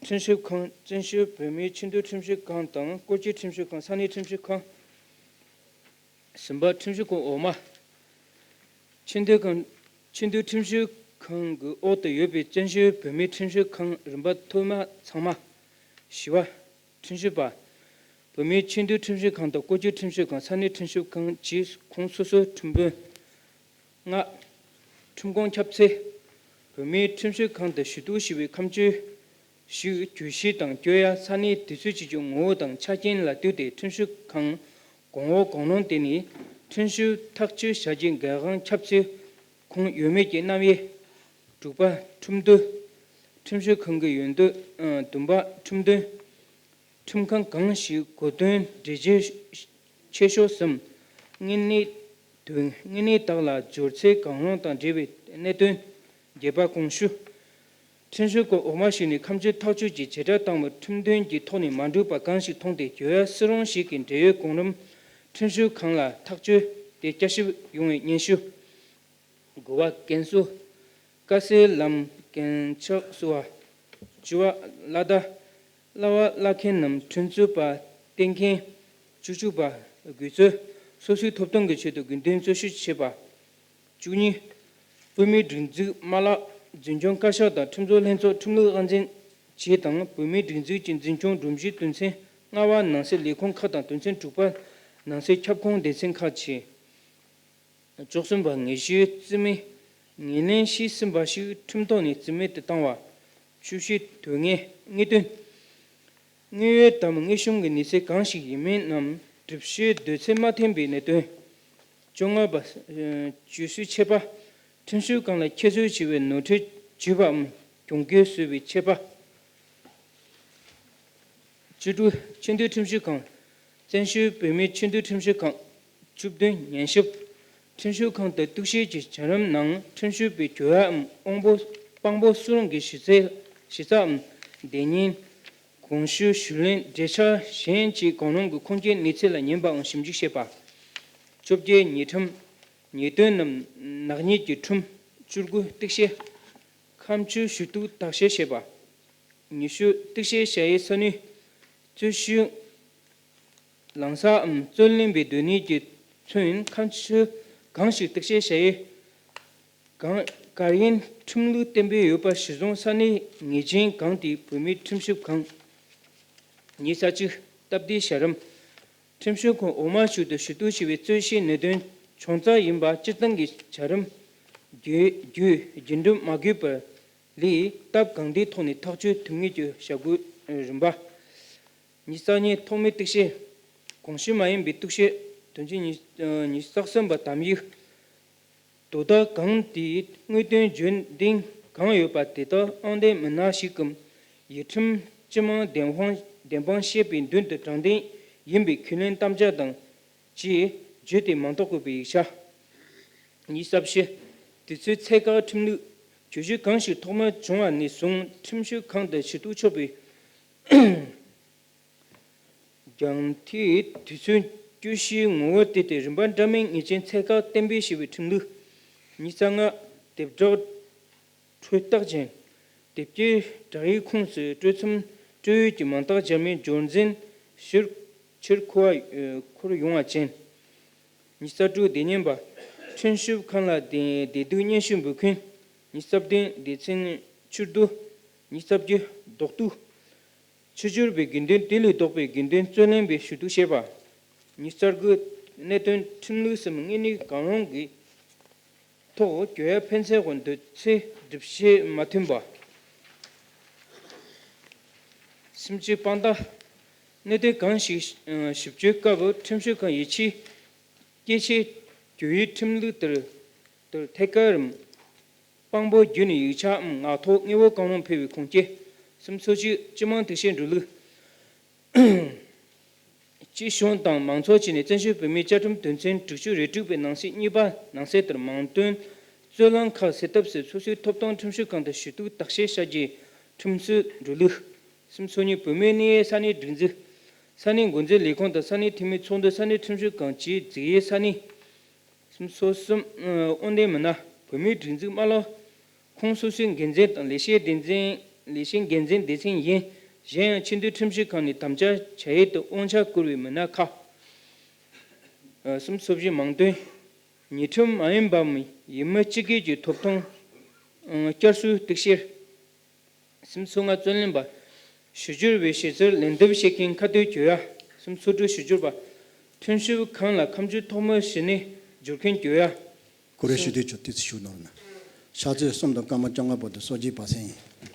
ཁྲིམས་ཞིབ་ཁང་བཙན་བྱོལ་བོད་མིའི་ཆེས་མཐོའི་ཁྲིམས་ཞིབ་ཁང་དང་སྐོར་སྐྱོད་ཁྲིམས་ཞིབ་ཁང་ས་གནས་ཁྲིམས་ཞིབ་ཁང་། གསུམ་པ། ཁྲིམས་ཞིབ་ཁང་འོག་མ། ཆེས་མཐོའི་ཁང་། ཆེས་མཐོའི་ཁྲིམས་ཞིབ་ཁང་གི་འོག་ཏུ་ཡོད་པའི་བཙན་བྱོལ་བོད་མིའི་ཁྲིམས་ཞིབ་ཁང་རིམ་པ་ཐོག་མ་ཚང་མ། བཞི་པ། ཁྲིམས་ཞིབ་པ། བོད་མིའི་ཆེས་མཐོའི་ཁྲིམས་ཞིབ་ཁང་དང་བཀོད་སྒྲིག་ཁྲིམས་ཞིབ་ཁང་། ས་གནས་ཁྲིམས་ཞིབ་ཁང་བཅས་ཁོངས་སོ་སོའི་ཁྲིམས་དཔོན། ལྔ། ཁྲིམས་ཁང་ཁྱབ་ཚད། བོད་མིའི་ཁྲིམས་ཞིབ་ཁང་དུ་ཞུ་གཏུག་ཞུས་པའི་ཁ་མཆུ་ཞིག་གྱོད་གཞི་དང་གྱོད་ཡ། ས་གནས་དེ་ཚོའི་སྤྱི་ཚོགས་ངོ་བོ་དང་ཆ་རྐྱེན་ལ་ལྟོས་ཏེ་ཁྲིམས་ཞིབ་ཁང་གང་འོག་གང་རུང་དེ་ནི་ཁྲིམས་ཞིབ་ཐག་གཅོད་བྱ་རྒྱུའི་འགན་དབང་ཁྱབ་ཚད་ཁོངས་ཡོད་མེད་ཀྱི་རྣམ་དབྱེ། དྲུག་པ། ཁྲིམས་དོན། ཁྲིམས་ཞིབ་ཁང་གི་ཡོན་ཏན། བདུན་པ། ཁྲིམས་དོན། ཁྲིམས་ཁང་གང་ཞིག་གོ་དོན་འགྲེལ་བརྗོད་ཆེ་ཤོས་གསུམ། དངོས་གནས་དོན། དངོས་གནས་དག་ལ་སྦྱོར་ཚད་གང་རུང་དང་འབྲེལ་བའི་གནད་དོན། བརྒྱད་པ། གོང་ཞུས། ཁྲིམས་ཞིབ་ཁང་འོག་མ་ཞིག་ནས་ཁ་མཆུ་ཐག་གཅོད་ཀྱི་བྱེ་བྲག་བཏང་བ་ཁྲིམས་དོན་གྱི་ཐོག་ནས་མ་འགྲིག་པ་གང་ཞིག་མཐོང་སྟེ་གྱོད་ཡ་སུ་རུང་ཞིག་གི་འབྲེལ་ཡོད་གོང་རིམ་ཁྲིམས་ཞིབ་ཁང་ལ་ཐག་གཅོད་དེ་བསྐྱར་ཞིབ་ཡོང་བའི་སྙན་ཞུ། དགུ་པ། རྒན་གསོ། དཀའ་སེལ་ལམ་རྒན་ཆགས་གསོ་བ། བཅུ་པ། གླ་བརྡ། གླ་བ་གླ་མཁན་ནམ་ཁྲིམས་རྩོད་པ་བསྟེན་མཁན། བཅུ་གཅིག་པ། དགོས་ཚུལ། སོ་སོའི་ཐོབ་ཐང་གི་ཆེད་དུ་དགོས་འདུན་རྩོད་ཞིབ་བྱེད་པ། བཅུ་གཉིས། བོད་མིའི་སྒྲིག་འཛུགས་མ་ལག་འཛིན་སྐྱོང་བཀའ་ཤག་དང་ཁྲིམས་བཟོ་ལྷན་ཚོགས་ཁྲིམས་ལུགས་དབང་འཛིན་བཅས་དང་བོད་མིའི་སྒྲིག་འཛུགས་ཀྱི་འཛིན་སྐྱོང་སྒྲོམ་གཞིའི་དོན་ཚན་ལྔ་པ་ནང་གསེས་ལས་ཁུངས་ཁག་དང་དོན་ཚན་དྲུག་པ་ནང་གསེས་ཁྱབ་ཁོངས་སྡེ་ཚན་ཁག་བཅས། བཅུ་གསུམ་པ། ངེས་ཤེས་རྩིས་མེད། ངོས་ལེན་བྱས་ཟིན་པ་ཞིག་ཁྲིམས་ཐོག་ནས་རྩིས་མེད་དུ་བཏང་བ། བཅུ་བཞི། དོན་དངོས་དངོས་དོན། དངོས་ཡོད་དམ་དངོས་བྱུང་གི་གནས་ཚུལ་གང་ཞིག་ཡིན་མིན་རྣམས་སྒྲུབ་བྱེད་འདོད་ཚུལ་མ་མཐུན་པའི་གནད་དོན། བཅོ་ལྔ་པ། ཨ། གྱོད་སྲོལ་ཆད་པ། ཁྲིམས་ཞིབ་ཁང་ལ་ཁྱད་གསོད་བྱས་པའི་ནོར་འཁྲུལ་བརྗོད་པའམ་གྱོང་གུད་བཟོས་པའི་ཆད་པ། བཅུ་དྲུག། ཆེས་མཐོའི་ཁྲིམས་ཞིབ་ཁང་། བཙན་བྱོལ་བོད་མིའི་ཆེས་མཐོའི་ཁྲིམས་ཞིབ་ཁང་། བཅུ་བདུན། ཉན་ཞིབ། ཁྲིམས་ཞིབ་ཁང་དུ་གཏུག་བཤེར་གྱི་བྱ་རིམ་ནང་ཁྲིམས་ཞིབ་པའི་གྱོད་ཡའམ་དབང་པོ་དཔང་པོ་སུ་རུང་གི་གཞི་རྩའི་གཞི་རྩའམ་སྡེ་གཉིས། གོང་ཞུས་ཞུ་ལན་འབྲེལ་ཆགས་གཞན་གྱི་གང་རུང་གི་ཁུངས་སྐྱེལ་གནས་ཚུལ་ལ་ཉན་པའམ་ཞིབ་འཇུག་བྱེད་པ། བཅོ་བརྒྱད། ཉེས་ཁྲིམས། ཉེས་དོན་ནམ་ནག་ཉེས་ཀྱི་ཁྲིམས། བཅུ་དགུ། གཏུག་བཤེར། ཁ་མཆུ་ཞུ་གཏུག་དག་བཤེར་བྱེད་པ། ཉི་ཤུ། གཏུག་བཤེར་བྱ་ཡུལ་ས་གནས། རྩོད་གཞི་ལངས་སའམ་རྩོད་ལེན་པའི་སྡོད་གནས་ཀྱི་ཚུན་ཁ་མཆུ་གང་ཞིག་གཏུག་བཤེར་བྱ་ཡུལ་གང་གར་ཡིན་ཁྲིམས་ལུགས་གཏན་འབེབས་ཡོད་པ་གཞིར་བཟུང་ས་གནས་ངེས་ཅན་གང་དེའི་བོད་མིའི་ཁྲིམས་ཞིབ་ཁང་། ཉི་ཤུ་རྩ་གཅིག། སྟབས་བདེའི་བྱ་རིམ། ཁྲིམས་ཞིབ་ཁང་འོག་མ་ཞིག་ཏུ་ཞུ་གཏུག་བྱས་པའི་རྩོད་གཞིའི་གནད་དོན་ཆུང་ཙག་ཡིན་པ་སྤྱིར་བཏང་གི་བྱ་རིམ་བརྒྱུད་བརྒྱུད་རྒྱུན་འགྲུབ་མ་དགོས་པར་ལས་སྟབས་གང་བདེའི་ཐོག་ནས་ཐག་གཅོད་ཐུབ་ངེས་ཀྱི་བྱ་སྒོའི་རིམ་པ། ཉི་ཤུ་རྩ་གཉིས། ཐོག་མའི་གཏུག་བཤེར། གོང་ཞུས་མ་ཡིན་པའི་གཏུག་བཤེར། དོན་ཚན་ཉི་ཉི་ཤུ་རྩ་གསུམ་པ། དམ་ཡིག་དོ་བདག་གང་དེས་དངོས་དོན་བརྗོད་འདུན་གང་ཡོད་པ་དེ་དག་ཨང་གདན་མི་སྣ་ཞིག་གམ་ཡུལ་ཁྲིམས་སྤྱི་དམངས་བདེན་དཔང་བདེན་དཔང་བཤད་པའི་མདུན་དུ་དྲང་བདེན་ཡིན་པའི་ཁས་ལེན་དམ་བཅའ་དང་བཅས་བརྗོད་དེ་མིང་འདོགས་དགོས་པའི་ཡིག་ཆ། ཉི་ཤུ་རྩ་བཞི། དུས་ཚོད་ཚད་བཀག་ཁྲིམས་ལུགས། གྱོད་གཞི་གང་ཞིག་ཐོག་མར་བྱུང་བ་ནས་བཟུང་ཁྲིམས་ཞིབ་ཁང་དུ་ཞུ་གཏུག་ཆོག་པའི་རྒྱང་མཐའི་དུས་ཚོད་བཅུ་བཞིའི་ངོ་བོར་བལྟས་ཏེ་རིམ་པ་འདྲ་མིན་ངེས་ཅན་ཚད་བཀག་གཏན་འབེབས་བྱས་པའི་ཁྲིམས་ལུགས། ཉི་ཤུ་རྩ་ལྔ། དེབ་བྲག་འཕྲོས་རྟགས་ཅན། དེབ་སྐྱེལ་བསྒྲགས་ཡིག་ཁོངས་སུ་སྤྲོད་མཚམས་སྤྲོད་ཡུལ་གྱི་མིང་རྟགས་འཇལ་མིའི་སྦྱོར་འཛིན་ཕྱིར་ཕྱིར་འཁོར་བ་འཁོར་ཡོང་བ་ཅན། ཉི་ཤུ་རྩ་དྲུག། སྡེ་གཉིས་པ། ཁྲིམས་ཞིབ་ཁང་ལ་བདེ་བདེ་སྡུག་སྙན་ཞུ་འབུལ་མཁན། ཉི་ཤུ་རྩ་བདུན། སྡེ་ཚན་ཕྱིར་བསྡུ། ཉི་ཤུ་རྩ་བརྒྱད། ལྡོག་གཏུག་ཕྱི་སྦྱོར་བའི་དགོས་འདུན། དེ་ལས་ལྡོག་པའི་དགོས་འདུན་རྩོད་ལེན་པའི་ཞུ་གཏུག་བྱེད་པ། ཉི་ཤུ་རྩ་དགུ། གནད་དོན་ཁྲིམས་ལུགས་སམ་དངོས་གནས་གང་རུང་གི་ཐོག་གྱོད་ཡ་ཕན་ཚུན་གྱི་འདོད་ཚུལ་སྒྲུབ་བྱེད་མ་མཐུན་པ། སུམ་ཅུ། དཔང་རྟགས། གནད་དོན་གང་ཞིག་ཞིབ་དཔྱོད་སྐབས་ཁྲིམས་ཞིབ་ཁང་ཡིད་ཆེས་སྐྱེད་ཆེད་གྱོད་ཡུལ་ཁྲིམས་ལུགས་ལྟར་ལྟར་ཐད་ཀར་དཔང་པོ་བརྒྱུད་ནས་ཡིག་ཆའམ་ངག་ཐོག་དངོས་པོ་གང་རུང་ཕུལ་བའི་ཁུངས་སྐྱེལ། སུམ་ཅུ་སོ་གཅིག། སྤྱི་དམངས་གཏུག་བཤེར་འགྲོ་ལུགས། སྤྱི་གཞུང་དང་མང་ཚོགས་བཅས་ནས་བཙན་བྱོལ་བོད་མིའི་བཅའ་ཁྲིམས་དོན་ཚན་དྲུག་ཅུ་རེ་དྲུག་པའི་ནང་གསེས་གཉིས་པ་ནང་གསེས་ལྟར་མིང་དོན་རྩོད་གླེང་ཁག་སེལ་ཐབས་སུ་སོ་སོའི་ཐོབ་ཐང་ཁྲིམས་ཞིབ་ཁང་དུ་ཞུ་གཏུག་དག་བཤེར་བྱ་རྒྱུའི་ཁྲིམས་སྲོལ་འགྲོ་ལུགས། སུམ་ཅུ་སོ་གཉིས། བོད་མིའི་གནས་ཡུལ་ས་གནས་སྒྲིག་འཛུགས། ས་གནས་འགོ་འཛིན་ལས་ཁུངས་དང་ས་གནས་འཐུས་མིའི་ཚོགས་འདུ། ས་གནས་ཁྲིམས་ཞིབ་ཁང་བཅས་འཛུགས་ཡུལ་ས་གནས། སུམ་ཅུ་སོ་གསུམ། ཨང་གདན་མི་སྣ། བོད་མིའི་སྒྲིག་འཛུགས་མ་ལག་ཁོངས་སོ་སོའི་འགན་འཛིན་དང་ལས་བྱེད་འགན་འཛིན། ལས་བྱེད་འགན་འཛིན་སྡེ་ཚན་ཡིན། གཞན་ཡང་ཆེས་མཐོའི་ཁྲིམས་ཞིབ་ཁང་ནས་དམ་བཅའ་བྱ་ཡུལ་དུ་དབང་ཆ་བསྐུར་བའི་མི་སྣ་ཁག། ཨ། སུམ་ཅུ་སོ་བཞི། མིང་དོན། ཉེ་འགྲམ་མ་ཡིན་པའམ་ཡུལ་མི་སྤྱི་སྒེར་གྱི་ཐོབ་ཐང་བསྐྱར་གསོའི་སྟེགས་གཞིར། སུམ་ཅུ་སོ་ལྔ་བརྩོན་ལེན་པ། ཞུ་སྦྱོར་བའི་ཞིབ་འཚོལ་ལན་འདེབས་བྱེད་མཁན་ཁ་གཏད་གཅོག་ཡ། སུམ་ཅུ་སོ་དྲུག་ཞུ་སྦྱོར་པ། ཐོན་ཤུགས་གང་ལ་ཁ་མཆུ་ཐོག་མར་ཞུ་ནས་སྦྱོར་མཁན་གཅོག་ཡ། ཀུ་རེ་ཞུ་དུས་ཆུ་ཏི་ཚི་ཞུ་ནོར་ན། ཤ་ཚོད་གསུམ་དང་སྐར་མ་བཅོ་ལྔ་བར་དུ་སོ་སྐྱེས་པ་སེང་ཡིན།